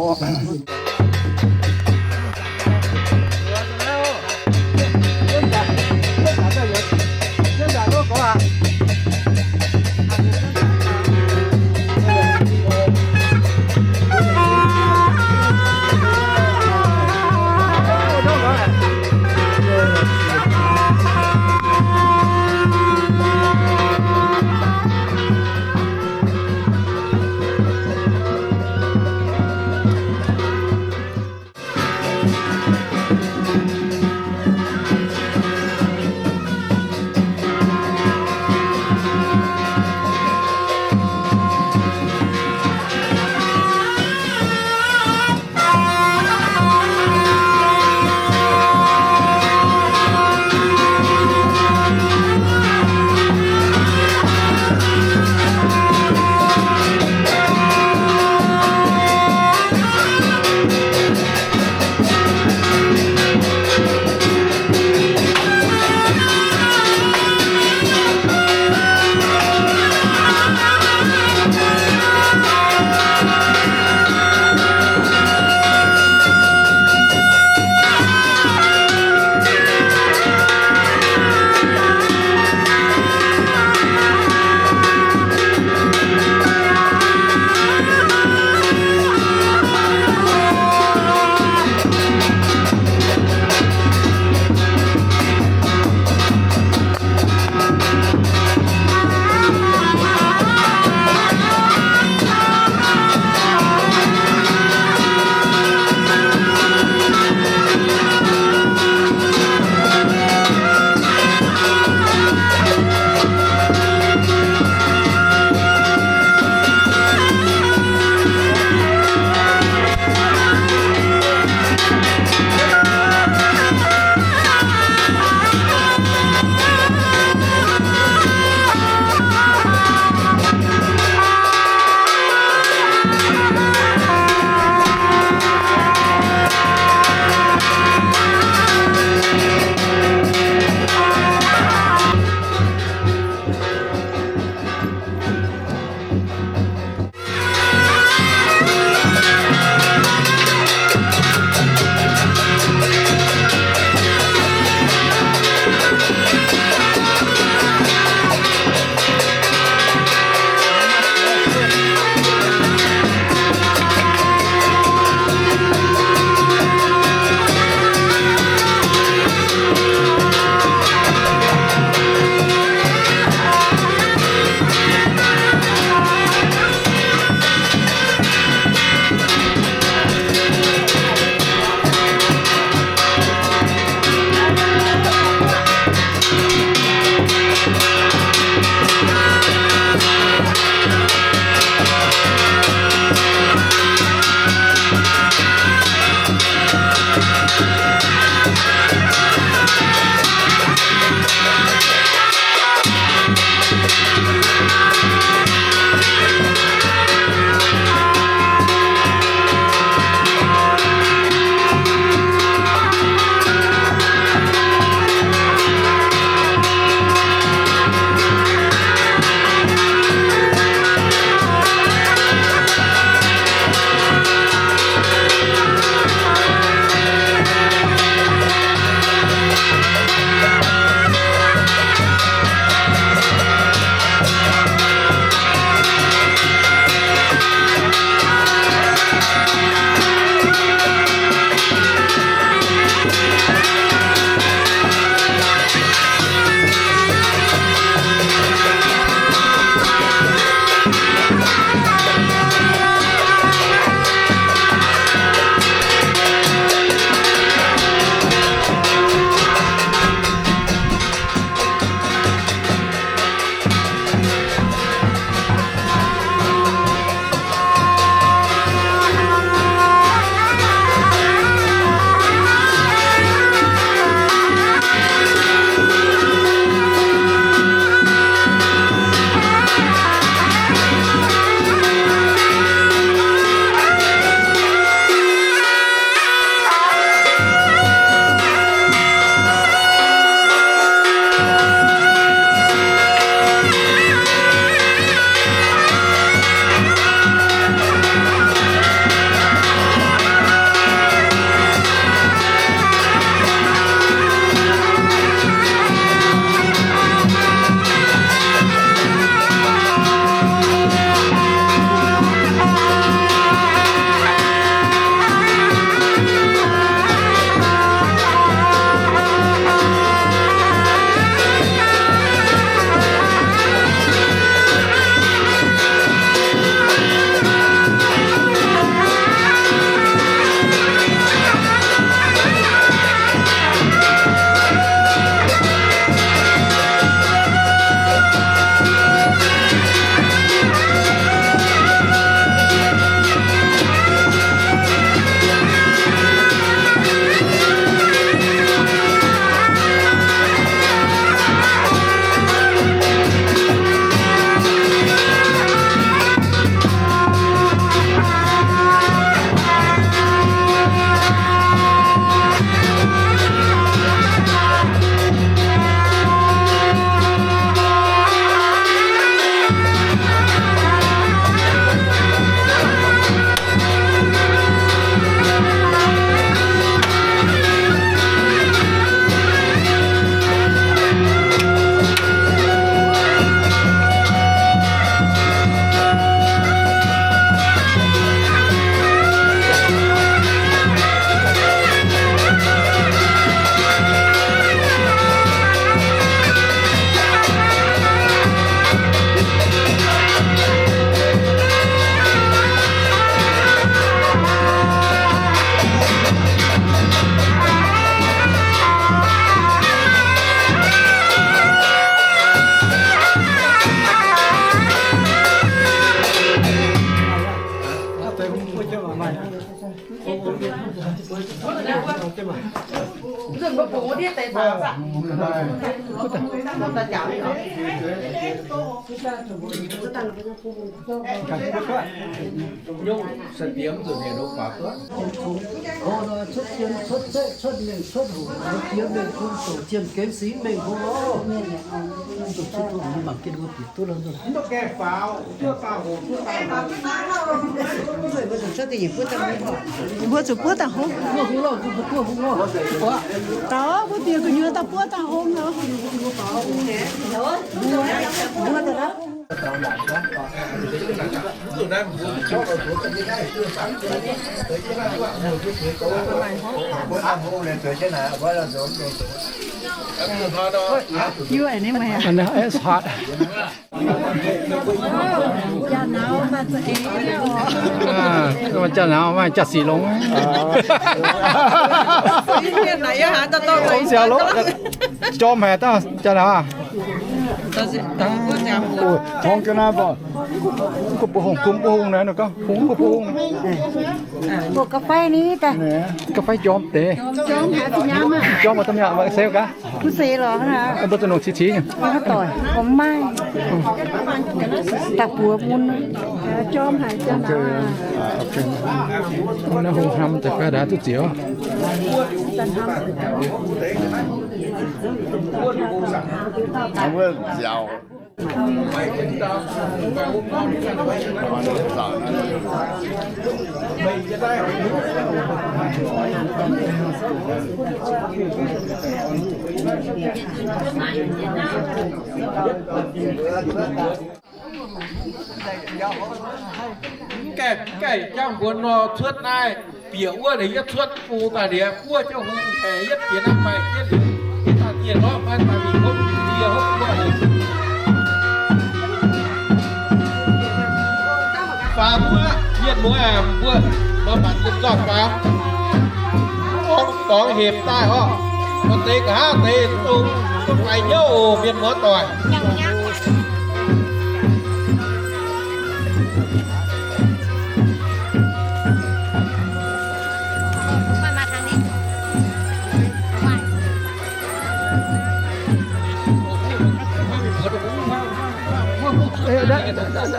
Mbuo zuqc buov daaih hov. Taux mbuo bieqc gu'nyuoz daaih buov daaih hov nor. It's hot. Jaa nauz maaih jaa sic longx. Jorm haic daaih jaa nauz. Hngongx ga'naaiv mbuo, mv guh buov hungh, kumx buov hungh naaiv, ninh gorngv hungx, mv guh buov hungh. Ga'fai ni daaih. Ga'fai jorm deix. Jorm haic, jorm maaih domh yaac maaih seix gaax. Mv seix lorqc. Mbuo zuqc nongc ciqv ciqv nyei. Doic, mv maaih. Daaih buoz mun. Jorm haic, jorm haic. Naaiv hungh hnamv deix fai ndaauv duqv ziex. Wuov nziaauc. Mv gaengh, mv gaengh jangv mbuo nor cuotv naaiv. Bieqc wuov ninh yie cuotv bung daaih liuz, buov jienv hungh aengx yietv jiex naaiv maaih jienv liuz, daaih dieh norm maiv daaih mingh hopv yie hopv wuov. Faaux mbuo, mienh muoz aah, mbuo maiv baac zinh zorqv faaux. Dorngx hepc daaih orqc, maaih deix nqa'haav deix dongh faix hnyouv oc, mienh muoz doic.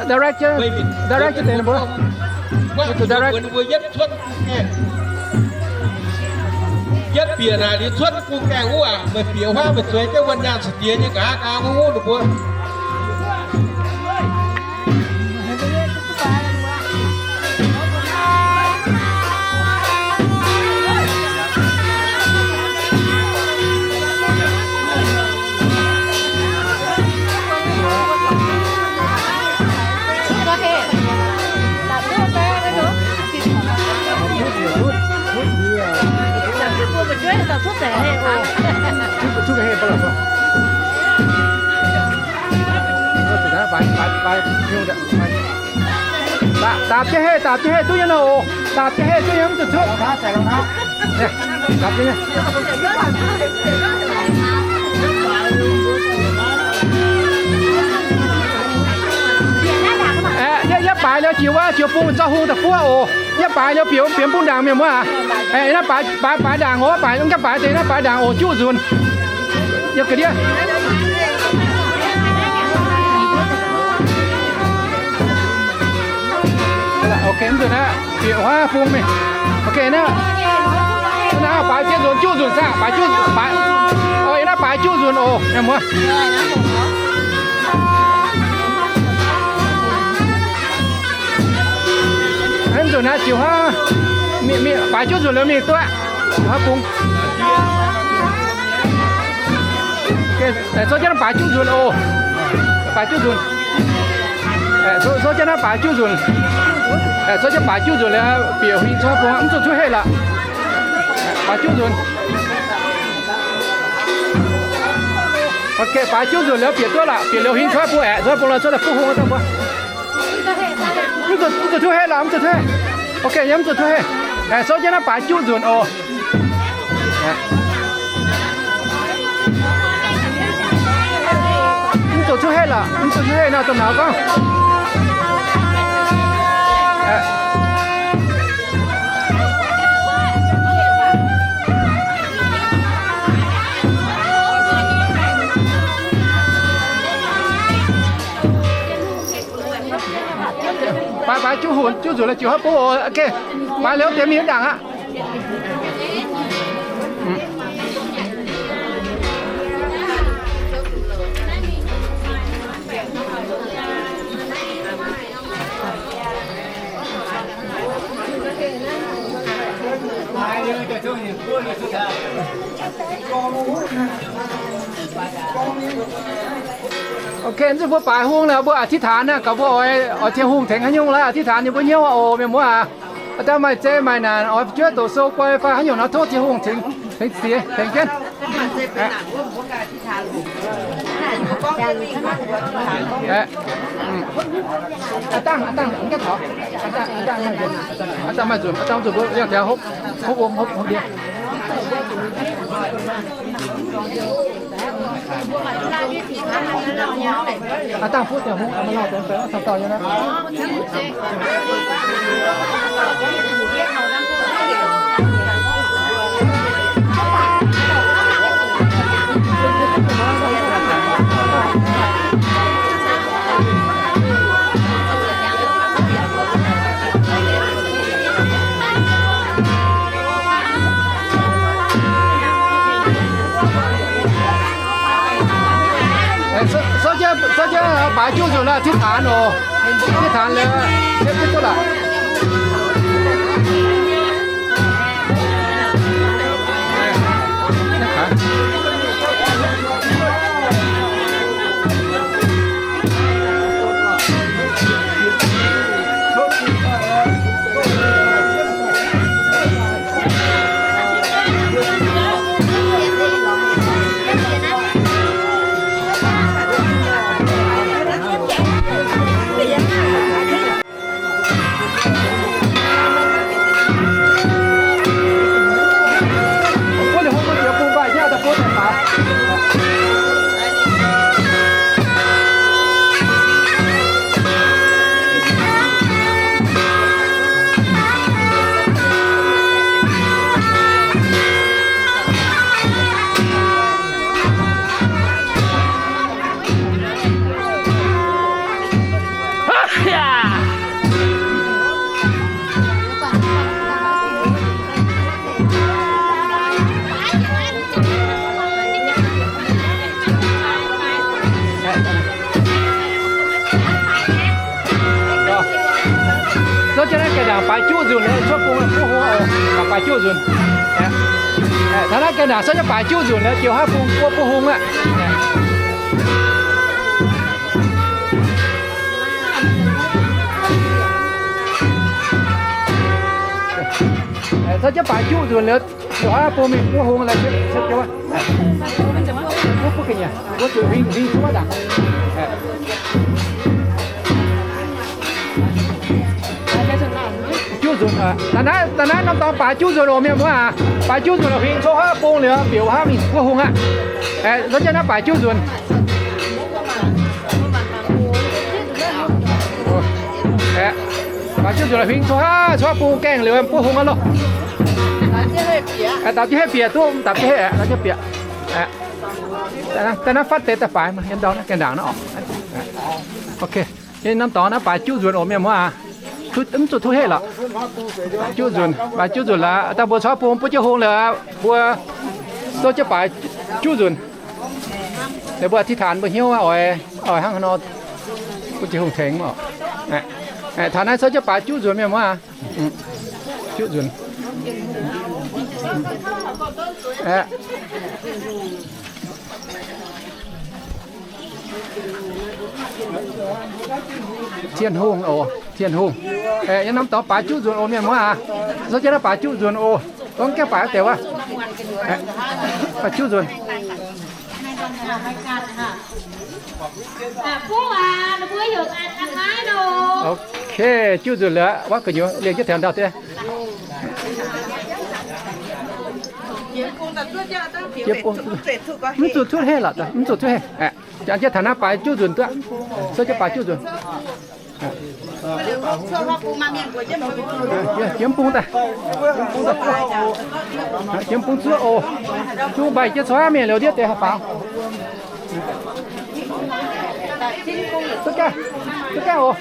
Director, director deix mbuo, mbuo yietv cuotv bung gaengh, yietv bieqc naaic liuz cuotv bung gaengh wuov, meih bieqc huaav meih zueiz jienv wuonh nyaanh sa'diex nyei nqa'haav nqa'haav wuov wuov ninh mbuo. Dapv jienv heh, dapv jienv heh, duqv nyei nor oc. Dapv jienv heh, duqv nyei, mv zuqc cuotv. Dapv jienv heh. Aeqv, yietv baaix liuz jiex wuov, jiex bung zorqv hung daaih buov oc. Yietv baaix liuz bieqc, bieqc bung ndaangc mienh muoz aac. Aeqv, naaiv baaix, baaix ndaangc oc, baaix, naaiv baaix deix, naaiv baaix ndaangc oc, juqv nzunc. Yietv ga'ndiev. Ok, mv nzunc naaiv bieqc huaav bung mingh. Ok, naaiv, naaiv baaix jienv nzunc, juqv nzunc saah, baaix juqv, baaix, naaiv baaix juqv nzunc oc, mienh muoz. Mv nzunc naaiv ziux huaav, baaix juqv nzunc liuz mingh duqv aqv. Ziux huaav bung. Zorqv jienv naaiv baaix juqv nzunc oc. Baaix juqv nzunc. Zorqv jienv naaiv baaix juqv nzunc. Zorqv jienv baaix juqv nzunc liuz bieqc huin cuotv bung, mv zuqc cuotv heh lorqc. Baaix juqv nzunc. Ok, baaix juqv nzunc liuz bieqc duqv lorqc, bieqc liuz huin cuotv bung aeqv, cuotv bung lorqc, cuotv daaih buov hung daaih mbuo. Mv zuqc cuotv heh lorqc, mv zuqc cuotv heh. Ok, yie mv zuqc cuotv heh. Aeqv, souv jienv naaiv baaix juqv nzunc oc. Mv zuqc cuotv heh lorqc, mv zuqc cuotv heh nor, dongh nauz gorngv. Baaix juqv hungh, juqv nzunc la'jiouc haav bung oc. Baaix liuz deix mingh wuov ndaangc aqv. Ok, mv zeiz mbuo baaix hung naaic, mbuo อธิษฐาน naaic, gaax mbuo oix, oix Tin-Hungh tengx haaix nyungc laaix อธิษฐาน ninh mbuo hnyouv oc, mienh muoz aac. Aa, daaih maaih zei maaih naanc, oix fu'jueiv doqc sou guai fai haaix nyungc nor, tov Tin-Hungh tengx, tengx ziex, tengx jienv. Aa, dangh, aa, dangh, aa, dangh maaih nzunc, aa, dangh maaih nzunc, aa, dangh nzunc, mbuo yangh jaax hopv, hopv wuom, hopv, hopv ndie. Aa, dangh fuqv deix hungh, aa, maaih lauh deix, deix, deix, deix, deix, Sov jienv, sov jienv baaix juqv nzunc la'tiqv taanx oc. Tiqv taanx liuz, ziepc duqv la'c. Sov jienv naaiv gaengh ndaangc baaix juqv nzunc, cuotv bung buov hung oc. Baaix juqv nzunc. Taux naaiv gaengh ndaangc sov jienv baaix juqv nzunc liuz, jiouc haav bung buov buov hung aqv. Sov jienv baaix juqv nzunc liuz, jiouc haav bung mingh buov hung, buov, buov ga'nyiec, buov zuqc huing, huing cuotv ndaangc. Juqv nzunc, da'naaiv, da'naaiv norm dorngx baaix juqv nzunc oc, mienh muoz aac. Baaix juqv nzunc huing cuotv haav bung liuz, biouc haav mingh buov hung aqv. Sov jienv naaiv baaix juqv nzunc. Baaix juqv nzunc huing cuotv haav, cuotv haav bung gaengh liuz buov hung aqv loh. Daux jienv heh bieqc duqv, daux jienv heh, daux jienv bieqc. Daaih naaiv fatv deix daaih faix, yiem ndau naaiv gaengh ndaangc naaiv oc. Ok, norm dorngx naaiv baaix juqv nzunc oc, mienh muoz aac. Mv zuqc tuv heh lorqc. Juqv nzunc, baaix juqv nzunc laaix, daaih mbuo cuotv bung buov jienv hung liuz, mbuo sov jienv baaix juqv nzunc. Liuz mbuo อธิษฐาน mbuo hnyouv oix, oix hnangv haaix nor bun Tin-Hungh tengx oc. Taux naaiv sov jienv baaix juqv nzunc, mienh muoz aac. Juqv nzunc. Tin-Hungh oc, Tin-Hungh. Yiem norm dorngx baaix juqv nzunc oc, mienh muoz aac. Sov jienv naaiv baaix juqv nzunc oc. Gorngv gaengh baaix deix wuov. Baaix juqv nzunc. Ok, juqv nzunc liuz, wuov gu'nyuoz liemh jienv taux ndau deix. Mv zuqc tuv heh lorqc, mv zuqc tuv heh. Jangx jienv taux naaiv baaix juqv nzunc duqv. Sov jienv baaix juqv nzunc. Jiem bung daaih. Jiem bung zuov oc. Zungv mbaih jienv cuotv mingh liuz ndiev deix haaix faaux. Duqv gaax. Ov,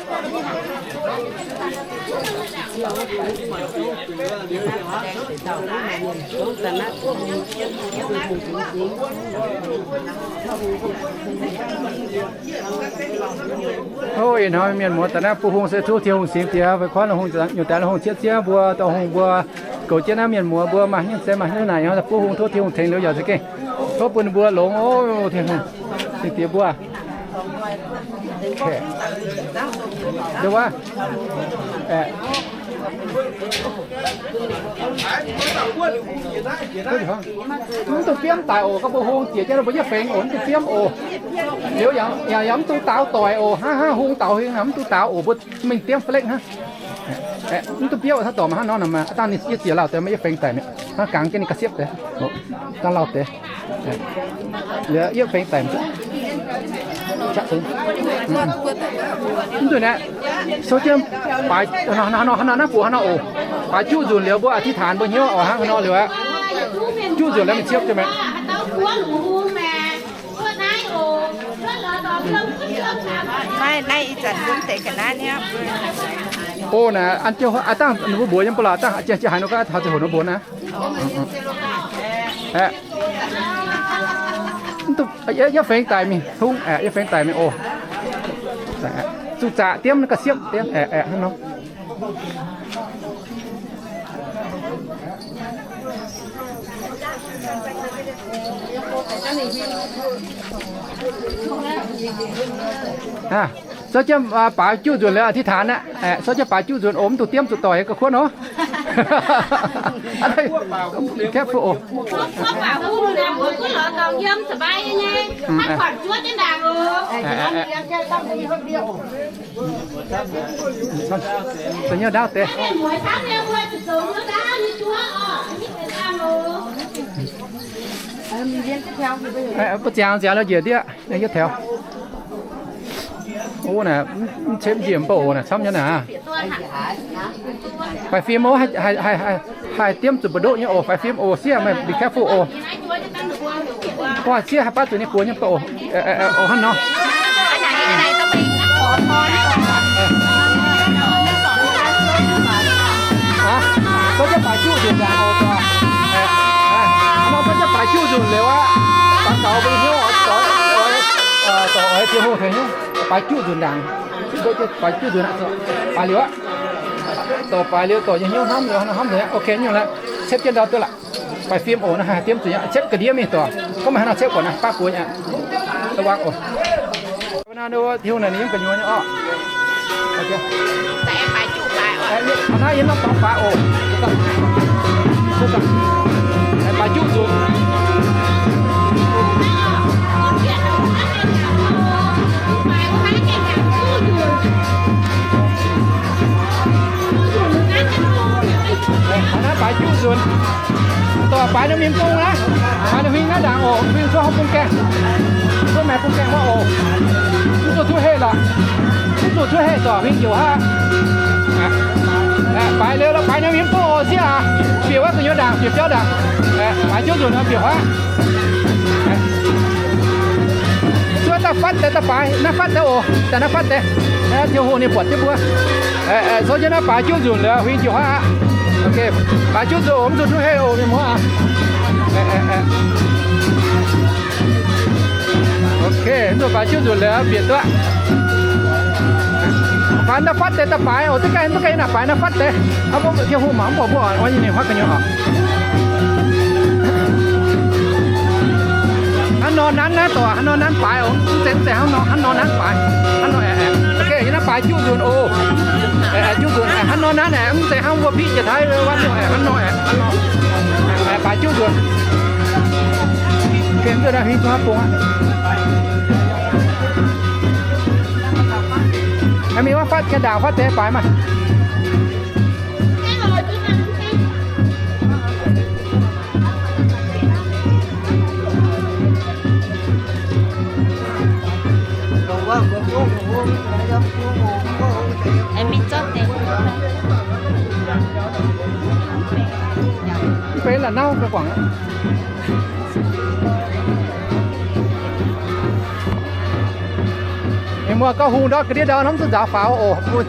ih hnoi mienh muoz daaih naaiv buov hung se tov Tin-Hungh singx diex, fai kuonx la'hungh, nyutc daaih la'hungh cietv ziev mbuo, dorh hungh mbuo goux jienv naaiv mienh muoz mbuo maaih hnyouv se maaih hnyouv naaic, buov hung tov Tin-Hungh tengx liuz yaac za'gengh tov bun ninh mbuo longx. Ov, Tin-Hungh singx diex mbuo. Mv duqv biomv daic oc, ga'buov hung zieqc jienv mbuo yietv fengx oc, mv duqv biomv oc. Liuz yaac mv dungx daaux doic oc, hnangv hnangv hung daaux hingh naaic mv dungx daaux oc, mbuo mingh diemv fa'lekv hnangv. Mv duqv biomv, hnangv dorc maaih hnangv nor, dangh ninh yietv zieqc lauh deix, maiv yietv fengx daic mi'aqv, hnangv gangx jienv ninh ga'siepv deix, dangh lauh deix. Liuz yietv fengx daic. Mv duqv naaiv, souv jienv baaix, hnangv nor naaiv buoz hnangv nor oc. Baaix juqv nzunc liuz mbuo อธิษฐาน mbuo hnyouv oc, hnangv nor liuz aqv. Juqv nzunc liuz mingh ciepv jienv mi'aqv. Naaiv, naaiv ih zanc mv deix ga'naaiv niaa. O naaic, an jienv aav dangh ninh mbuo mbuox yiem ba'laqc dangh, jienv jienv haaix nor gaax, taux ziangh hoc ninh mbuox naaiv. Aeqv, yietv fengx daic mingh tungv, aeqv, yietv fengx daic mingh oc. Zuqc zaqc diemv ga'siepv diemv, aeqv, aeqv, hnangv nor. Zorqv jienv baaix juqv nzunc liuz อธิษฐาน aqv. Zorqv jienv baaix juqv nzunc oc, mv dungx diemv zuqc doic ga'kuotv oc. Careful oc. Da'nyeic ndaauv deix. Mbuo ziangx ziangx la'njiec ndiev, yietv taux. Ov, naaiv mv cemv njiec mv bouh oc, naaiv camv nyei naaiv. Faix fim ov, haih diemv zuqc mbu'ndoqv nyei oc, faix fim oc, sieqv meih be careful oc. Gorngv sieqv haih baav zuqc ninh buoz nyei mv bouh oc. Oc, hnangv nor. Zorqv jienv baaix juqv nzunc ndaangc oc. Hnangv nor zorqv jienv baaix juqv nzunc liuz aqv, daux gaux mbuo nyei hnyouv oix, oix, oix Tin-Hungh tengx hnyouv. Baaix juqv nzunc ndaangc, baaix juqv nzunc aqv, baaix liuz aqv. Dorh baaix liuz dorh nyei hnyouv hnamv liuz hnamv nzengc aqv. Ok, nyungc la'ciepv jienv ndau duqv la'faix fim oc. Naaiv haih diemv zuqc nyei, ciepv ga'ndiev mingh dorc. Gorngv meih haaix nor ciepv buatc naaiv baav buoz nyei. Wuov, Tin-Hungh naaic ninh yiem gu'nyuoz nyei orqc. Naaiv yiem norm dorngx baaix oc. Baaix juqv nzunc. Naaiv baaix juqv nzunc. Dorc baaix norm mienh bung naaiv, baaix norm huing naaiv ndaangc oc. Huing cuotv haaix bung gaengh, cuotv maengx bung gaengh wuov oc. Mv zuqc zuqc heh lorqc, mv zuqc zuqc heh zorc huing njoux haav. Baaix liuz lorqc, baaix norm mienh bung oc sieqv aac. Bieqc wuov gu'nyuoz ndaangc, bieqc biauv ndaangc. Baaix juqv nzunc nor bieqc wuov. Zuov daaih fatv deix daaih baaix, naaiv fatv deix oc, daaih naaiv fatv deix. Ziouv hoqc ninh buatc jienv mbuo. Souv jienv naaiv baaix juqv nzunc liuz huing njoux haav aqv. Ok, baaix juqv nzunc oc, mv zuqc duqv heh oc mienh muoz aac. Ok, mv zuqc baaix juqv nzunc liuz bieqc duqv. Baaix naaiv fatv deix daaih baaix oc, duqv gaengh duqv gaengh naaic baaix naaiv fatv deix. Aa, mbuo Ziouv hoqc mangc mv buatc mbuo oix nyei ninh huaav gu'nyuoz oc. Hnangv nor nanv naaiv dorc, hnangv nor nanv baaix oc, mv zeiz, mv zeiz hnangv nor, hnangv nor nanv baaix, hnangv nor aeqv, aeqv. Ok, yie naaiv baaix juqv nzunc oc. Aeqv, juqv nzunc, aeqv, hnangv nor nanv aeqv, mv zeiz hnangv mbuo piqv jiex taiv wuov nor aeqv, hnangv nor aeqv, hnangv nor. Aeqv, baaix juqv nzunc. Ok, mv zeiz naaiv huing zuqc haav bung aqv. Aeqv, mingh wuov fatv ganh ndaangc fatv deix baaix maah. Mv benx la'nauv ga'guangc aqv. Muoz gauh hungh ndortv ga'ndiev ndau hnamv duqv nzaaux faaux oc, mbuo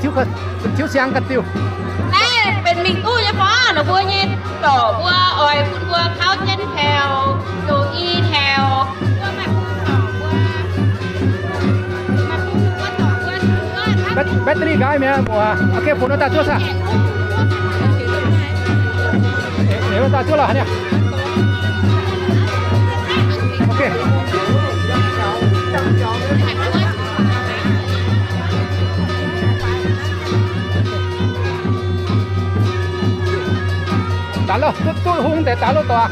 tiuv siang ga'diuh. Naaiv benx mingh duqv nyei fai? Ninh mbuo nyei dorc mbuo oix bun mbuo kauv jienv taux, zoux i taux, mbuo maaih bung dorc mbuo, maaih bung mbuo dorc mbuo. Battery nqaai mi'aqv muoz. Ok, bun nor daaih zuov saah? Daaih zuov lorqc. Ok. Daaih lo, duqv, duqv hung deix daaih lo doqc.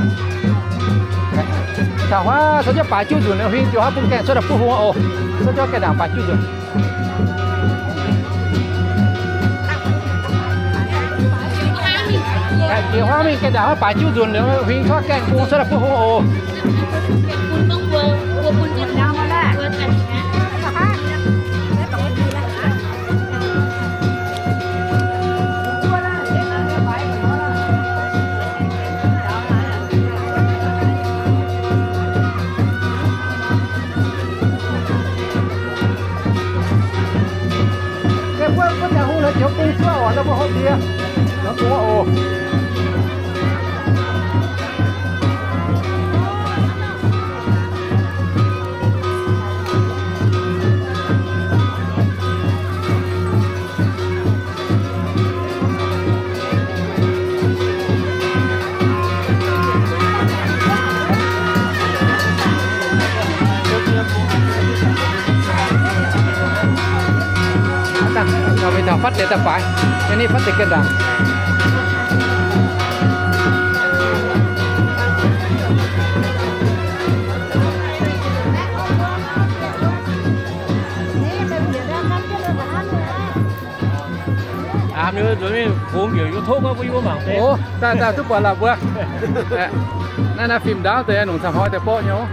Taux huaav, cuotv jienv baaix juqv nzunc liuz huing ziouc huaav bung gaengh cuotv daaih buov hung oc. Cuotv jienv gaengh ndaangc baaix juqv nzunc. Jiex huaav mingh gaengh ndaangc huaav baaix juqv nzunc liuz huing cuotv gaengh bung cuotv daaih buov hung oc. Buov, buov ziangh hung la'jiex bung cuotv oc, mbuo hopv ndiev bung oc. Dangh, dangh fatv deix daaih baaix, yiem ni fatv deix gaengh ndaangc. Aa, mingh nzuonx mingh fungx njiec YouTube wuov, mbuo yie mbuo mangc deix. Daaih, daaih duqv buatc laaix mbuo. Naaiv, naaiv fim ndaauv deix, nongc caux hnoi deix borqv nyei oc.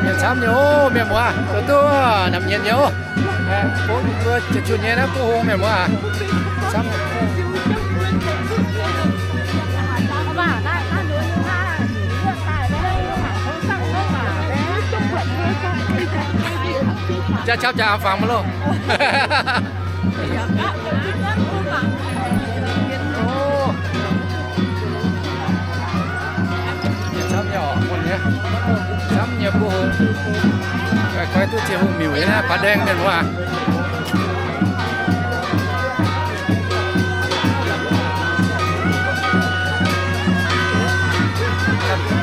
Mienh camv nyei oc, mienh muoz, zoux duqv namx nyienz nyei oc. Mbuo jiex junh nyei naaiv buov hung mienh muoz aac. Camv. Jaa camv jaa fangx maiv loh. Camv nyei oc, camv nyei buov hung. Koiv duqv ziangh hungh miuc nyei naaiv, baac ndaeng mienh muoz.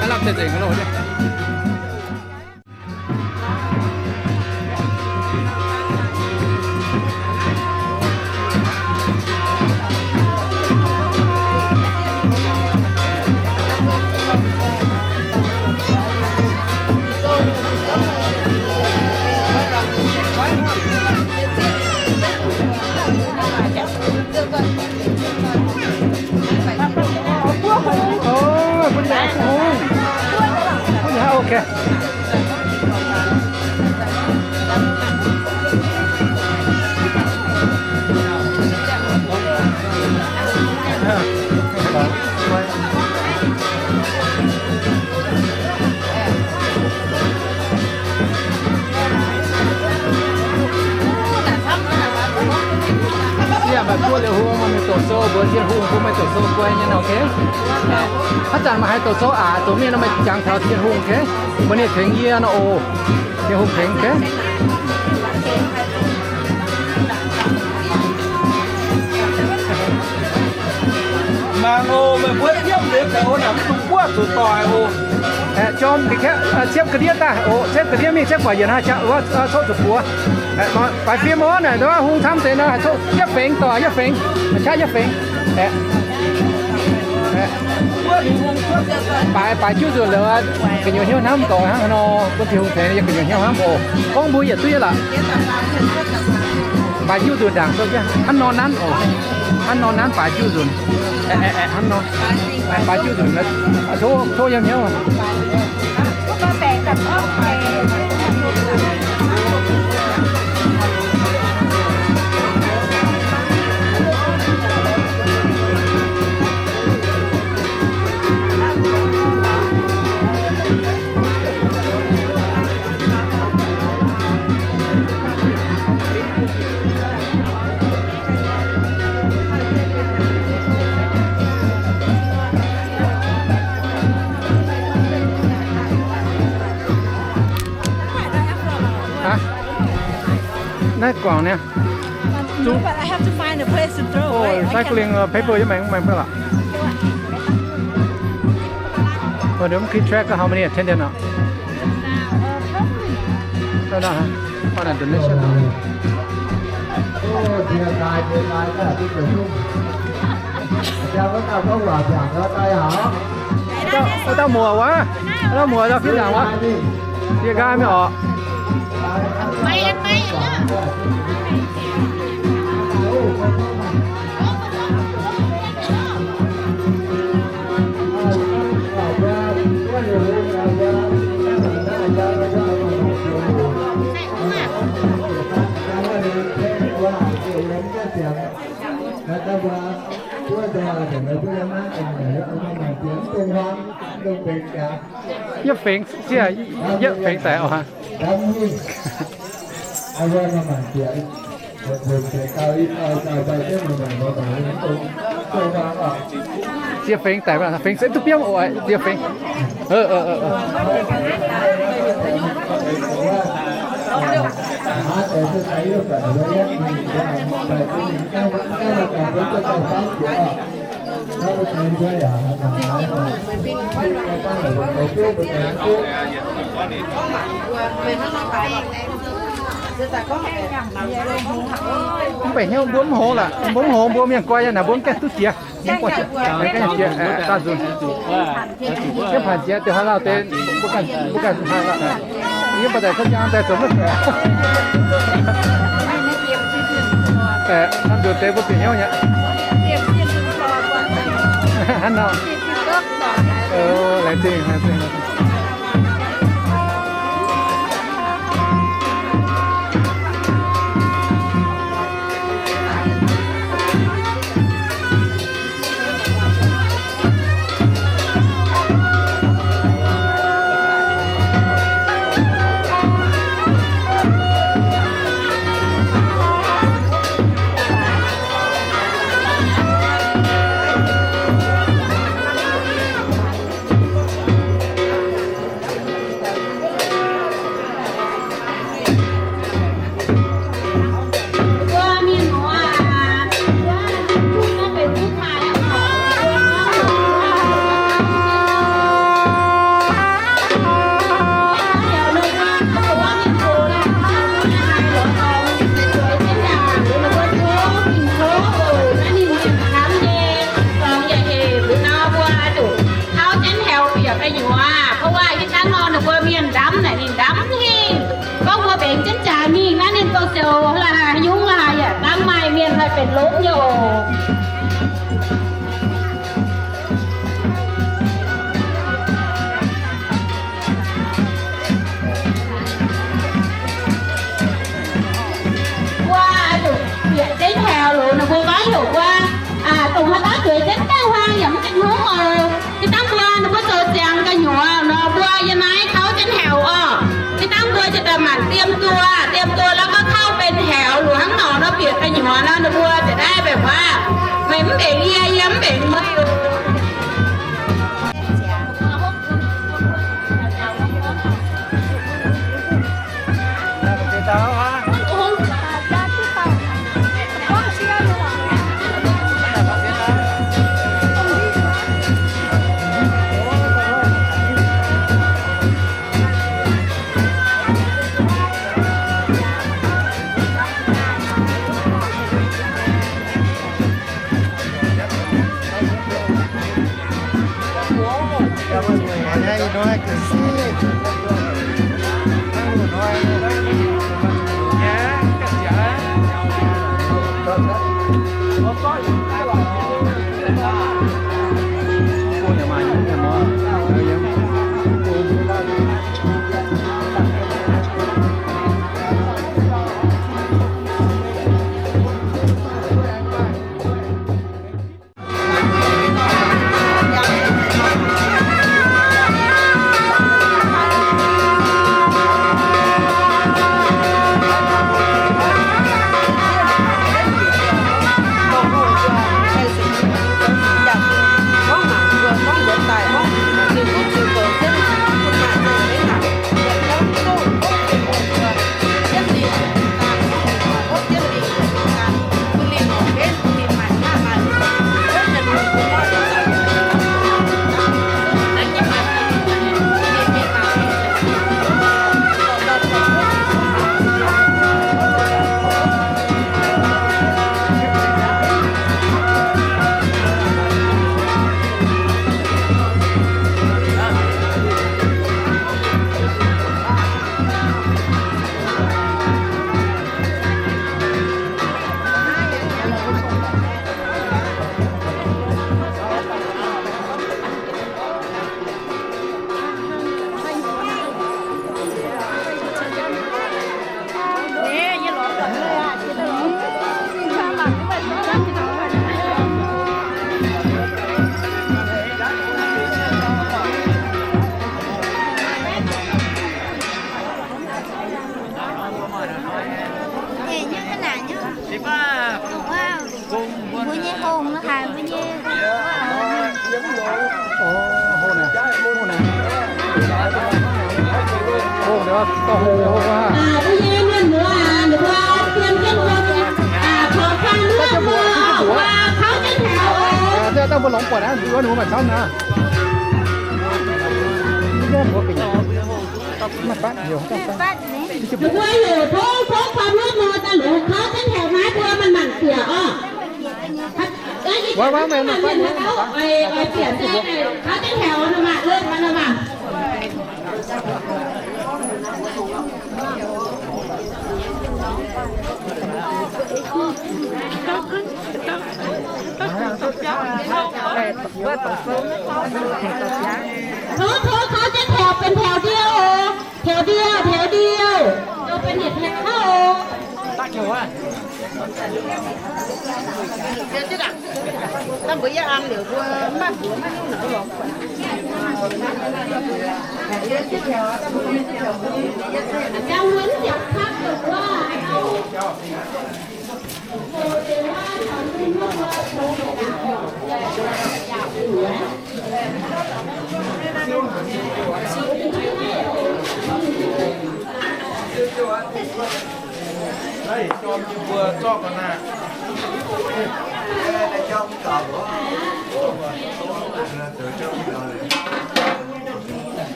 Aav lamh deix nzengc loh. Ov, bun nzaaih bun hungh. Bun nzaaih, ok. Sieqv maaih buov liuz hung, maaih mienh doqc sou mbuox Tin-Hungh, mbuo maaih doqc sou guai nyei nor, ok. Haaix zanc maaih haaix doqc sou aqc, doqc mienh nor maaih jangx taux Tin-Hungh, ok. Mbuo ninh tengx yie nor oc. Tin-Hungh tengx, ok. Mangc oc, meih mbuo jienv liuz ga'naaiv mv dungx buov zuqc doic oc. Ciepv ga'ndiev daaih oc, ciepv ga'ndiev mingh ciepv gu'nguaaic yienc naaiv qaqv wuov coqv zuqc buoz. Baaix fim orv naaic nduov hung camv deix nor, haih coqv yietv fengx dorh yietv fengx, qaqv yietv fengx. Baaix, baaix jiuv nzunc liuz, gu'nyuoz hnyouv hnamv dorh hnangv nor, bun Tin-Hungh tengx yie gu'nyuoz hnyouv hnamv oc. Gorngv mbuo yietc duqv nyei lorqc. Baaix jiuv nzunc ndaangc hnangv nor nanv oc. Hnangv nor nanv baaix jiuv nzunc. Hnangv nor, baaix jiuv nzunc, tov yiem hnyouv. Haaix? Naaiv guangc niaa. No, but I have to find a place to throw away. I cannot. Recycling paper yie maengx maengx baac lorqc. Mv keep track how many attended nor. Donation. Dauh muoz wuov, dauh muoz dauh fiev ndaangc wuov. Fiev nqaai mingh oc. Yietv fengx, yietv fengx daic oc. Ziec fengx daic, fengx se duqv biomv oc, ziec fengx. Mv baac hnyouv mbuo mv hoz lorqc, mbuo mv hoz mbuo mienh guai nyei naaic mbuo mv gaengh duqv jiex. Mv baac jiex, daaih nzunc. Jienv paanc jiex, deix haaix lauh deix, mbuo ganh, mbuo ganh haaix lauh. Yie mbuo daaih kouv jangv daaih zoux mv Hnamv nzunc deix mbuo bieqc hnyouv nyei. Hnangv nor. Laengz zingh, laengz zingh. Hauv jienv heuc bieqc gu'nyuoz, เพราะว่า hitv dangh nor ninh mbuo mienh ndamv naaic ninh ndamv hingh. Gorngv mbuo mbenc jienv jaax mingh naaiv ninh dongh ziouc la'haaix nyungc la'haaix yaac dangv maaih mienh haih benx longx nyei oc. Mbuo zuqc bieqc jienv heuc loz ninh mbuo gorngv heuc mbuo, dongh haaix dauh zueiz jienv daaih huaang yaac mv gaengh hngongx oc. Ih dangh mbuo ninh mbuo zoux ziangx gu'nyuoz nor, mbuo yiem naaiv kouv jienv heuc oc. Ih dangh mbuo ziouc daaih maanc diemv duoh, diemv duoh แล้วก็ เข้าเป็นแถว loz hnangv nor nor bieqc gu'nyuoz nor ninh mbuo ziouc daaih mbenc waac, meih mv mbenc yie, yie mv mbenc meih. Dauh hungh, dauh hungh aac. Aa, mbuo yie mienh muoz aac, ninh mbuo dien jienv mbuo, aa, corc faang luoqv mbuo, aa, kouv jienv taux. Aa, dangh mbuo longx buatc aqv, mbuo ninh mbuo maaih camv naaiv. Ninh mbuo heuc tov, tov faang luoqv mbuo daaih longc kouv jienv taux naaiv mbuo maaih mangc bieqc oc. Oix, oix bieqc se kouv jienv taux nor maah, lomh nor maah. Tov, tov, tov jienv taux benx taux ndiouh oc. Taux ndiouh, taux ndiouh. Zoux benx yietc taux oc.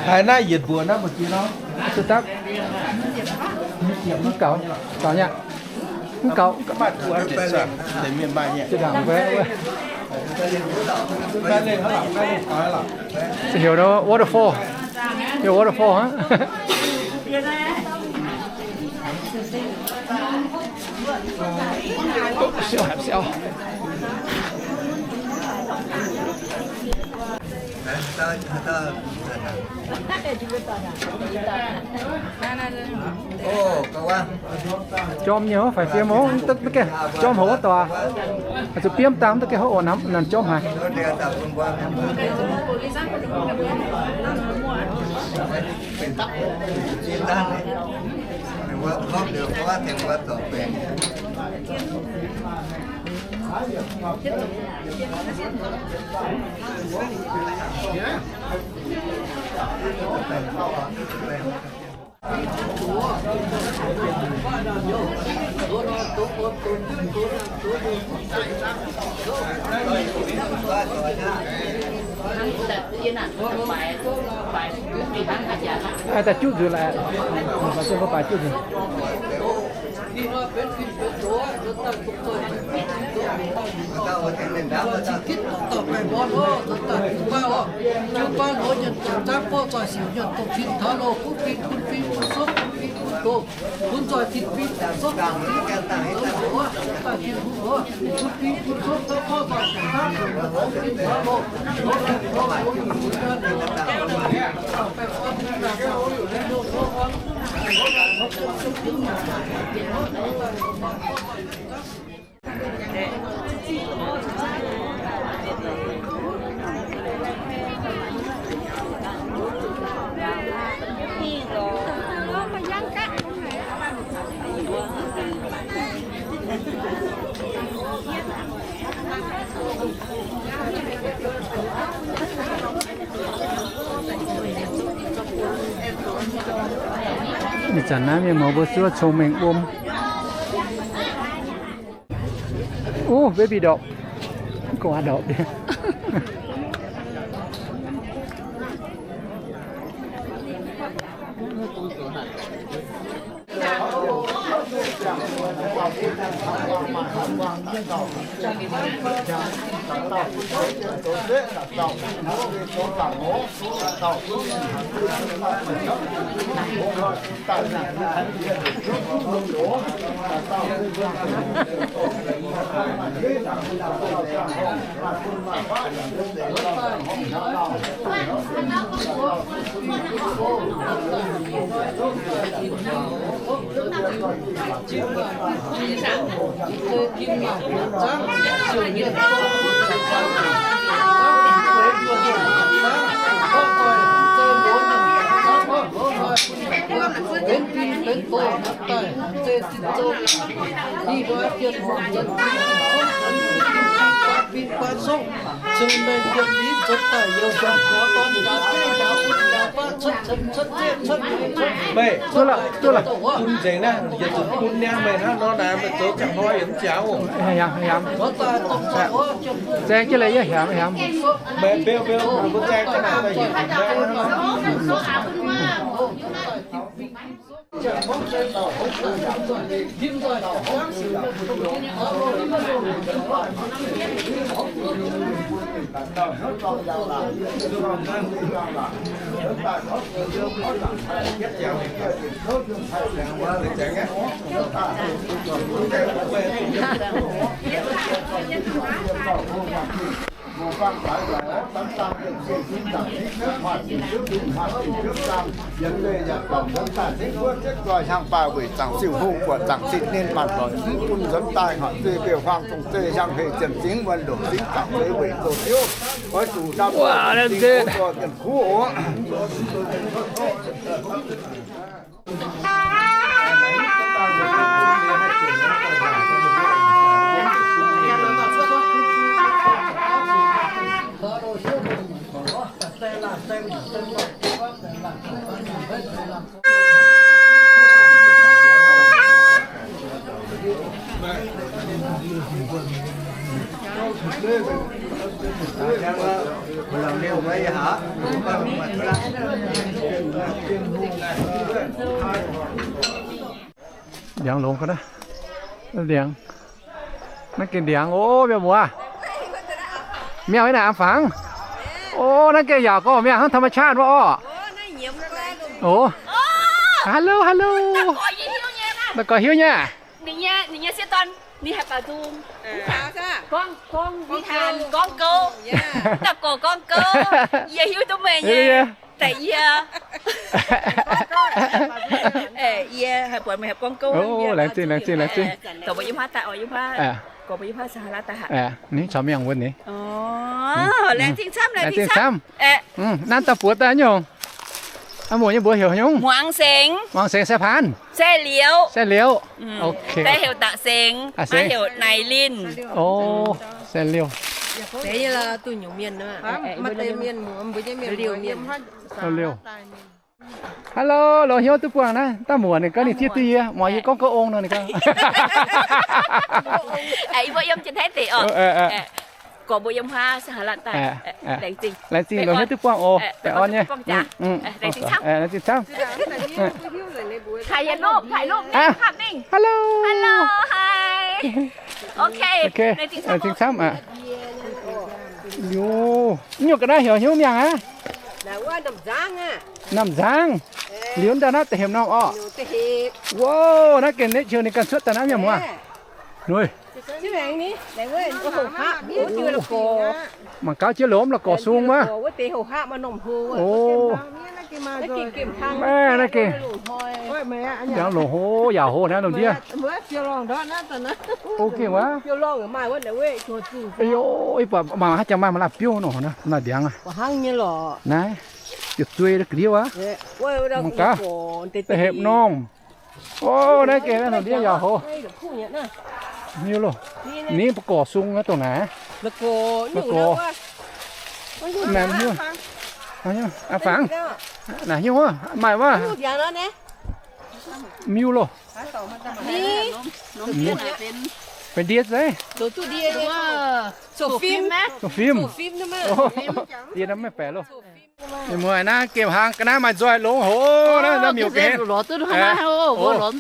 Haiz naaiv yietc mbuoqc naaiv mbuo jiex nor, se dapv mv gaux, gaux nyei. Mv gaux. Se heuc nor waterfall. Heuc waterfall hnangv. Siau haic siau. Jorm nyei hov, faix fiem hov, mv deix, mv deix gaengh jorm hov wuov doic. Zuqc biomv dangh mv deix gaengh hov oc, namx naanc jorm haic. Aa, daaih juqv nzuonx laaix, baaix juqv nzuonx. Ih zanc naaiv mienh muoz mbuo zuov cong-mengh wuom. Uh, baby doll. Mv gorngv doll. Meih, duqv lorqc, duqv lorqc. Bun nzengc naaiv, yietc zungv bun niaa meih hnangv nor naaic, meih zoux ziangh hnoi yaac mv jaax oc. Hnyangx, hnyangx. Zaeng jienv leiz yie hnyangx, hnyangx. Meih beu, beu, mbuo zaeng jienv naaic daaih heuc dingc naaiv. Ndiangx longx ga'naaiv. Ndiangx. Naaiv gengh ndiangx oc, mienh muoz. Miangh naaic am fangx. Oc, naaiv gengh yaac gorngv miangh hnangv ธรรมชาติ wuov orqc. Oc. Hello, hello. Naaiv gorx hiuv nyei. Ninh nyei, ninh nyei sieqv dorn, ninh haaix dauh dungx? Gorngv, gorngv, ninh haaix gorngv gouv. Naaiv gorx gorngv gouv. Yie hiuv duqv meih nyei. Daaih yie. Yie haaix buatc meih haaix gorngv gouv. Laengz zingh, laengz zingh, laengz zingh. Gorx mbuo yiem huaav daaih oc, yiem huaav. Gorx mbuo yiem huaav สหรัฐ daaih haic. Ninh caux miangh wuonx ninh. Laengz zingh camv, laengz zingh camv. Naaiv dauh buoz daaih nyungc. Aa, muoz nyei mbuox heuc nyungc? Muangx Sengx. Muangx Sengx สายพาน. Sai Liouh. Sai Liouh. Ok. Daaih heuc Da'sengx, maiv heuc Naaiv Linh. O, Sai Liouh. Liouh. Hello, longc hnyouv duqv buangh naaiv dauh muoc ninh gorngv ninh zieqv duqv yie, muangx yie gorngv gouv ong nor ninh gorngv. Yie mbuo yiem jiex Taiv deic oc. Gorx mbuo yiem huaav สหรัฐ daaih. Laengz zingh, laengz zingh longc hnyouv duqv buangh oc. Baengh orn nyei. Laengz zingh camv. Hello. Hello, hi. Ok. Laengz zingh camv aqv. Liuz, nyungc ga'naaiv heuc hnyouv miangh aqv. Namh nzangv. Liuz ndau naaiv da'hepc norm orqc. Wow, naaiv gengh netv qiu ninh ganh cuotv daaih naaiv miangh muoz. Nuih. Mangc gaax jiex lomh la'gorx sung wuov. O, naaiv gengh ndiangx longc hlo, yaac hlo naaiv lomh ndiev. O, gengh wuov. Ih buatc mangc haaix jangx maaih maaih laanh biouv nor, maaih ndiangx aqv. Naaiv, ziepc zuei ga'ndiev wuov. Mangc gaax, da'hepc norm. O, naaiv gengh naaiv lomh ndiev yaac hlo. Miuc loh. Ninh mbuo gorx sung naaiv dongh naaiv. Gorx. Naaiv hnyouv. Aa, fangx. Naaiv hnyouv wuov, maaih wuov. Miuc loh. Benx ndie zeiv. Zoux fim. Ndie naaiv maiv baeqc loh. Mienh muoz naaiv gemh hlang ga'naaiv maaih nzoih longx hlo naaiv, miuc ga'hlen. Longx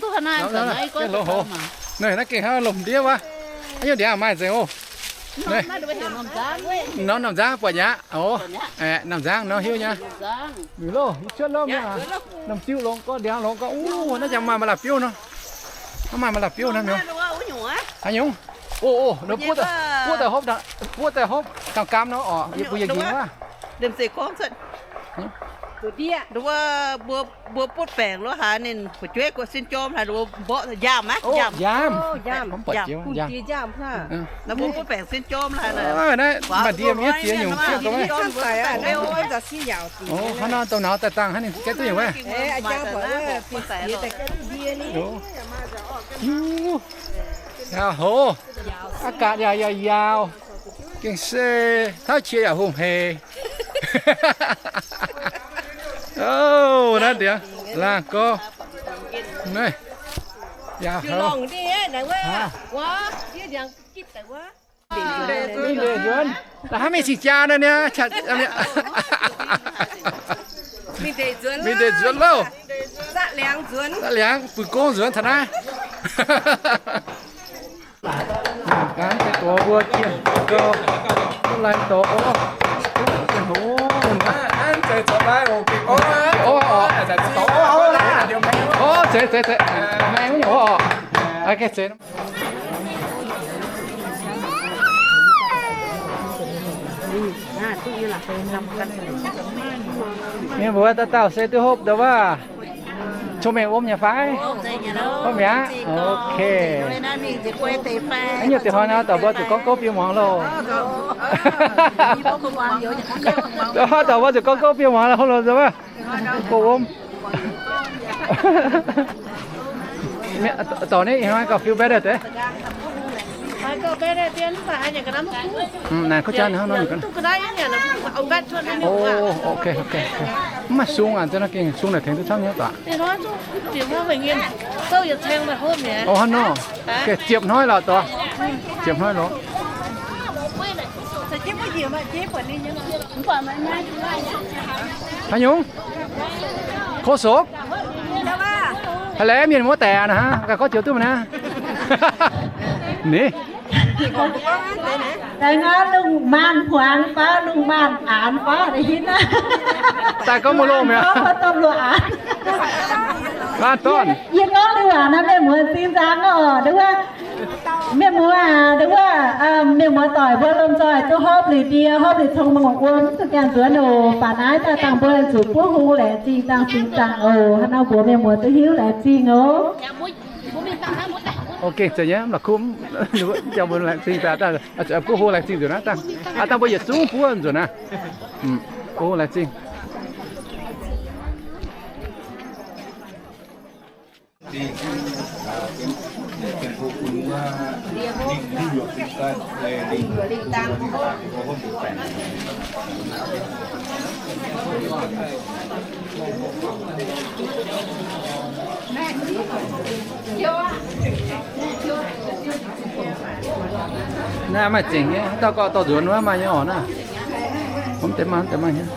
duqv naaiv, longx hlo. Naaiv gengh hnangv lomh ndiev wuov. Haaix nyungc ndiangx maaih nzengc oc. Norm namh nzangv buatc nyei aqv. Oc, namh nzangv nor hiuv nyei. Miuc loh, yie cuotv lomh nyei aqv. Namh ziuh longx gorx, ndiangx longx gorx. Uv, naaiv jangx maaih maaih laanh biouv nor. Maaih maaih laanh biouv nor. Haaix nyungc? O, o, buov daaih hopv, buov daaih hopv dangh gaam nor orqc. Yie mbuo yie njingx wuov. Wuov mbuo, mbuo butv baengc lo haaix ninh fu'jueiv guoqv sin jorm haaix, mbuo mborqv njaamv aqv. Njaamv. Mv baac njaamv. Mbuo butv baengc sin jorm haaix, naaiv maaih ndie miev ziex nyungc. Hnangv nor dongh nauz daaih dangh hnangv ninh gaeqv duqv nyungc wuov. Yaac hoz, aqv gaax yaac yaac yaauc, gengh se tauv qiex yaac hungh heix. Naaiv ndiangx laangh gorx, naaiv yaac hoz. Mingh ndeic nzuonx, da'hnangv mingh cing-jaa nor niaa. Mingh ndeic nzuonx loh. Zatv liangx bui gong nzuonx taux naaiv. Gaanv deix dorh mbuo jiex gau, duqv lai dorh. Zeiz, zeiz, zeiz. Maeng wuov nyungc oc. Mienh muoz dauh dauh se duqv hopv ndau wuov, cong-mengh wuom nyei fai? Hopv mi'aqv. Ok. Nyungc deix hnoi nor, dauh mbuo zuqc gorngv gouv biei muangx loh. Dauh mbuo zuqc gorngv gouv biei muangx loh. Go wuom. Dorh naaiv ih hnoi gauh feel better deix. Naaic kuv jaa hnangv nor. Oh, ok, ok, ok. Mv maaih sung aqv, za'naaiv gengh sung naaic tengx duqv camv nyei daaih. Oh, hnangv nor. Ok, ziepc hnoi lorqc, dorh. Ziepc hnoi lorqc. Haaix nyungc? Kov sopv? Haaix laengz mienh muoz-doic naaiv, ganh gorngv joux duqv maiv naaiv. Ninh. Daaih ngau lungh maanz hmuangx fai lungh maanz aanx fai deix hinv aqv. Daaih gorngv mbuo loh mi'aqv. Gorngv domh loh aanx. Maanz dorn. Yie gorngv liuz waac naaiv mienh muoz zinh nzaang oc, nduov wuov. Mienh muoz aac, nduov wuov, mienh muoz-doic mbuo lomh nzoih duqv hopv liuz ndie, hopv liuz cong-mengh wuom, mv zuqc gaengh nzuonx oc. Baac naaiv daaih dangh mbuo zuqc buov hung laengz zingh dangh fingx zaangc oc. Hnangv nor mbuox mienh muoz duqv hiuv laengz zingh oc. Ok, zeiz nyei, mv la'kuqv, jauv mbuo laengz zingh daaih, buov hung laengz zingh nzunc naaiv dangh. Aa, dangh mbuo yietc zungv buov nzunc naaiv. Buov hung laengz zingh. Naaiv maaih zengc nyei, dauh gorqv dorh nzuonx wuov maaih nyei oc naaiv. Mv deix maaih, mv deix maaih nyei.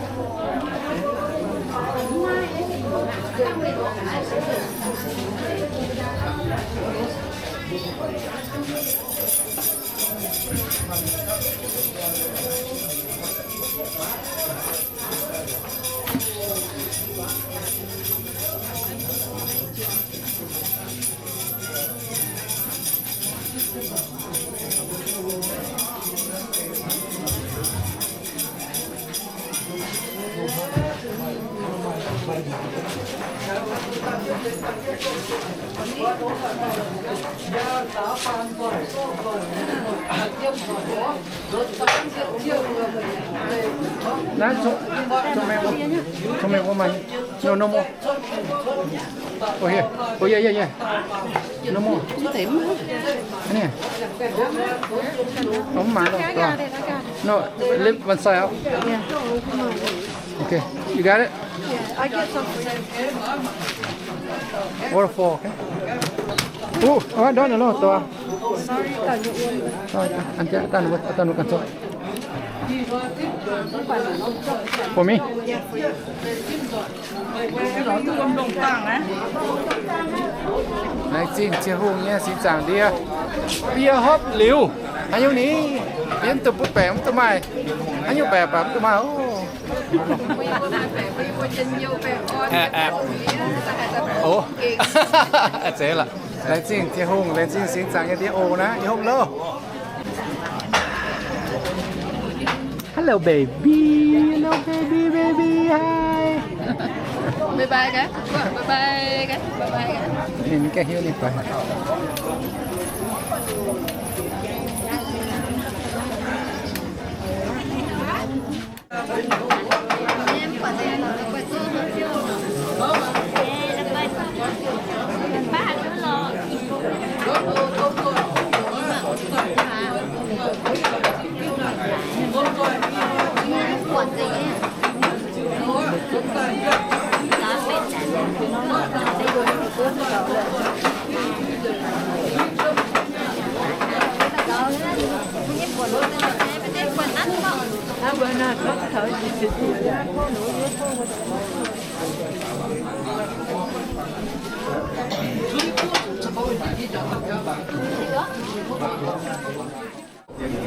Naaiv, cong-mengh wuom, cong-mengh wuom maaih. No, no more. Oh, here. Oh, yeah, yeah, yeah. No more. Hnangv naaiv. Mv maaih loh. No, leave one side out. Okay, you got it? Waterfall, okay? Uh, oh, don't know, ตัว. Sorry, ตำรวจ อันเจ้า ตำรวจ ตำรวจกัน For me? Laengz zingh Ziouv Hungh nyei singx zaangc ndie. Bie hopv liuz, haaix nyungc ni? Bie mv duqv butv baengc mv duqv maaih. Haaix nyungc baengc baac mv duqv maaih oc. Ov, zeiz lorqc. Laengz zingh Ziouv Hungh, laengz zingh singx zaangc nyei ndie oc naaiv, yie hopv loh. Hello baby, hello baby, baby, hi. Bye bye gaax, bye bye gaax, bye bye gaax. Ninh ganh hiuv ninh bye.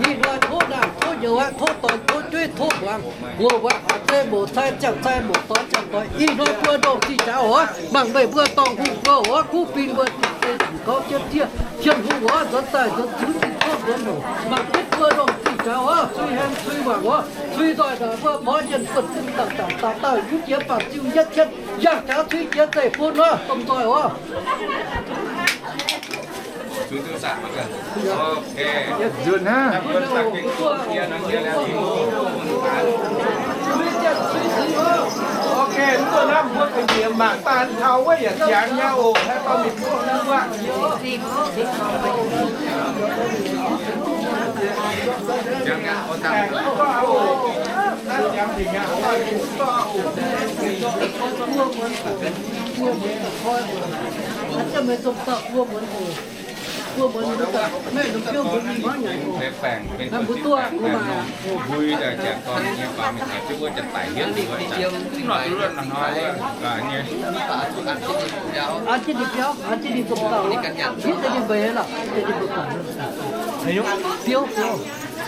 Ih hnoi tov ndaangc, tov njoux aqv, tov dorn, tov jueiv, tov hmuangx, mbuo waac haaix zeiv mouz caaiv, ziangh caaiv mouz dorn, ziangh dorn, ih hnoi mbuo ndongc zinh jaax oc. Mangc meih mbuo dorngh hungh mbuo oc, kuv bing mbuo dingc seix dingc gorngv jienv tiev. Tien-Hungh oc, nzuonx daaih nzuonx ziux zinh tov mbuo ndongc. Mangc kuv mbuo ndongc zinh jaax oc, cui heng cui wangc oc, cui nzoih ndongc mbuo porv jienh buonv zinh dangc dangc daaih dauh yuv jiex baac ziuh yietv cietv, yangh jaax cui jiex zeiv bun oc, domh nzoih oc. Ok, mv duqv hnamv mbuo ga'nyiec mangc daaih taux wuov yietc ziangx nyei oc, haaix dauh mingh mbuo mbuo.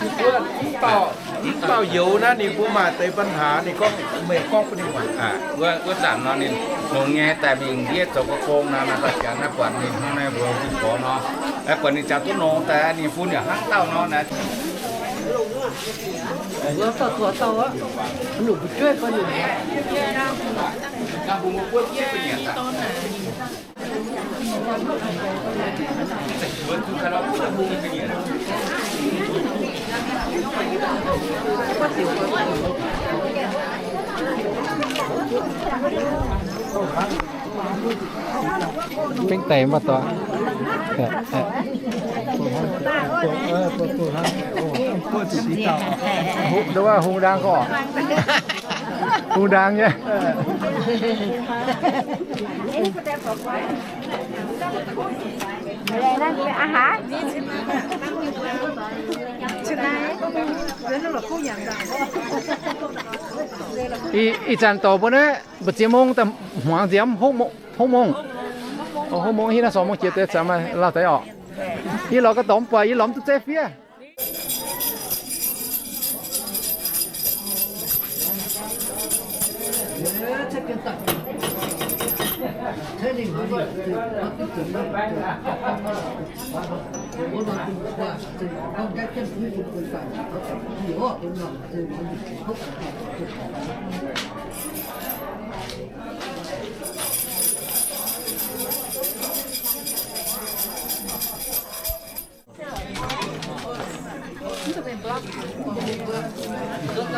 Mv dauh, mv dauh youz naaiv ninh mbuo maaih deix ปัญหา ninh gorngv, meih gorngv bun ninh muangx. Wuov zanc nor ninh longx nyei daaih mingh ndiev zoux gong nor, naaiv daaih jangx naaiv buatc ninh hnangv naaiv mbuo mv gorngv nor, buatc ninh jangx duqv longx daaih ninh bun yaac hnangv dauh nor naaiv. Bengv daic mv baac doic. Nduov hungh ndaang gorqv. Hungh ndaang nyei. Ih, ih zanc dorc mbuo naaiv mbu'ziex mong daaih hmuangx nziemx, hopv mong, hopv mong, hopv mong hitv naaiv sorng mong jiex deix zanc maaih lauh deix orqc. Yie lorz ga'ndorm buatc yie lorz mv duqv zeiv fiev.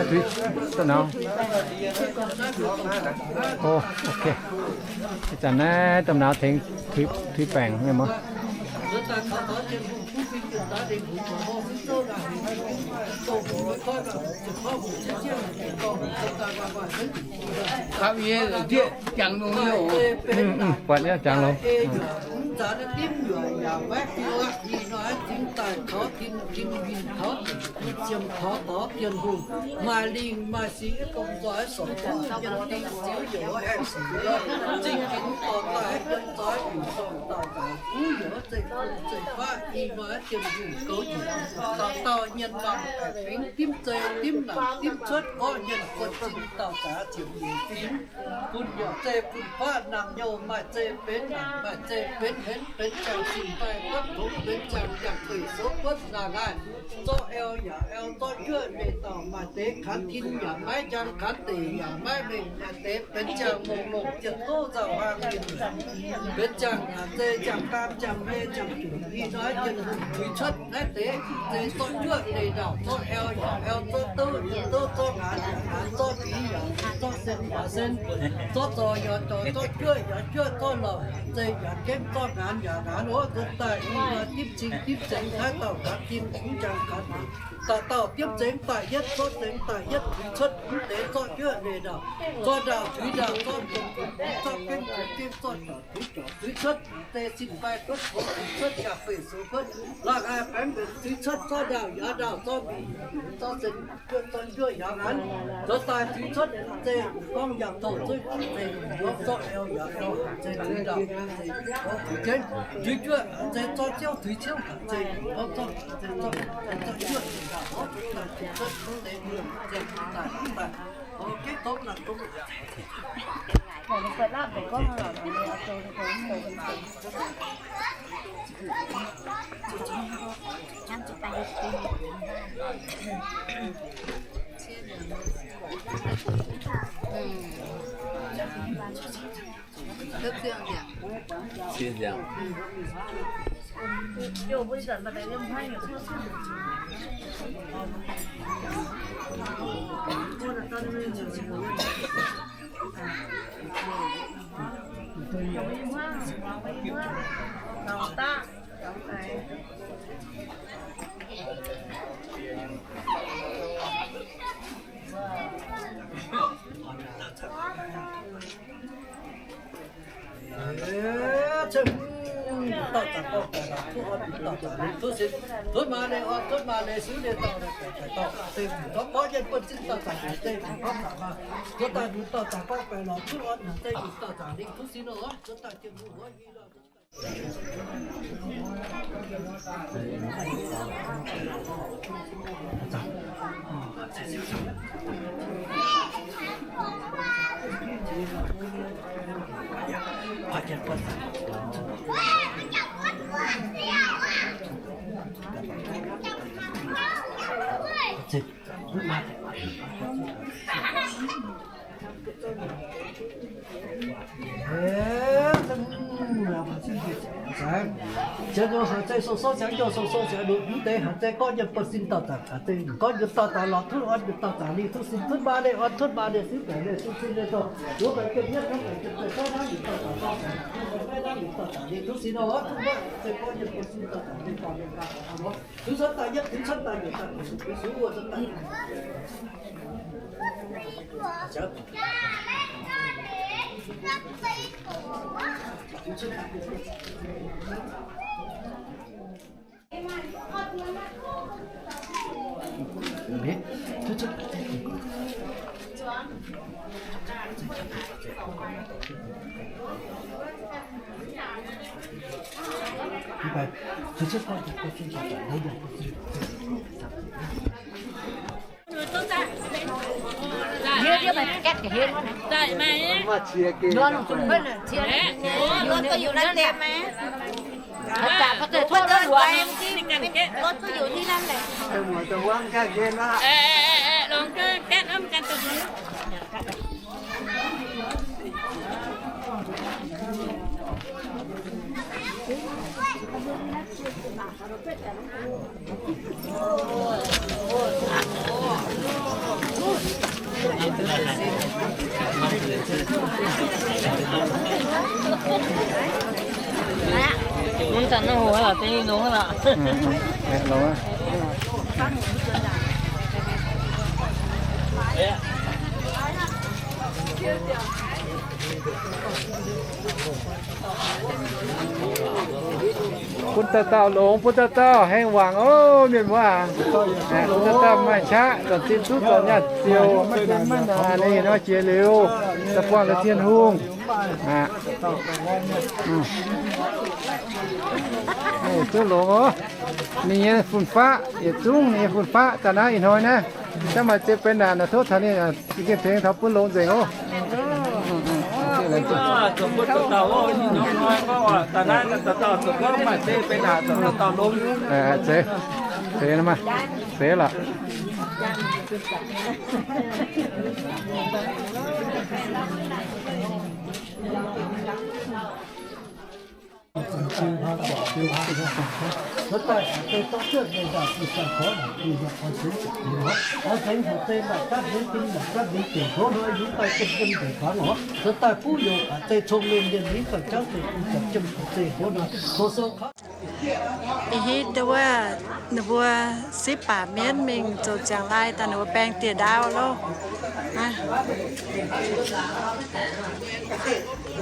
Tuix, da'naux. Oh, ok. Ih zanc naaiv domh naux tengx tuix, tuix baengc nyei mv. Buatc nyei jangx longx. Maaih lingh maaih singx domh nzoih sorc dingh ziux youz aengx singx zingh ginx dorh daaih yiem nzoih mbiungc dorngh dauh nzaangc guv youz zeiv-fun zeiv-faqv i maa jien hungh gouv nyiec dauh dauh mienh maanh aengx fingx dimv zei dimv naanc dimv cuotv gorqv mienh buonv zinh dauh zaax ziepc nyeic fingx bun youz zeiv bun faqv naamh nyouh maaih zei benx naanc maaih zei benx henv benx ziangh sin mbaih buonv longx Benx ziangh yaac feic sou buonv naaic, zorqv aeqv yaac aeqv, zorqv njuov leiz dauh maaih deix kanx tin yaac maiv njang, kanx deic yaac maiv mengh, maaih deix benx ziangh longc-longc ziepc gouv nzauh hnangv, benx ziangh a'zei, ziangh daam, ziangh mei, ziangh juqc, ih hnoi Tin-Hungh tuix cuotv naaiv deix, a'zei zorqv njuov leiz ndaauh, zorqv aeqv yaac aeqv, zorqv douv yaac douv, zorqv ngaanx yaac ngaanx, zorqv biix yaac biix, zorqv sen yaac sen, zorqv zorc yaac zorc, zorqv njuov yaac njuov, zorqv lauh yaac zei yaac gemv, zorqv ngaanx yaac ngaanx oc. Nzuonx daaih ih hnoi dimv cing dimv zengx naaiv dauh kanx tin, mv njang kanx deic, dauh dauh dimv zengx daaih yietv, zorqv zengx daaih yietv, tuix cuotv mv deix zorqv njuov leiz ndaauh, zorqv ndaauh tuix ndaauh, zorqv mienh tuix, zorqv gemv tuix gemv, zorqv juqc tuix juqc, tuix cuotv a'zei sin fai buonv, tuix cuotv yaac feic sou buonv, la'haaix baengx mbenc tuix cuotv, zorqv ndaauh yaac ndaauh, zorqv mienh, zorqv sen, zorqv njuov yaac ngaanx, nzuonx daaih tuix cuotv a'zei gorngv yangh touh zuov a'zei gorngv zorqv aeqv yaac aeqv a'zei tuix ndaauh, a'zei gorngv tuix jienv, tuix njuov a'zei zorqv ziouv, tuix ciouv a'zei gorngv zorqv, a'zei zorqv, zorqv njuov leiz ndaauh, gorngv tuix daaih tuix cuotv deix mienh a'zei daaih daaih, o, jienv gorngv naaic gorngv Dauh zaangc gorngv baeqc lorqc, tov orn dauh zaangc lingh tov sin, tov maa leiz orn, tov maa leiz siuv, leiz dauh baeqc daaih dorh, zeiv mbuo gorngv borqv jienv buonv sin dauh zaangc lingh zeiv mbuo gorngv zaangc maah. Tov daaih mbuo dauh zaangc gorngv baeqc lorqc, tov orn zeiv mbuo dauh zaangc lingh tov sin oc. Tov daaih jienv mbuo wuov i lorqc. Ziangx njoux hanc zeiv sou sou, ziangx njoux sou sou, ziangx njoux mv deix hanc zeiv gorngv jienv buonv sin dauh zaangc, gorngv njoux dauh zaangc lorqc, tov orn njoux dauh zaangc lingh tov sin, tov maa leiz orn, tov maa leiz siuv, baeqc leiz siuv, sin leiz dorh, wuov baeqc jienv yietv, hnangv baeqc jienv baeqc fai, hnangv njoux dauh zaangc, hnangv njoux dauh zaangc lingh tov sin oc. Tov maa zeiv gorngv jienv buonv sin dauh zaangc lingh dauh lingh gaax oc. Tuix cuotv daaih yietv, tuix cuotv daaih njoux daaih, tuix cuotv daaih. Hiuv, hiuv, maiv gaeqv hiuv. Lorz zuqc mv cie geh. Lorz zuqc yuc naaiv deix maiv? Lorz zuqc yuc naaiv deix. Mv zanc naaiv hoc lorqc, deix longx lorqc. Bun dauh dauh longx, bun dauh dauh haengh wangc oc, mienh muoz aac. Bun dauh dauh maaih qaqv, zoux zinh duqv zoux nyaanh ziouc, maiv gaengh maiv naanc, ninh nor jiex liuz, daaih buangh liuz Tin-Hungh. Duqv longx oc. Ninh nyei fun-faqv yietc zungv, ninh nyei fun-faqv daaih naaiv ih hnoi naaiv, mv maaih ziex benx naanc, tov taux ninh zinh tengx taux bun longx nzengc oc. Zeiz, zeiz lorqc. Ih hitv wuov, ninh mbuo sipv baac mienv mingh zoux ziangx lai daaih ninh mbuo baeng dieh ndaauv loh.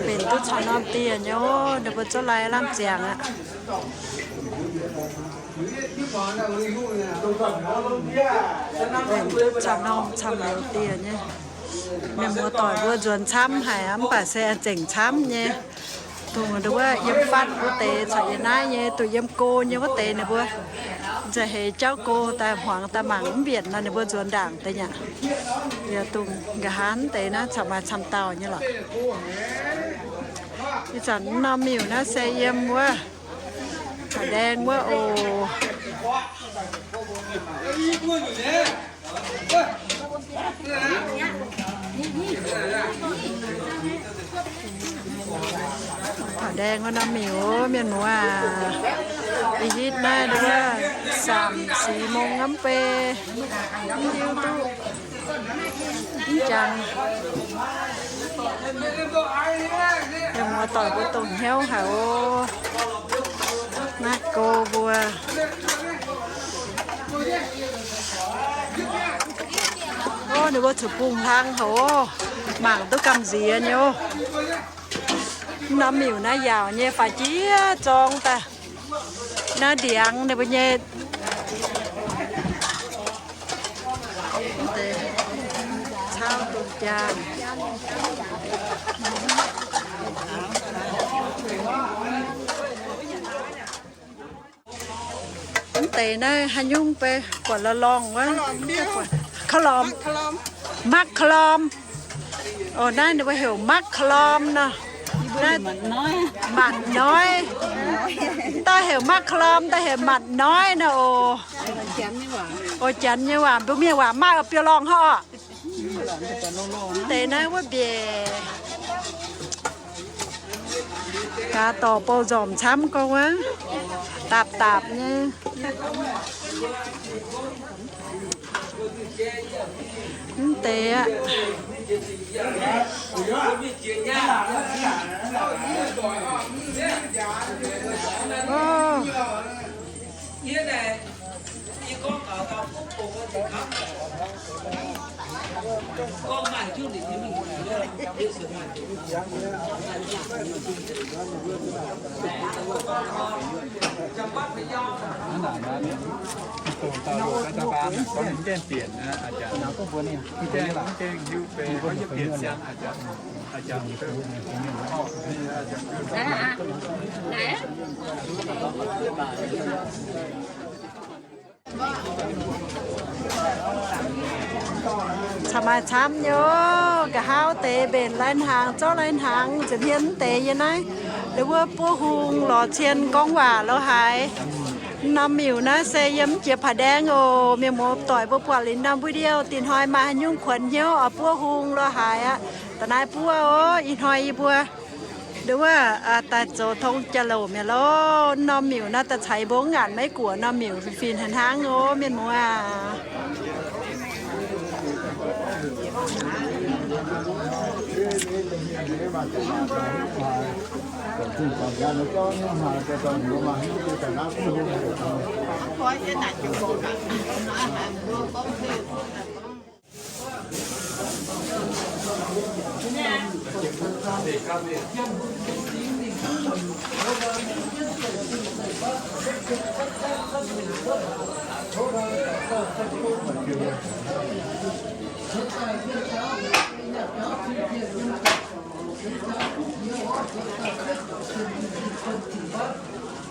Mbenc duqv caux norm dieh nyei oc. Ninh mbuo zouv lai lamh ziangx aqv. Mbenc duqv caux norm camv liuz dieh nyei. Mienh muoz-doic mbuo nzuonx camv haic aqv, mv baac se zengc camv nyei. Dongh wuov yiem fatv wuov deix caux yiem naaiv nyei, dongh yiem go nyei wuov deix ninh mbuo nzauh heix jauv go daaih hmuangx daaih mangc mv mbienc nor, ninh mbuo nzuonx ndaangc deix nyei aqv. Yaac dongh nqa'haav deix naaiv camv maaih camv dauh nyei lorqc. Ih zanc norm miuc naaiv se yiem wuov Paa Ndaeng wuov oc. Paa Ndaeng wuov norm miuc, mienh muoz aac. Ih hitv naaiv nduov samc sic mong hnamv bei, mv hiuv duqv mv jangx. Mienh muoz-doic mbuo dongh hnyouv haic oc. Naaiv go mbuo. Ov, ninh mbuo zuqc bungx hlang haic oc. Mangc duqv gamh nziex nyei oc. Norm miuc naaiv yaauc nyei faaux jiex zorng daaih. Naaiv ndiangx ninh mbuo nyei. Mv deix cau dongh jaang. Mv deix naaiv haaix nyungc bei buatc lorngh lorngh wuov? Ka'lorm. Makv ka'lorm. Oc, naaiv ninh mbuo heuc makv ka'lorm nor. Naaiv matc noiv. Mv daaih heuc makv ka'lorm, daaih heuc matc noiv nor oc. Oc, Janx nyei waac, mbuo mienh waac maaih biouv-lorngh hov oc. Mv deix naaiv wuov mbiec gaax dorc bou nzormc camv gorngv wuov, daapc daapc nyei. Mv deix aqv. Ov. Camv maaih camv nyei oc. Nqa'haav deix mbenc lai-hnaangx, zouv lai-hnaangx, nza'hmien mv deix yiem naaiv. Ninh mbuo buov hung lorz cien gorngv waac lo haaix. Norm miuc naaiv se yiem jiex Paa Ndaeng oc. Mienh muoz-doic mbuo buatc liuz norm video, dinh hnoi maaih haaix nyungc kuonx hnyouv oix buov hung lo haaix aqv, da'naaiv buov oc. Ih hnoi yie mbuo nduov daaih zoux tong jaa-louc mi'aqv loh. Norm miuc naaiv daaih caux yie mbuo ngaanc maiv guoqv norm miuc fih fih hnangv hnangv oc, mienh muoz aac.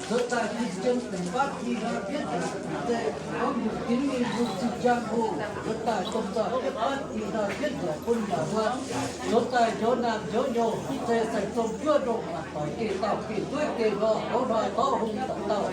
Nzuonx daaih tin jien benx fatv i hnoi bietv nyanc, se gorngv nyungc ginv ninh mbuo ziux njang hoc, nzuonx daaih domh nzoih bietv fatv i hnoi bietv nyanc bun yaac mbuo. Nzuonx daaih njoux naamh njoux nyouz, se saeng-zong juov ndongh maac doic geh dauh geh dueiv geh nor, hoz hnoi tov hungh dauh dauh,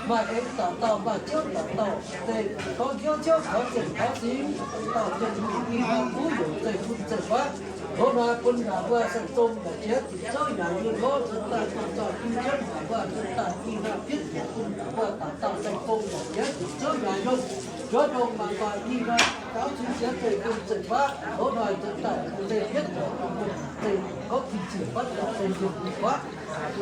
maaih aengx dauh dauh, maaih ziouv dauh dauh, se gorngv hnyouv ciouv taux zienh taux zingx, dauh zienh hungh i hnoi kuv heuc zeiv-fun zeiv-faqv. Hoz hnoi bun yaac mbuo saeng-zong yaac jiex zuqc zouv yaac yunh lov, nzuonx daaih domh nzoih bun jienv yaac mbuo nzuonx daaih i hnoi bietv nyanc bun yaac mbuo dauh dauh saeng-zong yaac jiex zuqc zouv yaac yunh. Juov ndongh maac doic i hnoi jauv cui jiex zeiv-fun zeiv-faqv, hoz hnoi nzuonx daaih zeiv bietv nyanc bun mbuo, se gorngv tin ziec fatv daaih se yungh i fatv.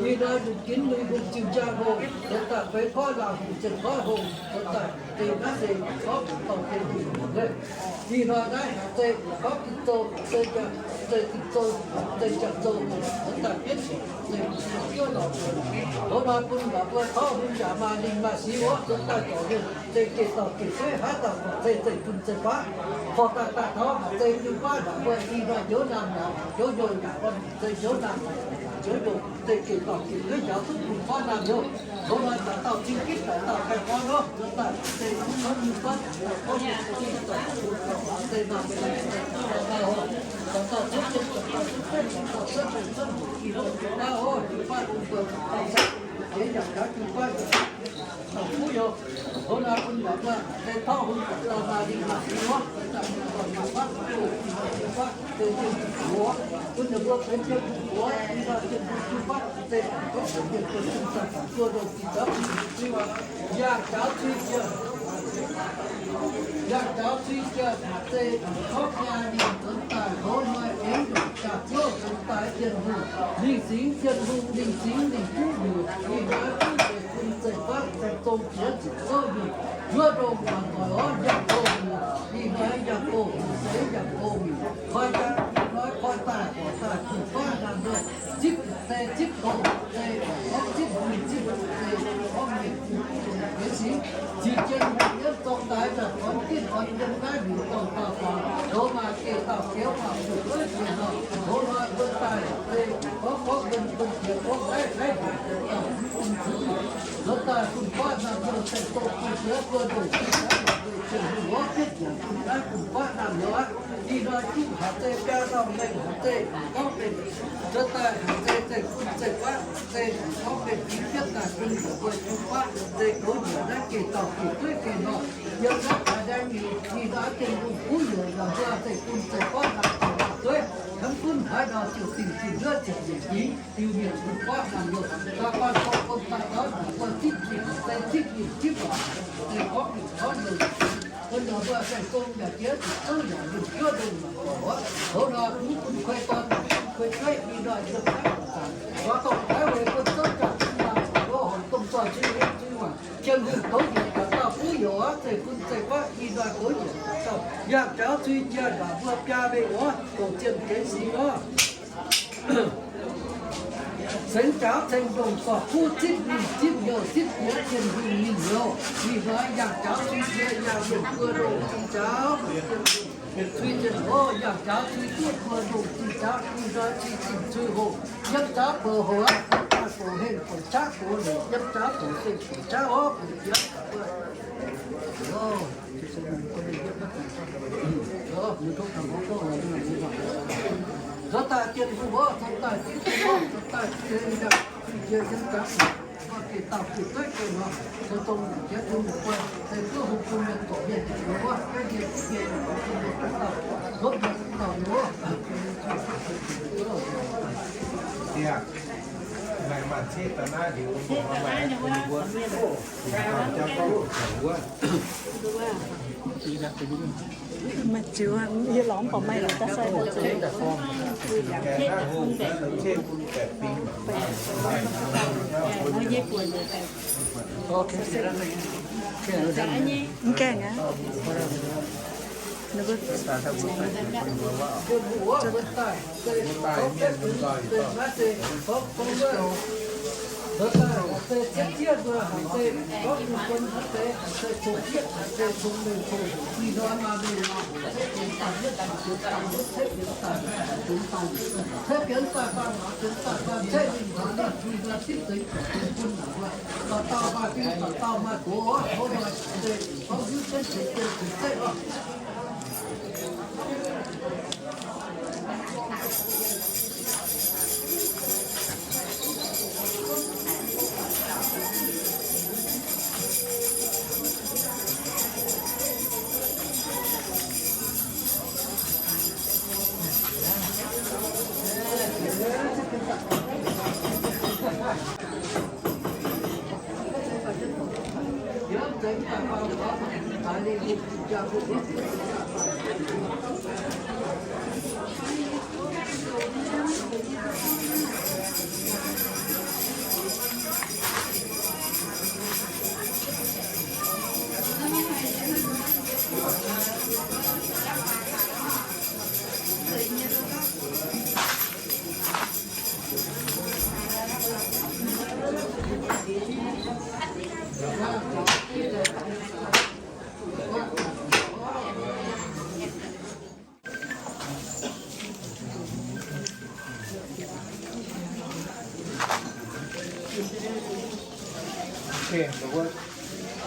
Ih hnoi nyungc ginv lui hungh ziux njang hungh, nzuonx daaih feix porv laangh hungh, ziepc porv hungh, nzuonx daaih deix naaiv se gorngv dorh deix hungh nyei. Ih hnoi naaiv haic zeiv gorngv Ging-Sou, zeiv jaa, zeiv Ging-Sou, zeiv jaa-sou, nzuonx daaih bietv nyanc, zeiv juov lorz. Hoz hnoi bun yaac mbuo tov hungh yaac maaih lingh maaih six wuov, nzuonx daaih zorc mienh, zeiv geh dauh geh dueiv, haaix dauh gorngv zeiv zeiv-fun zeiv-faqv, corc daaih daaih taux haic zeiv jiu-baeqv yaac mbuo ih hnoi njoux naamh yaac njoux nyouz yaac zeiv njoux naamh njoux nyouz, zeiv geh dauh geh dueiv njaaux duqv bun fatv naamh nyouz. Hoz hnoi dauh dauh zingh gitv dauh dauh gaengh gorngv nor, nzuonx daaih zeiv gorngv jiu-baeqv dauh gorngv jiu-baeqv dauh, zeiv naamh zeiv dauh dauh, dauh dauh cuotv jienv dauh dauh cuotv jienv dauh dauh cuotv jienv cuotv jienv jiu-baeqv oc, jiu-baeqv bun mbuo dauh dauh jiex yaac jaax jiu-baeqv dauh kuv youz. Hoz hnoi bun yaac mbuo zeiv tov hungh dauh dauh maaih lingh maaih six wuov, zeiv daaih mienh gorngv jiu-baeqv, jiu-baeqv zeiv jienv jiu-baeqv, bun yaac mbuo benx jienv jiu-baeqv, i hnoi jienv jiu-baeqv zeiv gorngv benx jienv jiu-baeqv zuov ndongh jiex jauv cui jiex, yangh jauv cui jiex, yangh jauv cui jiex, zeiv gorngv jaa ninh nzuonx daaih hoz hnoi aengx ndongc jaa-ziouv nzuonx daaih Tin-Hungh, lingh singx Tin-Hungh, lingh singx lingh juv liuc, ih hnoi duqv zeiv-fun zeiv-faqv, saeng-zong jiex zuqc zouv nyungc, juov ndongh maac doic orv, yangh gox miuc, ih hnoi yangh gox miuc, seix yangh gox miuc, koi jaa, ih hnoi koi daaih gorqv daaih, kuv faqv naamh nyouz, zipv se zipv gox, se gorngv zipv hungh, zipv hungh se gorngv mienh, benx singx, ziux jienv hungh yiem zorng daaih, yaac orn gitv orn yiem naaiv liuz dorngh dauh faaux, loz maaih geh dauh geux faaux, fu'jueiv geh nor, hoz hnoi mbuo daaih se gorngv gorngv mbuo bun jiex gorngv naaiv naaiv haic dauh bun zuqc, loz daaih bun faqv naamh nyouz saeng-zong bun jiex buo ndongc, bun jiex wuov gitv yaac bun naaiv bun faqv naamh nyouz aqv. Ih hnoi juqv haic zeiv biaa dauh mengh haic zeiv gorngv mengh, loz daaih haic zeiv zeiv-fun zeiv-faqv zeiv gorngv mengh, jiex jienv daaih bun yaac mbuo jiu-baeqv zeiv goux njiec naaiv geh dauh geh dueiv geh nor, yiem naaiv haaix ndaang nyungc, ih hnoi Tin-Hungh kuv youz yaac mbuo zeiv-fun zeiv-faqv naamh nyouz dueiv, hnamv gunv haaix nor ziouc dingh zinh nduov ziepc nyeic fingx, diuh mienh bun faqv naamh nyouz, daaih baan gorngv bun daaih taux naaic mbuo zipv zinh zeiv zipv nyeic zipv waac, zeiv gorngv nyungc gorngv nyouz. Bun nor mbuo saeng-zong yaac jiex zuqc zouv yaac nyungc juov ndongh maac doic orv. Hoz hnoi mv bun kuei dorn, mv bun kuei dueiv, ih hnoi yiem naaiv doic zaangc, lorz dongh naaiv weic bun zouv jaa-fin naamh nyouz hoic domh nzoih cui heng cui waanc, Tin-Hungh goux njiec dauh dauh kuv youz orv, zeiv-fun zeiv-faqv ih hnoi goux njiec dauh dauh. Yangh jaux cui jiex yaac mbuo biaa mengh orv, doqc zienh benx singx orv. Sengx jaux ceng ndongh zorc kuv zipv lingh zipv nyouz zipv jiex Tin-Hungh ninh nyouz. Ih hnoi yangh jaux cui jiex yangh mienh buo ndongh zinh jaux, cui jiex oc, yangh jaux cui duqv buo ndongc zinh jaux, ih hnoi cui zinh cui hoc, yiem jaux bouc hoc aqv, daaih bouc hengh bouc qaqv gox leic, yiem jaux bouc seng bouc qaqv orv, bouc jiex Nzuonx daaih Tin-Hungh orv, nzuonx daaih Tin-Hungh orv, nzuonx daaih Tin-Hungh orv, nzuonx daaih Tin-Hungh orv, geh dauh geh dueiv geh nor, nzuonx dongh jiex Tin-Hungh guai, se duqv hungh bun mienh zorc mienh njoux wuov, jaiv nyei zipv nyei, bun mienh dauh dauh, lopv mienh dauh nor. Maaih maaih cieqv daaih naaiv liuz, maaih mbuo jauv gorngv wuov. Maiv ziux, yie lorz mv baac maiv lorz daaih sai. Mv gaengh aqv.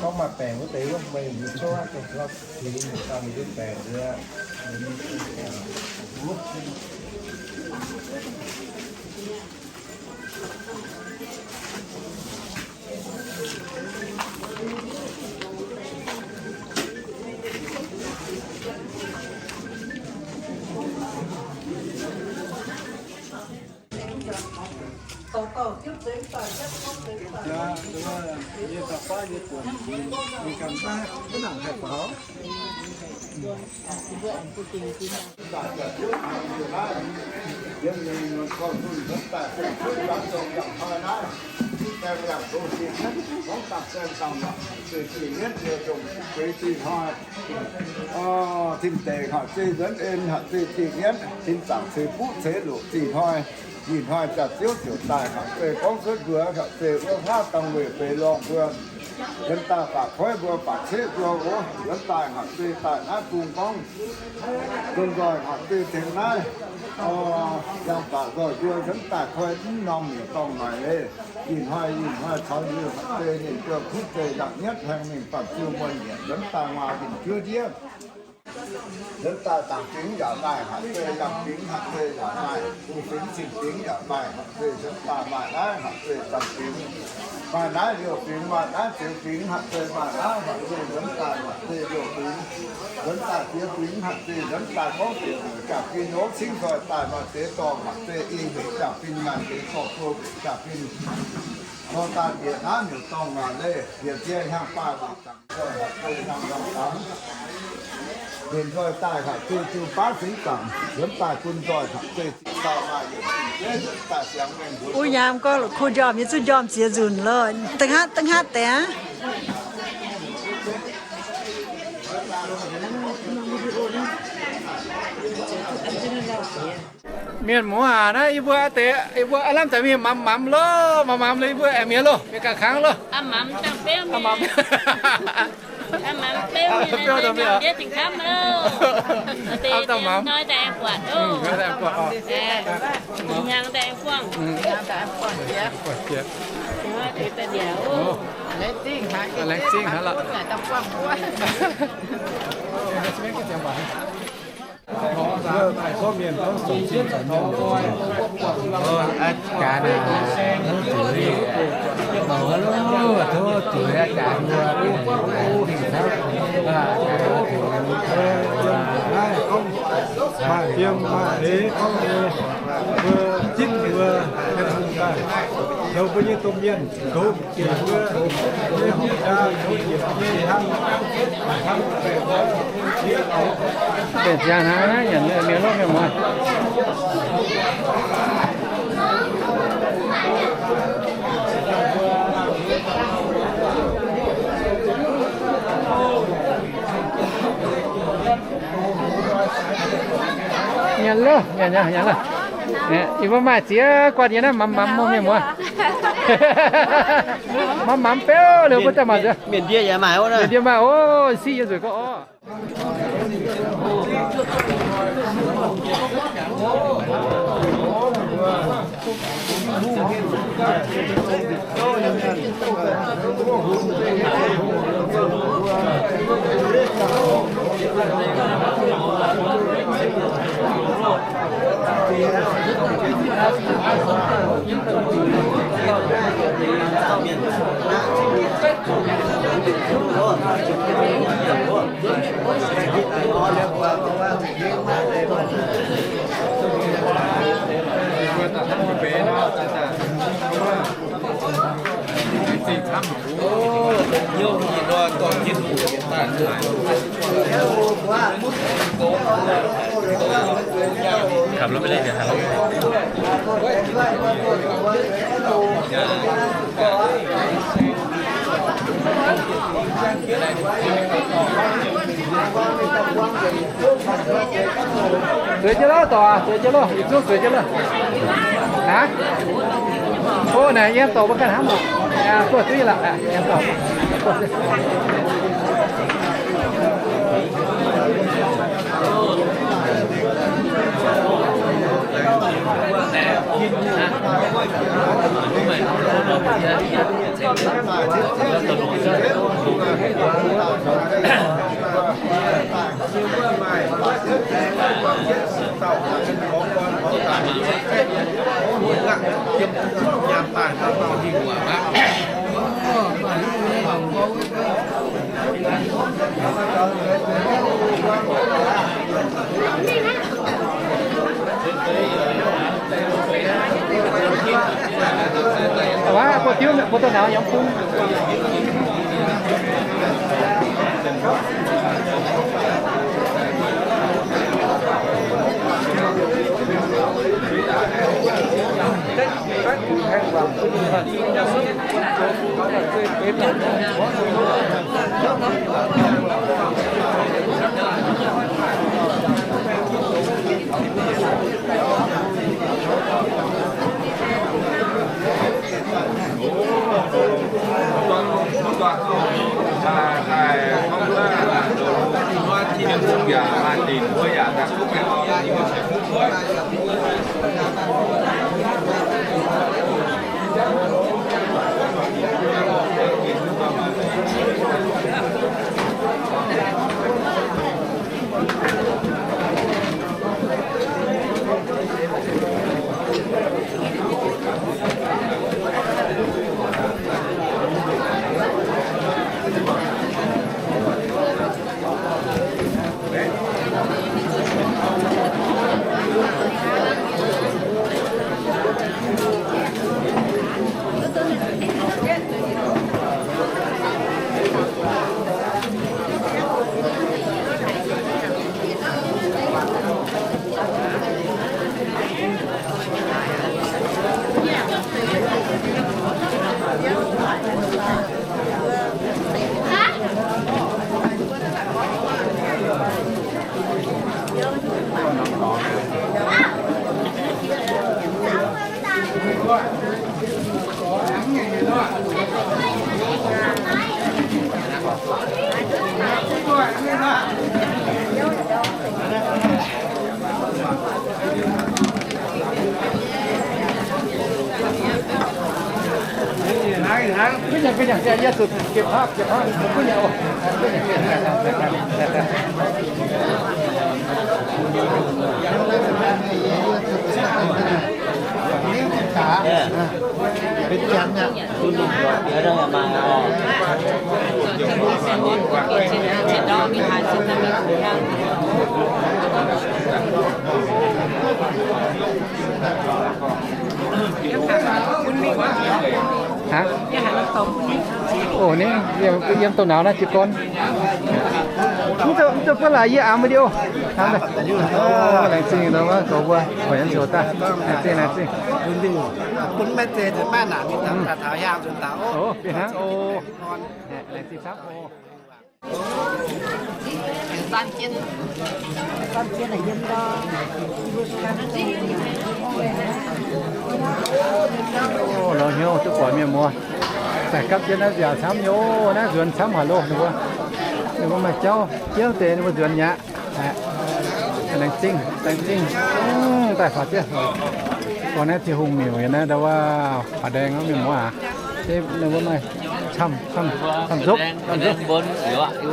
Gorngv maaih baengc wuov deix wuov, meih mbuo cuotv gengh lorz tiux mingh dangh mingh duqv baengc wuov. Tin deic haic zeiv nzuonx en haic zeiv zingh nyienv, tin zaangc ceix fuqv ceix loqc zingh hnoi. Ih hnoi jaax-ziouv ziouc daaih haic zeiv gorngv cuotv mbuox haic zeiv wuov haav dangh weic beix lorngh mbuo, nzuonx daaih baac koiv mbuo baac ceqv mbuo oc. Nzuonx daaih haic zeiv daaih naaiv bung gorngv nzuonx nzoih haic zeiv tengx naaiv yangh baac nzoih mbuo nzuonx daaih koi mv norm miuc-dorngh naaic leiz. Ih hnoi ih hnoi caux liuz haic zeiv ninh mbuo kuv zeiv yangh nyietv haengh mingh banh ziu muonh yietc nzuonx daaih nguaaz ninh juov ndiev. Nzuonx daaih dangc fingx yaac maaih haic zeiv, yangh fingx haic zeiv yaac maaih, bungx fingx cing fingx yaac maaih haic zeiv, nzuonx daaih maaih naaiv haic zeiv zanc fingx, maaih naaiv liouh fingx, maaih naaiv ziux fingx haic zeiv, maaih naaiv haic zeiv nzuonx daaih haic zeiv liouh fingx, nzuonx daaih ziex fingx haic zeiv, nzuonx daaih gorngv diex mueic jaa-fin hnyouv cingv nzoih daaih maaih deix dorngh haic zeiv, i hec jaa-fin maaih deix dorngh, buo hec jaa-fin dorh daaih bieqc naaiv miuc-dorngh naaic leiz, bieqc nzie hiaangx baaih waac zaangc nzoih haic zeiv, hiaangx dorngh dangx, mbenc nzoih daaih haic zeiv jiu baav fingx zaangc, nzuonx daaih bun nzoih haic zeiv zingh dauh maaih yietc zingh jeiv nzuonx daaih siangx mengh mbuo. Wuov nyaam gorngv la'kuqv njormh nyei, zuqc njormh ziex nzunc loh. Da'nqaatv, da'nqaatv deix aqv. Mienh muoz aac, naaiv yie mbuo deix, yie mbuo aav lamh deix mingh mamx mamx loh, mamx mamx loh, yie mbuo aengx mi'aqv loh, mingh ganh kangv loh. Beuv dongh mingh aqv. Aav dangh mamx. Laengz zingh hnangv lorqc. Aa jaax naaic, tov zuiz, tov zuiz aa jaax mbuo. Maaih fiem maaih eix gorngv nyei, mbuo zipv mbuo, zoux mbuo nyei domh mienh, zoux Bieqc ziangx hnangv naaiv nyanc mienh lov mienh muoz. Nyanc lov, nyanc, nyanc, nyanc lov. Yie mbuo maaih ziex guanh yiem naaiv mamx mamx mienh muoz. Mamv mamv beuv liuz mbuo daaih mangc nzunc. Mienh ndie yaac maaih oc. Mienh ndie maaih oc. Siqv yie nzueic gorngv orv. Zueiz jienv loh, dorc, zueiz jienv loh, yietc zungv zueiz jienv loh. Aav, o, naaic yiem dorc mbuo ganh hnamv lorqc. Aa, buov duqv lorqc, yiem dorc. Aav, o, ninh yiem douh nauz naaiv jiez gorn. Mv zeiz, mv zeiz bun laaix yie aav video. Aav, laengz zingh nor maiv goux mbuo, hoic hnangv zoux daaih. Laengz zingh, laengz zingh. Bun maiv zeiz nzunc maiv nangc mingh taux hiaang nzunc daaih oc. O, fih hnangv. Laengz zingh camv. Loz-hnyouv duqv buatc mienh muoz daaih gapv jienv naaiv nziaauc camv nyei. Naaiv nzuonx camv haic loh. Ninh mbuo, ninh mbuo maaih jauv jienv deix ninh mbuo nzuonx mi'aqv. Laengz zingh, laengz zingh. Daaih faaux jienv. Gorngv naaiv Tin-Hungh miuc yiem naaiv ndau wuov Paa Ndaeng mienh muoz aac. Ninh mbuo maaih camv, camv, camv nzopv, camv nzopv.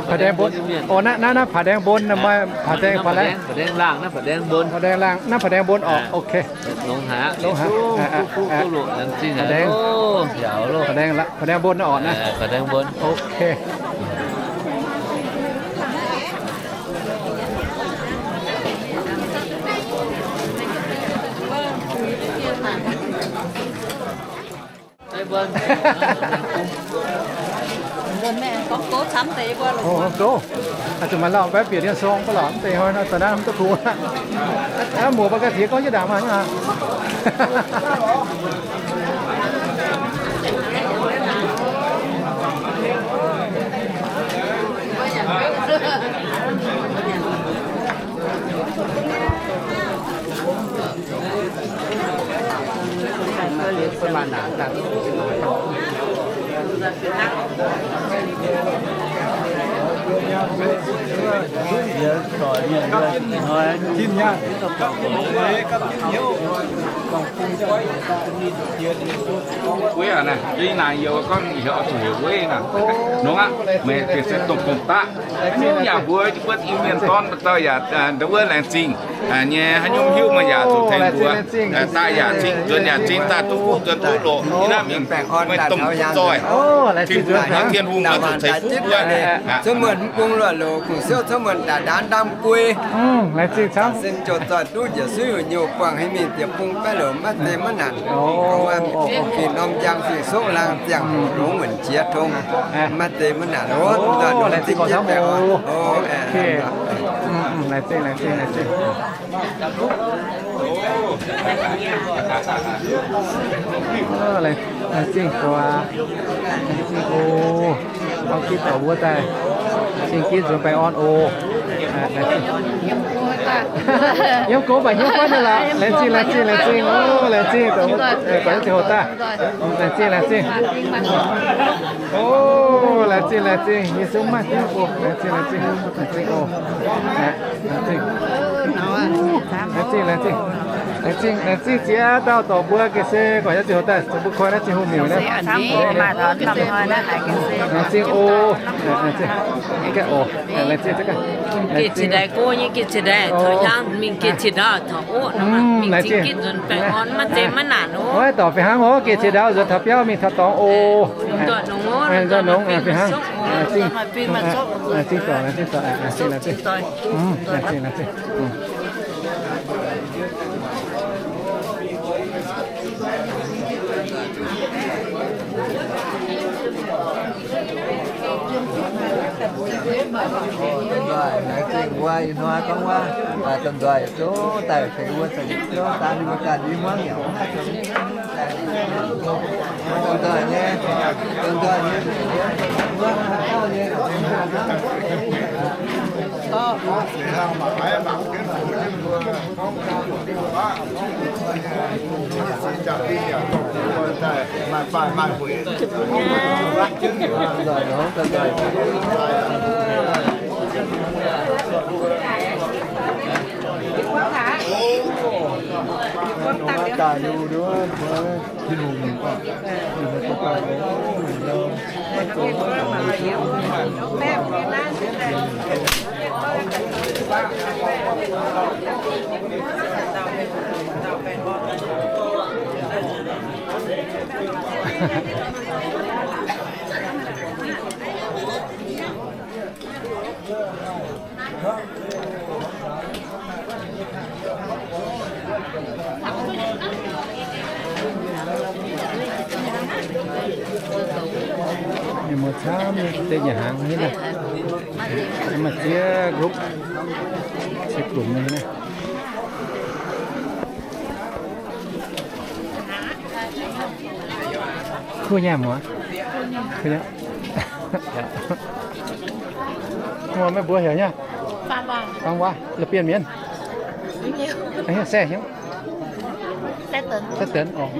Paa Ndaeng Mbon. Orqc, naaiv, naaiv Paa Ndaeng Mbon, maaih Paa Ndaeng, Paa Ndaeng Laangh, naaiv Paa Ndaeng Mbon. Orqc, ok. Paa Ndaeng Mbon orqc naaiv. Ok. Gorngv gouv, zuqc maaih lauh mbaeqv bieqc Liemh Song baav lorqc, mv deix hnoi nor da'naaiv mv duqv kungx. Muoz baac ga'ziex gorngv jienv ndaangc maah. Weiv aac, naaiv naaic yie gorngv heuc oix zuqc heuc Weiv naaic. Nongx aqv, meih gengh se dongh gong-daqv. Yaac mbuo, mbuo Iu-Mienh dorn dauh yaac ndau wuov laengz zingh nyei, haaix nyungc hiuv meih yaac zuqc tengx mbuo. Daaih yaac zingh, nzuonx yaac zingh, daaih duqv kuv nzuonx duqv loqc, yie naaiv mingh meih dongh zoih. Tin-Hungh nyei, Tin-Hungh oix zuqc ceix fuqv mbuo. Cuotv muonc mv bung luoqc loc, kungx siouv cuotv muonc daaih ndaamv-ndaamv guei. Laengz zingh camv. Sin joux zoih duqv njiec suiv heuc nyouh buangh hei mingh diex bung baeqv loc maiv zeiz maiv naanc. Fih norm njang fih sokv laangh ziangh hoc longx muonc jiex tong, maiv zeiz maiv naanc. Laengz zingh gorngv camv oc. Laengz zingh, laengz zingh, laengz zingh. Laengz zingh gorx, laengz zingh oc. Auv-gitv dorh wuov daaih, cing-gitv nzuonx baengh orn oc. Yiem gong baac hnyouv fatv nyei lorqc. Laengz zingh, laengz zingh, laengz zingh oc. Laengz zingh, dorh wuov daaih. Laengz zingh, laengz zingh. Oc, laengz zingh, laengz zingh. Yie zungv maiv hiuv oc. Laengz zingh, laengz zingh, laengz zingh oc. Laengz zingh, laengz zingh, laengz zingh, laengz zingh ziex dauh dorh mbuo ga'sie gorqv yaac ziouc daaih zoux mbuo koi naaiv Tin-Hungh miuc naaiv. Laengz zingh oc. Geh qiex ndau go nyei, geh qiex ndau taux mingh, geh qiex ndau taux oc. Mingh zingh gitv nzuonx baengh orn maiv zeiz maiv naanc oc. Oix dorh fih hnangv oc, geh qiex ndau nzuonx taux biauv mingh taux dorngx oc. Nzuonx nongx fih hnangv. Zingh dorh, zingh dorh, zingh dorh. Nzoih naaiv zingh wuov ih hnoi gorngv wuov, dongh nzoih zoux daaih feix wuov, zoux daaih ninh mbuo ganh i hmuangv nyei. Dongh nzoih nyei, dongh nzoih nyei. Mienh muoz camv nyei deix nyanc hnaangx nyei naaiv. Maaih ziex group, ziex group nyei naaiv. Kuv nyaanh muoz. Kuv nyaanh. Meih mbuo heuc nyei? Fam waac, la'bienh mienv. Sai hnyouv? Sai deix oc.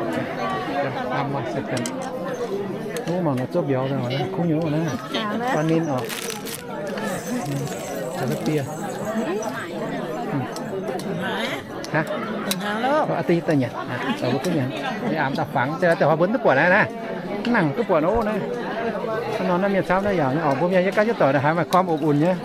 Wuov mangc nor zuov mbiauz, kuv nyei naaiv. Faan ninh oc. La'bienh. Aa, da'nyeic, aamx daaih fangx, da'hoi mbuo duqv buatc naaiv naaiv. Nangc duqv buatc nor naaiv. Nor naaiv mienh camv naaiv yaac oc, mbuo mienh yie ganh jienv doic haiz maaih ความอบอุ่น nyei.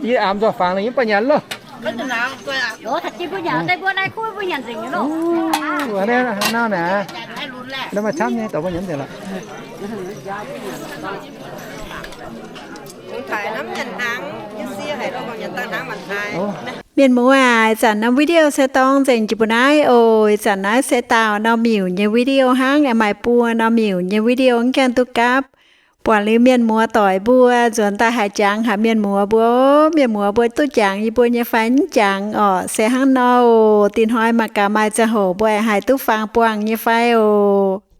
Yie aamx nzoih fangx ninh yie mv baac nyanc loh. Nor naaiv, naaiv maaih camv nyei, dorh mbuo nyanc nzengc lorqc. Mienh muoz aac, ih zanc norm video se dorng nzengc jiex mbuo naaiv oc. Ih zanc naaiv se dauh norm miuc nyei video hnangv, aengx maaih buo norm miuc nyei video mv gaengh duqv gapv. Buatc liuz mienh muoz doic mbuo nzuonx daaih haaix jangx haic mienh muoz mbuo, mienh muoz mbuo duqv jangx yie mbuo nyei fai mv jangx orqc? Se hnangv nor oc. Dinh hnoi mangc gaax maaih ziangh hoc mbuo haih duqv fangx buangh nyei fai oc.